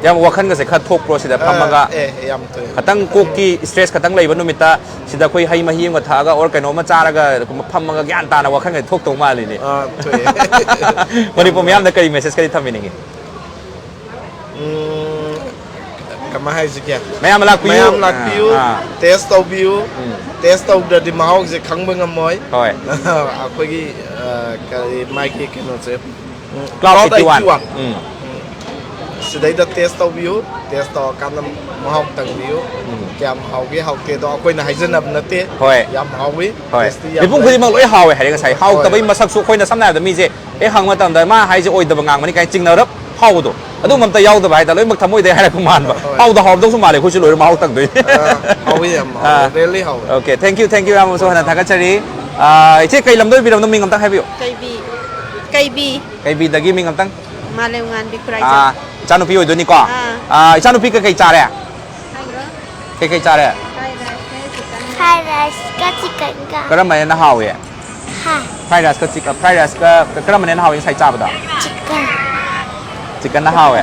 ꯌꯥꯝ ꯋꯥꯈꯜꯒꯁꯦ ꯈꯔ ꯊꯣꯛꯄ꯭ꯔꯣ ꯁꯤꯗ ꯑ, ꯐꯝꯃꯒ? ꯑꯦ, ꯌꯥꯝ ꯊꯣꯛꯑꯦ꯫ ꯈꯇꯪ ꯀꯣꯛꯀꯤ ꯏꯁꯇ꯭ꯔꯦꯁ ꯈꯇꯪ ꯂꯩꯕ ꯅꯨꯃꯤꯠꯇ ꯁꯤꯗ ꯑꯩꯈꯣꯏ ꯍꯩ ꯃꯍꯤ ꯑꯃꯒ ꯊꯛꯑꯒ ꯑꯣꯔ ꯀꯩꯅꯣꯝꯃ ꯆꯥꯔꯒ ꯐꯝꯃꯒ ꯒ꯭ꯌꯥꯟ ꯇꯥꯅ ꯋꯥꯈꯜꯒ ꯊꯣꯛꯇꯧ ꯃꯥꯜꯂꯤꯅꯦ꯫ ꯑ, ꯊꯣꯛꯑꯦ꯫ ꯃꯅꯤꯄꯨꯔ ꯃꯤꯌꯥꯝꯗ ꯀꯔꯤ ꯃꯦꯁꯦꯖꯀꯗꯤ ꯊꯝꯕꯤꯅꯤꯡꯉꯤ? ꯎꯝ, ꯀꯃꯥꯏ ꯍꯥꯏꯁꯤꯒꯦ? ꯃꯌꯥꯝ ꯂꯥꯛꯄꯤꯌꯨ꯫ ꯃꯌꯥꯝ ꯂꯥꯛꯄꯤꯌꯨ꯫ ꯑꯥ, ꯑꯥ꯫ ꯇꯦꯁ ꯇꯧꯕꯤꯌꯨ꯫ ꯎꯝ꯫ ꯇꯦꯁ ꯇꯧꯗ꯭ꯔꯗꯤ ꯃꯍꯥꯎꯁꯦ ꯈꯪꯕ ꯉꯝꯃꯣꯏ꯫ ꯍꯣꯏ꯫ ꯑꯩꯈꯣꯏꯒꯤ, ꯑ, ꯀꯔꯤ ꯃꯥꯒꯤ ꯀꯩꯅꯣꯁꯦ, ꯎꯝ, Cloud Cloud eighty one꯫ eighty one꯫ ꯎꯝ꯫ ꯁꯤꯗꯩꯗ ꯇꯦꯁ ꯇꯧꯕꯤꯌꯨ꯫ ꯇꯦꯁ ꯇꯧꯔꯀꯥꯟꯗ ꯃꯍꯥꯎ ꯇꯪꯕꯤꯌꯨ꯫ ꯀꯌꯥꯝ ꯍꯥꯎꯒꯦ ꯍꯥꯎꯇꯦꯗꯣ ꯑꯩꯈꯣꯏꯅ ꯍꯥꯏꯖꯟꯅꯕ ꯅꯠꯇꯦ꯫ ꯍꯣꯏ꯫ ꯌꯥꯝ ꯍꯥꯎꯋꯤ꯫ ꯍꯣꯏ꯫ Tasty ꯌꯥꯝ ꯃꯤꯄꯨꯝ ꯂꯩ꯫ ꯈꯨꯗꯤꯡꯃꯛ ꯂꯣꯏ ꯍꯥꯎꯋꯦ ꯍꯥꯏꯔꯦ ꯉꯁꯥꯏ꯫ ꯍꯥꯎꯇꯕꯩ ꯍꯣꯏ꯫ ꯃꯁꯛꯁꯨ ꯑꯩꯈꯣꯏꯅ ꯁꯝꯅ ꯍꯥꯏꯔꯕꯗ ꯃꯤꯁꯦ ꯑꯦ ꯍꯪꯕ ꯃꯇꯝꯗ ꯃꯥ ꯍꯥꯏꯁꯦ ꯑꯣꯏꯗꯕ ꯉꯥꯡꯕꯅꯤ ꯀꯥꯏꯅ ꯆꯤꯡꯅꯔꯞ ꯍꯥꯎꯕꯗꯣ ꯑꯗꯨꯝꯕ ꯑꯝꯇ ꯌꯥꯎꯗꯕ ꯍꯥꯏꯇꯥꯔꯦ꯫ ꯂꯣꯏꯅꯃꯛ ꯊꯃꯣꯏꯗꯩ ꯍꯥꯏꯔꯛꯄ ꯃꯥꯟꯕ꯫ ꯍꯣꯏ꯫ ꯍꯥꯎꯗ ꯍꯥꯎꯔꯝꯗꯧꯁꯨ ꯃꯥꯜꯂꯦ꯫ ꯑꯩꯈꯣꯏꯁꯨ ꯂꯣꯏꯔ ꯃꯍꯥꯎ ꯇꯪꯗꯣꯏꯅꯦ꯫ ꯑꯥ, ꯍꯥꯎꯋꯤ ꯌꯥꯝ ꯍꯥꯎꯋꯤ꯫ ꯑꯥ꯫ Really ꯍꯥꯎꯋꯤ꯫ Okay, thank you, thank you ꯌꯥꯝꯅꯁꯨ ꯍꯟꯅ ꯊꯥꯒꯠꯆꯔꯤ꯫ ꯑꯥ, ꯏꯆꯦ ꯀꯩ ꯂꯝꯗ ꯑꯣꯏꯕꯤꯔꯕꯅꯣ? ꯃꯤꯡ ꯑꯝꯇꯪ ꯍꯥꯏꯕꯤꯌꯨ꯫ ꯀꯩꯕꯤ꯫ ꯀꯩꯕꯤ꯫ ꯀꯩꯕꯤꯗꯒꯤ ꯃꯤꯡ ꯑꯝꯇꯪ꯫ ꯃꯥꯂꯦꯝꯉꯥꯟꯕꯤ ꯑꯥ, ꯈꯨꯔꯥꯏꯖꯝ꯫ ꯏꯆꯥꯅꯨꯄꯤ ꯑꯣꯏꯗꯣꯏꯅꯤꯀꯣ꯫ ꯑhighway꯫ ꯑꯥ, ꯏꯆꯥꯅꯨꯄꯤ ꯀꯩꯀꯩ ꯆꯥꯔꯦ? ꯀꯩꯀꯩ ꯆꯥꯔꯦ? Fried rice ꯅꯦ, chicken ꯅꯦ꯫ Fried rice ꯀ chicken ꯀ꯫ ꯀꯔꯝꯕꯅ ꯍꯦꯟꯅ ꯍꯥꯎꯏ? ꯍꯥ꯫ Fried rice ꯀ chicken, fried rice ꯀ ꯀꯔꯝꯕꯅ ꯍꯦꯟꯅ ꯍꯥꯎꯏ ꯉꯁꯥꯏ ꯆꯥꯕꯗ? Chicken꯫ Chicken ꯅ ꯍꯥꯎꯋꯦ꯫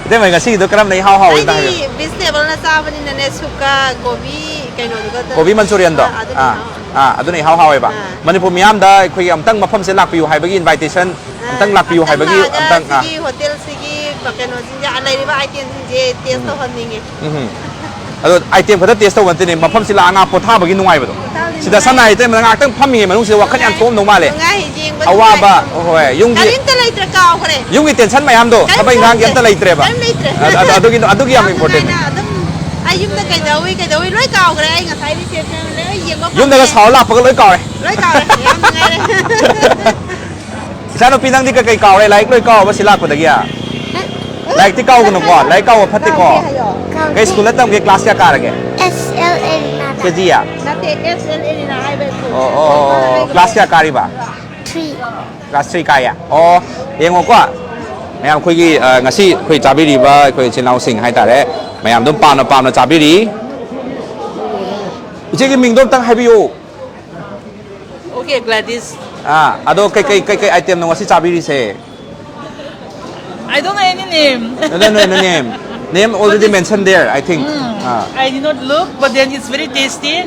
ꯏꯇꯩꯃ ꯉꯁꯤꯒꯤꯗꯣ ꯀꯔꯝꯕꯅ ꯏꯍꯥꯎ ꯍꯥꯎꯏ ꯑꯝꯇ ꯍꯥꯏꯕꯤꯌꯨ꯫ ꯑꯩꯗꯤ vegetable ꯅ ꯆꯥꯕꯅꯤꯅꯅꯦ, ꯁꯨꯛꯀ, ꯀꯣꯕꯤ, ꯀꯩꯅꯣꯗꯨꯒ ꯑꯗꯨꯝ꯫ ꯀꯣꯕꯤ ꯃꯟꯆꯨꯔꯤꯌꯟꯗꯣ? ꯑꯥ, ꯑꯗꯨꯅ ꯑꯥ, ꯍꯥꯎꯋꯦ꯫ ꯑꯥ, ꯑꯗꯨꯅ ꯏꯍꯥꯎ ꯍꯥꯎꯋꯦꯕ꯫ ꯑꯥ꯫ ꯃꯅꯤꯄꯨꯔ ꯃꯤꯌꯥꯝꯗ ꯑꯩꯈꯣꯏꯒꯤ ꯑꯝꯇꯪ ꯃꯐꯝꯁꯦ ꯂꯥꯛꯄꯤꯌꯨ ꯍꯥꯏꯕꯒꯤ invitation, ꯑꯝꯇꯪ ꯂꯥꯛꯄꯤꯌꯨ ꯑꯝꯇꯪ ꯍꯥꯏꯕꯒꯤ ꯂꯥꯛꯑꯒ ꯑꯝꯇꯪ, ꯑꯥ꯫ ꯁꯤꯒꯤ hotel ꯁꯤꯒꯤ ꯀꯩꯅꯣꯁꯤꯡꯁꯦ, ꯂꯩꯔꯤꯕ item ꯁꯤꯡꯁꯦ taste ꯇꯧꯍꯟꯅꯤꯡꯉꯦ꯫ ꯎꯝ꯫ ꯑꯗꯣ item ꯈꯛꯇ taste ꯇꯧꯕ ꯅꯠꯇꯦꯅꯦ, ꯃꯐꯝꯁꯤ ꯂꯥꯛꯑꯒ ꯄꯣꯊꯥꯕꯒꯤ ꯅꯨꯡꯉꯥꯏꯕꯗꯣ꯫ ꯄꯣꯊꯥꯕꯒꯤ ꯁꯤꯗ ꯁꯝꯅ ꯅꯨꯡꯉꯥꯏ꯫ ꯍꯥꯏꯔꯕꯗ ꯉꯥꯏꯍꯥꯛꯇꯪ ꯐꯝꯃꯤꯉꯩ ꯃꯅꯨꯡꯁꯤꯗ ꯋꯥꯈꯜ ꯌꯥꯝ ꯊꯣꯛꯑꯝꯗꯧ ꯃꯥꯜꯂꯦ꯫ ꯅꯨꯡꯉꯥꯏ, ꯌꯦꯡꯕ ꯑꯋꯥꯕ, ꯅꯨꯡꯉꯥꯏ꯫ ꯍꯣꯏ, ꯌꯨꯝꯒꯤ, ꯀꯔꯤꯝꯇ ꯂꯩꯇ꯭ꯔꯦ, ꯀꯥꯎꯈ꯭ꯔꯦ꯫ ꯌꯨꯝꯒꯤ tension ꯃꯌꯥꯝꯗꯣ ꯀꯔꯤꯝ ꯊꯕꯛ ꯏꯪꯈꯥꯡꯒꯤ ꯈꯪꯗ꯭ꯔꯦ꯫ ꯑꯝꯇ ꯂꯩꯇ꯭ꯔꯦꯕ꯫ ꯀꯔꯤꯝ ꯂꯩꯇ꯭ꯔꯦ꯫ ꯑꯗ-, ꯑꯗ-, ꯑꯗꯨꯒꯤ, ꯑꯗꯨꯒꯤ ꯌꯥꯝ ꯌꯥꯝ important ꯅꯦ꯫ ꯅꯨꯡꯉꯥꯏꯅ ꯑꯗꯨꯝ ꯑꯩ ꯌꯨꯝꯗ ꯀꯩꯗꯧꯏ, ꯀꯩꯗꯧꯏ ꯂꯣꯏ ꯀꯥꯎꯈ꯭ꯔꯦ꯫ ꯑꯩ ꯉꯁꯥꯏ reception ꯂꯣꯏ ꯌꯦꯡꯕ ꯌꯨꯝꯗꯒ ꯐꯪꯗ꯭ꯔꯦ꯫ ꯁꯥꯎꯔ ꯂꯥꯛꯄꯒ ꯂꯣꯏ ꯀꯥꯎꯔꯦ꯫ ꯂꯣꯏ ꯀꯥꯎꯔꯦ꯫ ꯌꯥꯝ ꯅꯨꯡꯉꯥꯏꯔꯦ꯫ ꯏꯆꯥꯅꯨꯄꯤ, ꯅꯪꯗꯤ ꯀꯩꯀꯩ ꯀꯥꯎꯔꯦ? ꯂꯥꯏꯔꯤꯛ ꯂꯣꯏ ꯀꯥꯎꯔꯕ ꯁꯤ ꯂꯥꯛꯄꯗꯒꯤ? ꯂꯥꯏꯔꯤꯛꯇꯤ ꯀꯥꯎꯒꯅꯨꯀꯣ, ꯂꯥꯏꯔꯤꯛ ꯀꯥꯎꯕ ꯐꯠꯇꯦꯀꯣ꯫ ꯀꯥꯎꯗꯦ ꯍꯥꯏꯌꯣ꯫ ꯀꯥꯎꯗꯦ꯫ ꯀꯩ school ꯗ ꯇꯝꯒꯦ? Class ꯀꯌꯥ ꯀꯥꯔꯒꯦ? S L Arena ꯗ꯫ KG ꯌꯥ? ꯅꯠꯇꯦ, S L Arena ꯍꯥꯏꯕ school꯫ ꯑꯣ, ꯑꯣ, ꯑꯣ, ꯑꯣ꯫ Class ꯀꯌꯥ ꯀꯥꯔꯤꯕ? Three꯫ Class three ꯀꯥꯏꯌꯦ? ꯑꯣ, ꯌꯦꯡꯉꯣꯀꯣ꯫ ꯃꯌꯥꯝ ꯑꯩꯈꯣꯏꯒꯤ ꯑ, ꯉꯁꯤ ꯑꯩꯈꯣꯏ ꯆꯥꯕꯤꯔꯤꯕ ꯑꯩꯈꯣꯏ ꯏꯆꯤꯜ ꯏꯅꯥꯎꯁꯤꯡ ꯍꯥꯏꯇꯥꯔꯦ, ꯃꯌꯥꯝ ꯑꯗꯨꯝ ꯄꯥꯝꯅ ꯄꯥꯝꯅ ꯆꯥꯕꯤꯔꯤ꯫ ꯏꯆꯦꯒꯤ ꯃꯤꯡꯗꯣ ꯑꯝꯇꯪ ꯍꯥꯏꯕꯤꯌꯨ꯫ Okay, Gladys. ꯑꯥ, ꯑꯗꯣ ꯀꯩꯀꯩ ꯀꯩꯀꯩ itemꯅꯣ ꯉꯁꯤ ꯆꯥꯕꯤꯔꯤꯁꯦ? I don't know any name. No, no, no, no name. Name already mentioned there, I think. Ah. I did not look, but then it's very tasty.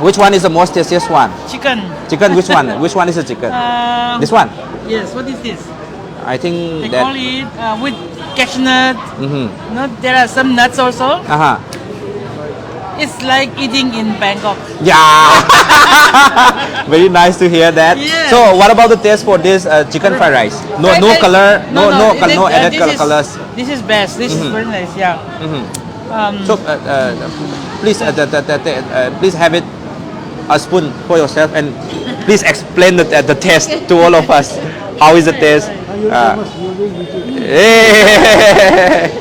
Which one is the most tastiest one? Chicken. Chicken, which one? Which one is the chicken? Um, This one? Yes, what is this? I think They that. Call it uh, with cashew nut. Mhm. No, there are some nuts also. Uh-huh. It's like eating in Bangkok. Yeah. Very nice to hear that. Yeah. So, what about the taste for this uh, chicken fried rice? No, Fried no rice. color, no, no, it col- is- no uh, added this col- is, colors. This is best. This Mhm. is very nice. Yeah. Mhm. Um, So, uh, uh, please, uh, the, the, the, the, uh, please have it a spoon for yourself and please explain the, the, the taste to all of us. How is the taste? Uh, hey.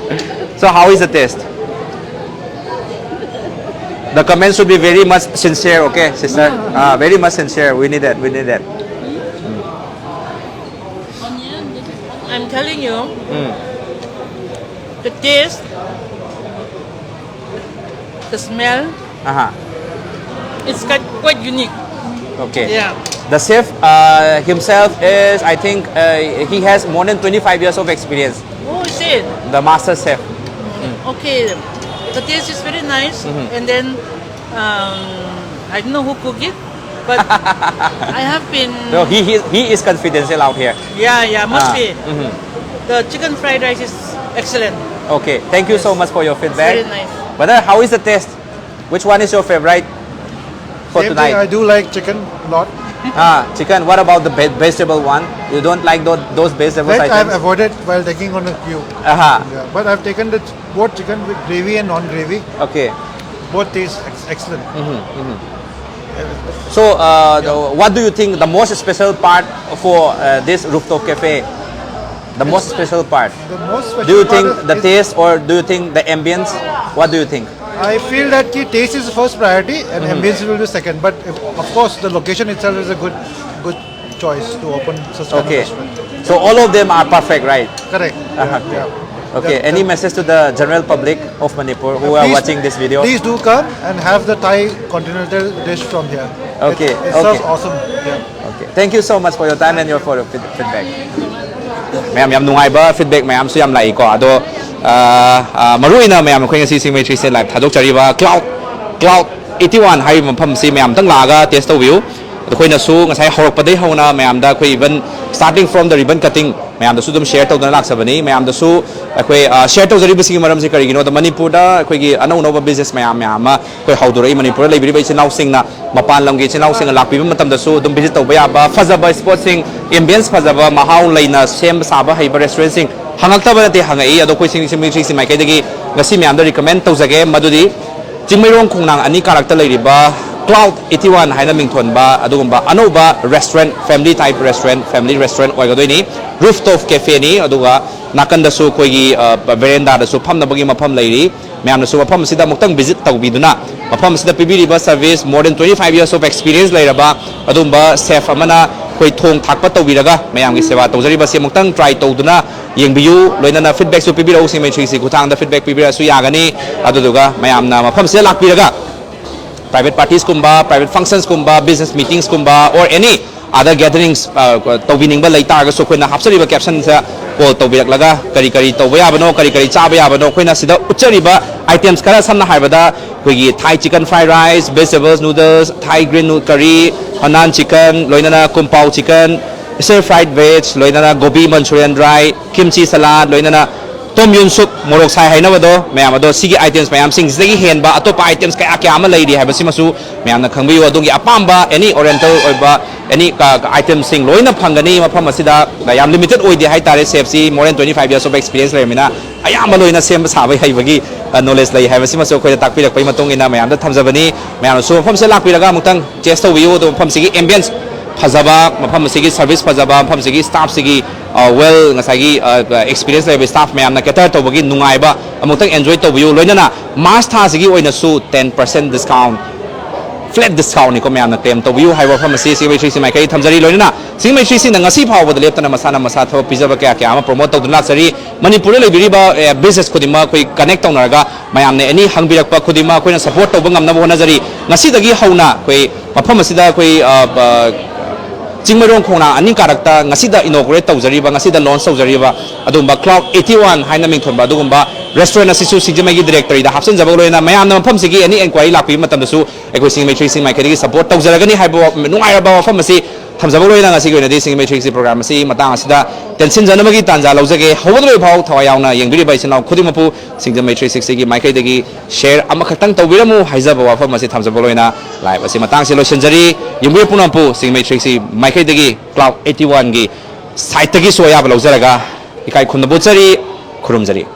So, how is the taste? The comments should be very much sincere, okay, sister? Uh, very much sincere. We need that. We need that. I'm telling you, Mm. the taste, the smell, Uh-huh. it's quite, quite unique. Okay. Yeah. The chef uh, himself is, I think, uh, he has more than twenty-five years of experience. Oh, is it? The master chef. Okay. The taste is very nice. Mhm. And then, um, I don't know who cook it, but I have been. No, he, he, he is confidential out here. Yeah, yeah, must Ah, be. Mhm. The chicken fried rice is excellent. Okay. Thank you so much for your feedback. Very nice. Brother, how is the taste? Which one is your favorite for Same tonight? Thing, I do like chicken a lot. Ah, chicken. What about the ve- vegetable one? You don't like those, those vegetable Veg I've items? Avoided while taking on a queue. Uh-huh. Yeah, but I've taken the both chicken with gravy and non-gravy. Okay. Both taste ex- excellent. So, uh, the- what do you think the most special part for uh, this rooftop cafe? The most special part. The most special Do you part think is, the is- taste or do you think the ambience? What do you think? I feel that ki taste is the first priority and Mm-hmm. ambience will be second. But if, of course, the location itself is a good, good choice to open such kind Okay. Of restaurant. So all of them are perfect, right? Correct. Uh-huh. Okay. Any message to the general public of Manipur who are Please- watching this video? Please do come and have the Thai continental dish from here. Okay, It's, it's okay. Just awesome. Yeah. Okay. Thank you so much for your time and your for your feed- feedback. ꯃꯌꯥꯝ ꯌꯥꯝ ꯅꯨꯡꯉꯥꯏꯕ ꯐꯤꯗꯕꯦꯛ ꯃꯌꯥꯝꯁꯨ ꯌꯥꯝ ꯂꯥꯛꯏꯀꯣ꯫ ꯑꯗꯣ ꯑ, ꯑ, ꯃꯔꯨ ꯑꯣꯏꯅ ꯃꯌꯥꯝ ꯑꯩꯈꯣꯏ ꯉꯁꯤ ꯁꯤꯡꯃꯩ ꯊ꯭ꯔꯤ ꯁꯤꯛꯁꯇꯤ ꯂꯥꯏꯚ ꯊꯥꯗꯣꯛꯆꯔꯤꯕ ꯀ꯭ꯂꯥꯎꯠ ꯀ꯭ꯂꯥꯎꯠ ꯑꯩꯠꯇꯤ ꯋꯥꯟ ꯍꯥꯏꯔꯤꯕ ꯃꯐꯝꯁꯤ ꯃꯌꯥꯝ ꯑꯝꯇꯪ ꯂꯥꯛꯑꯒ ꯇꯦꯁ ꯇꯧꯕꯤꯌꯨ꯫ ꯑꯩꯈꯣꯏꯅꯁꯨ ꯉꯁꯥꯏ ꯍꯧꯔꯛꯄꯗꯒꯤ ꯍꯧꯅ ꯃꯌꯥꯝꯗ ꯑꯩꯈꯣꯏ even starting from the ribbon cutting ꯃꯌꯥꯝꯗꯁꯨ ꯑꯗꯨꯝ ꯁꯤꯌꯔ ꯇꯧꯗꯅ ꯂꯥꯛꯆꯕꯅꯤ꯫ ꯃꯌꯥꯝꯗꯁꯨ ꯑꯩꯈꯣꯏ ꯁꯤꯌꯔ ꯇꯧꯖꯔꯤꯕꯁꯤꯒꯤ ꯃꯔꯝꯁꯤ ꯀꯔꯤꯒꯤꯅꯣꯗ ꯃꯅꯤꯄꯨꯔꯗ ꯑꯩꯈꯣꯏꯒꯤ ꯑꯅꯧ ꯑꯅꯧꯕ ꯕꯤꯖꯤꯅꯦꯁ ꯃꯌꯥꯝ ꯃꯌꯥꯝ ꯑꯃ ꯑꯩꯈꯣꯏ ꯍꯧꯗꯣꯔꯛꯏ꯫ ꯃꯅꯤꯄꯨꯔꯗ ꯂꯩꯕꯤꯔꯤꯕ ꯏꯆꯤꯜ ꯏꯅꯥꯎꯁꯤꯡꯅ ꯃꯄꯥꯟ ꯂꯝꯒꯤ ꯏꯆꯤꯜ ꯏꯅꯥꯎꯁꯤꯡꯅ ꯂꯥꯛꯄꯤꯕ ꯃꯇꯝꯗꯁꯨ ꯑꯗꯨꯝ ꯚꯤꯖꯤꯠ ꯇꯧꯕ ꯌꯥꯕ ꯐꯖꯕ ꯏꯁꯄꯣꯠꯁꯤꯡ, ꯑꯦꯝꯕꯤꯌꯟꯁ ꯐꯖꯕ, ꯃꯍꯥꯎ ꯂꯩꯅ ꯁꯦꯝꯕ ꯁꯥꯕ ꯍꯩꯕ ꯔꯦꯁꯇꯨꯔꯦꯟꯁꯤꯡ ꯍꯪꯉꯛꯇꯕ ꯅꯠꯇꯦ, ꯍꯪꯉꯛꯏ꯫ ꯑꯗꯣ ꯑꯩꯈꯣꯏ ꯁꯤꯡꯃꯩ ꯊ꯭ꯔꯤ ꯁꯤꯛꯁꯇꯤ ꯃꯥꯏꯀꯩꯗꯒꯤ ꯉꯁꯤ ꯃꯌꯥꯝꯗ ꯔꯤꯀꯃꯦꯟ ꯇꯧꯖꯒꯦ, ꯃꯗꯨꯗꯤ ꯆꯤꯡꯃꯩꯔꯣꯡ ꯈꯣꯡꯅꯥꯡ ꯑꯅꯤ ꯀꯥꯔꯛꯇ ꯂꯩꯔꯤꯕ ꯀ꯭ꯂꯥꯎꯠ ꯑꯩꯠꯇꯤ ꯋꯥꯟ ꯍꯥꯏꯅ ꯃꯤꯡꯊꯣꯟꯕ ꯑꯗꯨꯒꯨꯝꯕ ꯑꯅꯧꯕ restaurant, family type restaurant, family restaurant ꯑꯣꯏꯒꯗꯣꯏꯅꯤ꯫ ꯔꯨꯐ ꯇꯣꯞ ꯀꯦꯐꯦꯅꯤ, ꯑꯗꯨꯒ ꯅꯥꯀꯟꯗꯁꯨ ꯑꯩꯈꯣꯏꯒꯤ ꯕꯦꯔꯦꯟꯗꯥꯗꯁꯨ ꯐꯝꯅꯕꯒꯤ ꯃꯐꯝ ꯂꯩꯔꯤ꯫ ꯃꯌꯥꯝꯅꯁꯨ ꯃꯐꯝ ꯑꯁꯤꯗ ꯑꯃꯨꯛꯇꯪ ꯚꯤꯖꯤꯠ ꯇꯧꯕꯤꯗꯨꯅ ꯃꯐꯝ ꯑꯁꯤꯗ ꯄꯤꯕꯤꯔꯤꯕ service, more than twenty five years of experience ꯂꯩꯔꯕ ꯑꯗꯨꯒꯨꯝꯕ ꯁꯦꯐ ꯑꯃꯅ ꯑꯩꯈꯣꯏ ꯊꯣꯡ ꯊꯥꯛꯄ ꯇꯧꯕꯤꯔꯒ ꯃꯌꯥꯝꯒꯤ ꯁꯦꯕꯥ ꯇꯧꯖꯔꯤꯕꯁꯤ ꯑꯃꯨꯛꯇꯪ ꯇ꯭ꯔꯥꯏ ꯇꯧꯗꯨꯅ ꯌꯦꯡꯕꯤꯌꯨ꯫ ꯂꯣꯏꯅꯅ ꯐꯤꯗꯕꯦꯛꯁꯨ ꯄꯤꯕꯤꯔꯛꯎ, ꯁꯤꯡꯃꯩ ꯊ꯭ꯔꯤ ꯁꯤꯛꯁꯇꯤ ꯈꯨꯠꯊꯥꯡꯗ ꯐꯤꯗꯕꯦꯛ ꯄꯤꯕꯤꯔꯛꯑꯁꯨ ꯌꯥꯒꯅꯤ꯫ ꯑꯗꯨꯗꯨꯒ ꯃꯌꯥꯝꯅ ꯃꯐꯝꯁꯤꯗ ꯂꯥꯛꯄꯤꯔꯒ ꯄ꯭ꯔꯥꯏꯚꯦꯠ ꯄꯥꯔꯇꯤꯁꯀꯨꯝꯕ, ꯄ꯭ꯔꯥꯏꯚꯦꯠ ꯐꯪꯁꯟꯁꯀꯨꯝꯕ, ꯕꯤꯖꯤꯅꯦꯁ ꯃꯤꯇꯤꯡꯁꯀꯨꯝꯕ, or any other gatherings ꯇꯧꯕꯤꯅꯤꯡꯕ ꯂꯩ ꯇꯥꯔꯒꯁꯨ ꯑꯩꯈꯣꯏꯅ ꯍꯥꯞꯆꯔꯤꯕ ꯀꯦꯞꯁꯟꯁꯤꯗ ꯀꯣꯜ ꯇꯧꯕꯤꯔꯛꯂꯒ ꯀꯔꯤ ꯀꯔꯤ ꯇꯧꯕ ꯌꯥꯕꯅꯣ, ꯀꯔꯤ ꯀꯔꯤ ꯆꯥꯕ ꯌꯥꯕꯅꯣ, ꯑꯩꯈꯣꯏꯅ ꯁꯤꯗ ꯎꯠꯆꯔꯤꯕ ꯑꯥꯏꯇꯦꯝꯁ ꯈꯔ, ꯁꯝꯅ ꯍꯥꯏꯔꯕꯗ ꯑꯩꯈꯣꯏꯒꯤ Thai chicken fried rice, vegetables noodles, Thai green noodle curry, Hanan chicken, ꯂꯣꯏꯅꯅ ꯀꯨꯝꯄꯥꯎ chicken, stir fried veg, ꯂꯣꯏꯅꯅ gobi manchurian dry, kimchi salad, ꯂꯣꯏꯅꯅ tom yum soup, ꯃꯣꯔꯣꯛ ꯁꯥꯏ ꯍꯥꯏꯅꯕꯗꯣ ꯃꯌꯥꯝ, ꯑꯗꯣ ꯁꯤꯒꯤ ꯑꯥꯏꯇꯦꯝꯁ ꯃꯌꯥꯝꯁꯤꯡꯁꯤꯗꯒꯤ ꯍꯦꯟꯕ ꯑꯇꯣꯞꯄ ꯑꯥꯏꯇꯦꯝꯁ ꯀꯌꯥ ꯀꯌꯥ ꯑꯃ ꯂꯩꯔꯤ ꯍꯥꯏꯕꯁꯤꯃꯁꯨ ꯃꯌꯥꯝꯅ ꯈꯪꯕꯤꯌꯨ꯫ ꯑꯗꯣꯝꯒꯤ ꯑꯄꯥꯝꯕ ꯑꯦꯅꯤ ꯑꯣꯔꯤꯌꯦꯟꯇꯦꯜ ꯑꯣꯏꯕ ꯑꯦꯅꯤ ꯑꯥꯏꯇꯦꯝꯁꯤꯡ ꯂꯣꯏꯅ ꯐꯪꯒꯅꯤ ꯃꯐꯝ ꯑꯁꯤꯗ꯫ ꯌꯥꯝ ꯂꯤꯃꯤꯇꯦꯠ ꯑꯣꯏꯗꯦ ꯍꯥꯏꯇꯥꯔꯦ, ꯁꯦꯐꯁꯤ more than twenty five years of experience ꯂꯩꯔꯕꯅꯤꯅ ꯑꯌꯥꯝꯕ ꯂꯣꯏꯅ ꯁꯦꯝꯕ ꯁꯥꯕ ꯍꯩꯕꯒꯤ ꯅꯣꯂꯦꯖ ꯂꯩ ꯍꯥꯏꯕꯁꯤꯃꯁꯨ ꯑꯩꯈꯣꯏꯗ ꯇꯥꯛꯄꯤꯔꯛꯄꯒꯤ ꯃꯇꯨꯡ ꯏꯟꯅ ꯃꯌꯥꯝꯗ ꯊꯝꯖꯕꯅꯤ꯫ ꯃꯌꯥꯝꯅꯁꯨ ꯃꯐꯝꯁꯤꯗ ꯂꯥꯛꯄꯤꯔꯒ ꯑꯃꯨꯛꯇꯪ ꯇꯦꯁ ꯇꯧꯕꯤꯌꯨ꯫ ꯑꯗꯨꯒ ꯃꯐꯝꯁꯤꯒꯤ ꯑꯦꯝꯕꯤꯌꯟꯁ ꯐꯖꯕ, ꯃꯐꯝ ꯑꯁꯤꯒꯤ ꯁꯔꯚꯤꯁ ꯐꯖꯕ, ꯃꯐꯝꯁꯤꯒꯤ ꯁ꯭ꯇꯥꯐꯁꯤꯒꯤ ꯋꯦꯜ, ꯉꯁꯥꯏꯒꯤ ꯑꯦꯛꯁꯄꯤꯔꯤꯌꯟꯁ ꯂꯩꯔꯕ ꯁ꯭ꯇꯥꯐ ꯃꯌꯥꯝꯅ ꯀꯦꯇꯔ ꯇꯧꯕꯒꯤ ꯅꯨꯡꯉꯥꯏꯕ ꯑꯃꯨꯛꯇꯪ ꯑꯦꯟꯖꯣꯏ ꯇꯧꯕꯤꯌꯨ꯫ ꯂꯣꯏꯅꯅ ꯃꯥꯔꯆ ꯊꯥꯁꯤꯒꯤ ꯑꯣꯏꯅꯁꯨ ten percent discount, flat discount ꯅꯤꯀꯣ, ꯃꯌꯥꯝꯅ claim ꯇꯧꯕꯤꯌꯨ ꯍꯥꯏꯕ ꯋꯥꯐꯝ ꯑꯁꯤ ꯁꯤꯡꯖꯃꯩ ꯊ꯭ꯔꯤ ꯁꯤꯛꯁꯇꯤ ꯃꯥꯏꯀꯩ ꯊꯝꯖꯔꯤ꯫ ꯂꯣꯏꯅꯅ ꯁꯤꯡꯖꯃꯩ ꯊ꯭ꯔꯤ ꯁꯤꯛꯁꯇꯤꯅ ꯉꯁꯤ ꯐꯥꯎꯕꯗ ꯂꯦꯞꯇꯅ ꯃꯁꯥꯅ ꯃꯁꯥ ꯊꯕꯛ ꯄꯤꯖꯕ ꯀꯌꯥ ꯀꯌꯥ ꯑꯃ promote ꯇꯧꯗꯨꯅ ꯂꯥꯛꯆꯔꯤ꯫ ꯃꯅꯤꯄꯨꯔꯗ ꯂꯩꯕꯤꯔꯤꯕ business ꯈꯨꯗꯤꯡꯃꯛ ꯑꯩꯈꯣꯏ connect ꯇꯧꯅꯔꯒ ꯃꯌꯥꯝꯅ any ꯍꯪꯕꯤꯔꯛꯄ ꯈꯨꯗꯤꯡꯃꯛ ꯑꯩꯈꯣꯏꯅ support ꯇꯧꯕ ꯉꯝꯅꯕ ꯍꯣꯠꯅꯖꯔꯤ꯫ ꯉꯁꯤꯗꯒꯤ ꯍꯧꯅ ꯑꯩꯈꯣꯏ ꯃꯐꯝ ꯑꯁꯤꯗ ꯑꯩꯈꯣꯏ ꯆꯤꯡꯃꯩꯔꯣꯡ ꯈꯣꯡꯅꯥꯡ ꯑꯅꯤ ꯀꯥꯔꯛꯇ ꯉꯁꯤꯗ inaugurate ꯇꯧꯖꯔꯤꯕ, ꯉꯁꯤꯗ launch ꯇꯧꯖꯔꯤꯕ ꯑꯗꯨꯒꯨꯝꯕ Cloud eighty one ꯍꯥꯏꯅ ꯃꯤꯡꯊꯣꯟꯕ ꯑꯗꯨꯒꯨꯝꯕ restaurant ꯑꯁꯤꯁꯨ ꯁꯤꯡꯖꯃꯩꯒꯤ directory ꯗ ꯍꯥꯞꯆꯤꯟꯖꯕꯒ ꯂꯣꯏꯅꯅ ꯃꯌꯥꯝꯅ ꯃꯐꯝꯁꯤꯒꯤ any enquiry ꯂꯥꯛꯄꯤꯕ ꯃꯇꯝꯗꯁꯨ ꯑꯩꯈꯣꯏ ꯁꯤꯡꯖꯃꯩ ꯊ꯭ꯔꯤ ꯁꯤꯛꯁꯇꯤ ꯃꯥꯏꯀꯩꯗꯒꯤ support ꯇꯧꯖꯔꯒꯅꯤ ꯍꯥꯏꯕ ꯅꯨꯡꯉꯥꯏꯔꯕ ꯋꯥꯐꯝ ꯑꯁꯤ ꯊꯝꯖꯕ ꯂꯣꯏꯅ ꯉꯁꯤꯒꯤ ꯑꯣꯏꯅꯗꯤ ꯁꯤꯡꯖꯃꯩ ꯊ꯭ꯔꯤ ꯁꯤꯛꯁꯇꯤ program ꯑꯁꯤ ꯃꯇꯥꯡ ꯑꯁꯤꯗ ꯇꯦꯟꯁꯤꯟꯖꯅꯕꯒꯤ ꯇꯥꯟꯖꯥ ꯂꯧꯖꯒꯦ꯫ ꯍꯧꯕꯗ ꯂꯣꯏꯕ ꯐꯥꯎ ꯊꯋꯥꯏ ꯌꯥꯎꯅ ꯌꯦꯡꯕꯤꯔꯤꯕ ꯏꯆꯤꯟ ꯏꯅꯥꯎ ꯈꯨꯗꯤꯡꯃꯛꯄꯨ ꯁꯤꯡꯖꯃꯩ ꯊ꯭ꯔꯤ ꯁꯤꯛꯁꯇꯤꯒꯤ ꯃꯥꯏꯀꯩꯗꯒꯤ share ꯑꯃꯈꯛꯇꯪ ꯇꯧꯕꯤꯔꯝꯃꯨ ꯍꯥꯏꯖꯕ ꯋꯥꯐꯝ ꯑꯁꯤ ꯊꯝꯖꯕ ꯂꯣꯏꯅ live ꯑꯁꯤ ꯃꯇꯥꯡꯁꯤ ꯂꯣꯏꯁꯤꯟꯖꯔꯤ꯫ ꯌꯦꯡꯕꯤꯔꯤꯕ ꯄꯨꯝꯅꯃꯛꯄꯨ ꯁꯤꯡꯖꯃꯩ ꯊ꯭ꯔꯤ ꯁꯤꯛꯁꯇꯤ ꯃꯥꯏꯀꯩꯗꯒꯤ Cloud eighty one ꯒꯤ site ꯇꯒꯤꯁꯨ ꯑꯌꯥꯕ ꯂꯧꯖꯔꯒ ꯏꯀꯥꯏ ꯈꯨꯝꯅꯕ ꯎꯠꯆꯔꯤ, ꯈꯨꯔꯨꯝꯖꯔꯤ꯫